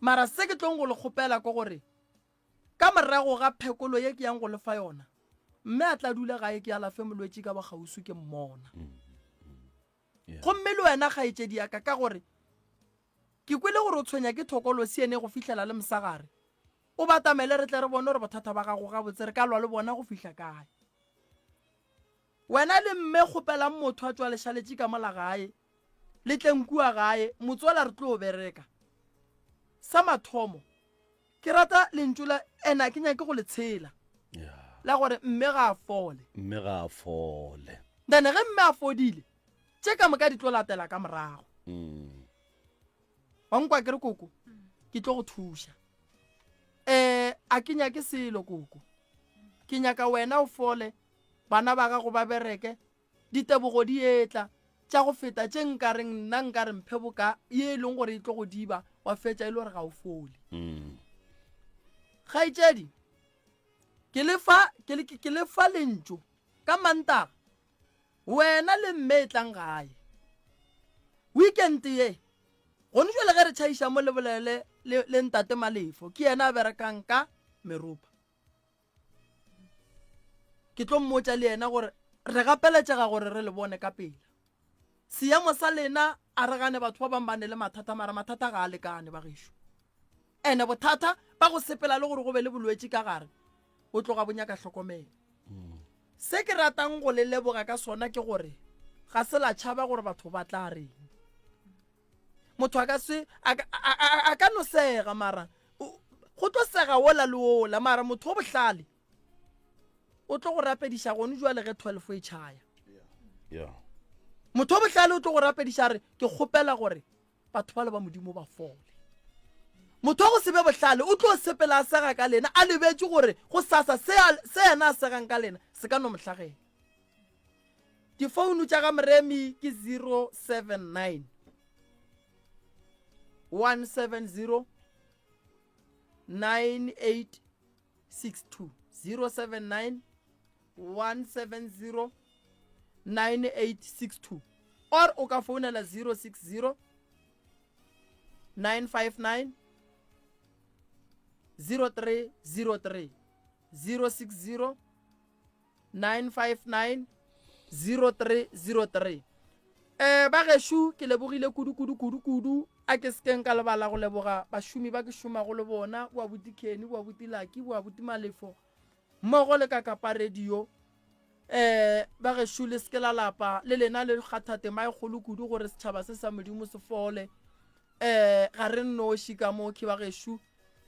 Mara se ke tlong go le kgopela ke gore ka morago ga phekolo ye ke yang go le fa yona, mme a tla dula gae ke alafe molwetši ka bokgauswi ke mmona. Gomme le wena kgaetšedi ya ka, ka gore ke kwele gore o tshwenya ke thokolosi ene go fihlela le mosagare, o batamele re tle re bone gore bothata ba gago gabotse re ka lwa le bona go fihla kae. Wena le mme kgopelang motho a tšwa lešaletše ka mola gae, le tleng kua gae, motswala re tlo bereka. Sa mathomo, ke rata lentšu la ena ke nyake go le tshela la gore mme ga a fole. Mme ga a fole. Then ge mme a fodile, tše ka moka di tlo latela ka morago. Mm. Wa nkwa ke re koko, ke tlo go thuša. Eh, a ke nyake selo koko. Ke nyaka wena o fole, bana ba gago ba bereke, Ditebogo di etla, tša go feta tše nka reng nna nka re mphe boka ye e leng gore e tlo go diba wa fetša e le gore ga o fole. Kgaetšedi, ke le fa, ke le, ke le fa lentšu ka Mantaga, wena le mme e tlang gae. Weekend ye, gone jwale ge re tšhaiša mo le bolele le, le ntate Malefo, ke yena a berekang ka meropa. Ke tlo mmotša le yena gore re gapeletšega gore re le bone ka pela. Seemo sa lena a re gane batho ba bangwe ba ne le mathata mara mathata ga a lekane bagešo. Ene bothata ba go sepela le gore go be le bolwetši ka gare bo tloga bo nyaka hlokomelo. Se ke ratang go le leboga ka sona ke gore ga se la tšhaba gore batho ba tla reng. Motho a ka se a ka no sega mara go tlo sega wola le wola mara motho o bohlale o tlo go rapediša gone jwale ge 12 e tšhaya. Motho o bohlale o tlo go rapediša re ke kgopela gore batho ba le ba modimo ba fole. Motho wa go se be bohlale o tlo sepela a sega ka lena a lebetše gore go sasa se yena a segang ka lena se ka no mo hlagela. Difounu tša ga Moremi ke 079 170 9862 079 170 9862 or o ka founela 060 959 0303 060 959 0303 um ba gešo ke lebogile kudu kudu kudu kudu a ke sekeng ka lebala go leboga bašomi ba ke šomago le bona boa buti Kenny boa buti Lucky boa buti Malefo mmogo le ka kapa radio um ba gešo le seke la lapa le lena le kgatha tema e kgolo kudu gore setšhaba se sa modimo se fole um ga re nnoši ka mo ke ba gešo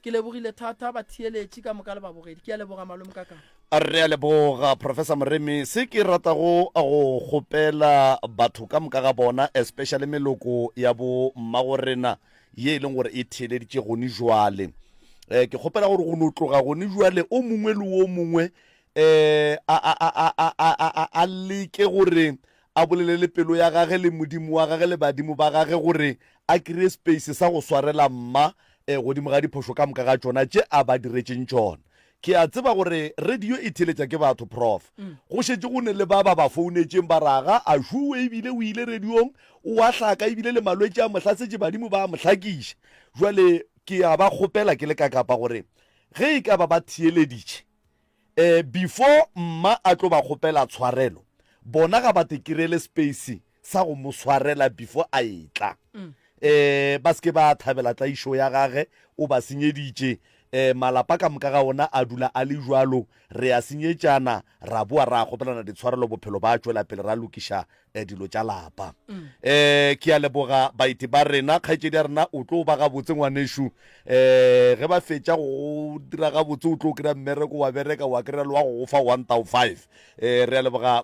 Ke lebogile thata batheeletši ka moka le babogedi. Ke a leboga malome ka ka. Re a leboga Professor Moremi. Se ke ratago go kgopela batho ka moka ga bona, especially meloko ya bo mmagorena ye e leng gore e theeleditše gone jwale, eh, ke kgopela gore go no tloga gone jwale o mongwe le o mongwe. um a, a, a, a, a, a, a, a leke gore a bolele le pelo ya gage le Modimo wa gage le badimo ba gage gore a kreye space sa go swarela mma um godimo ga diphošo ka moka ga tšona tše a ba diretšeng tšona. Ke a tseba gore radio e theeletša ke batho, Prof. Go šetše go ne le ba ba ba founetšeng ba re aga a šuwe ebile o ile radiong, o a hlaka ebile le malwetši a mo hlasetše badimo ba a mo hlakiša. Bjale ke a ba kgopela ke le ka Kapa gore ge e ka ba ba theeleditše um before mma a tlo ba kgopela tshwarelo, bona ga ba te kirele space sa go mo swarela before a etla. Um ba se ke ba thabela tlaišo ya gage, o ba senyeditše. Um malapa ka moka ga ona a dula a le jwalo, re a senyetšana, ra boa ra kgopelana ditshwarelo, bophelo ba tšwela pele ra lokiša um dilo tša lapa. Um ke a leboga baeti ba rena, kgaetšedi ya rena o tlo ba gabotse ngwanešu. Um ge ba fetša go dira gabotse o tlo kry-a mmereko wa bereka wa kry-a le wa go go fa one thou five. Um re a leboga.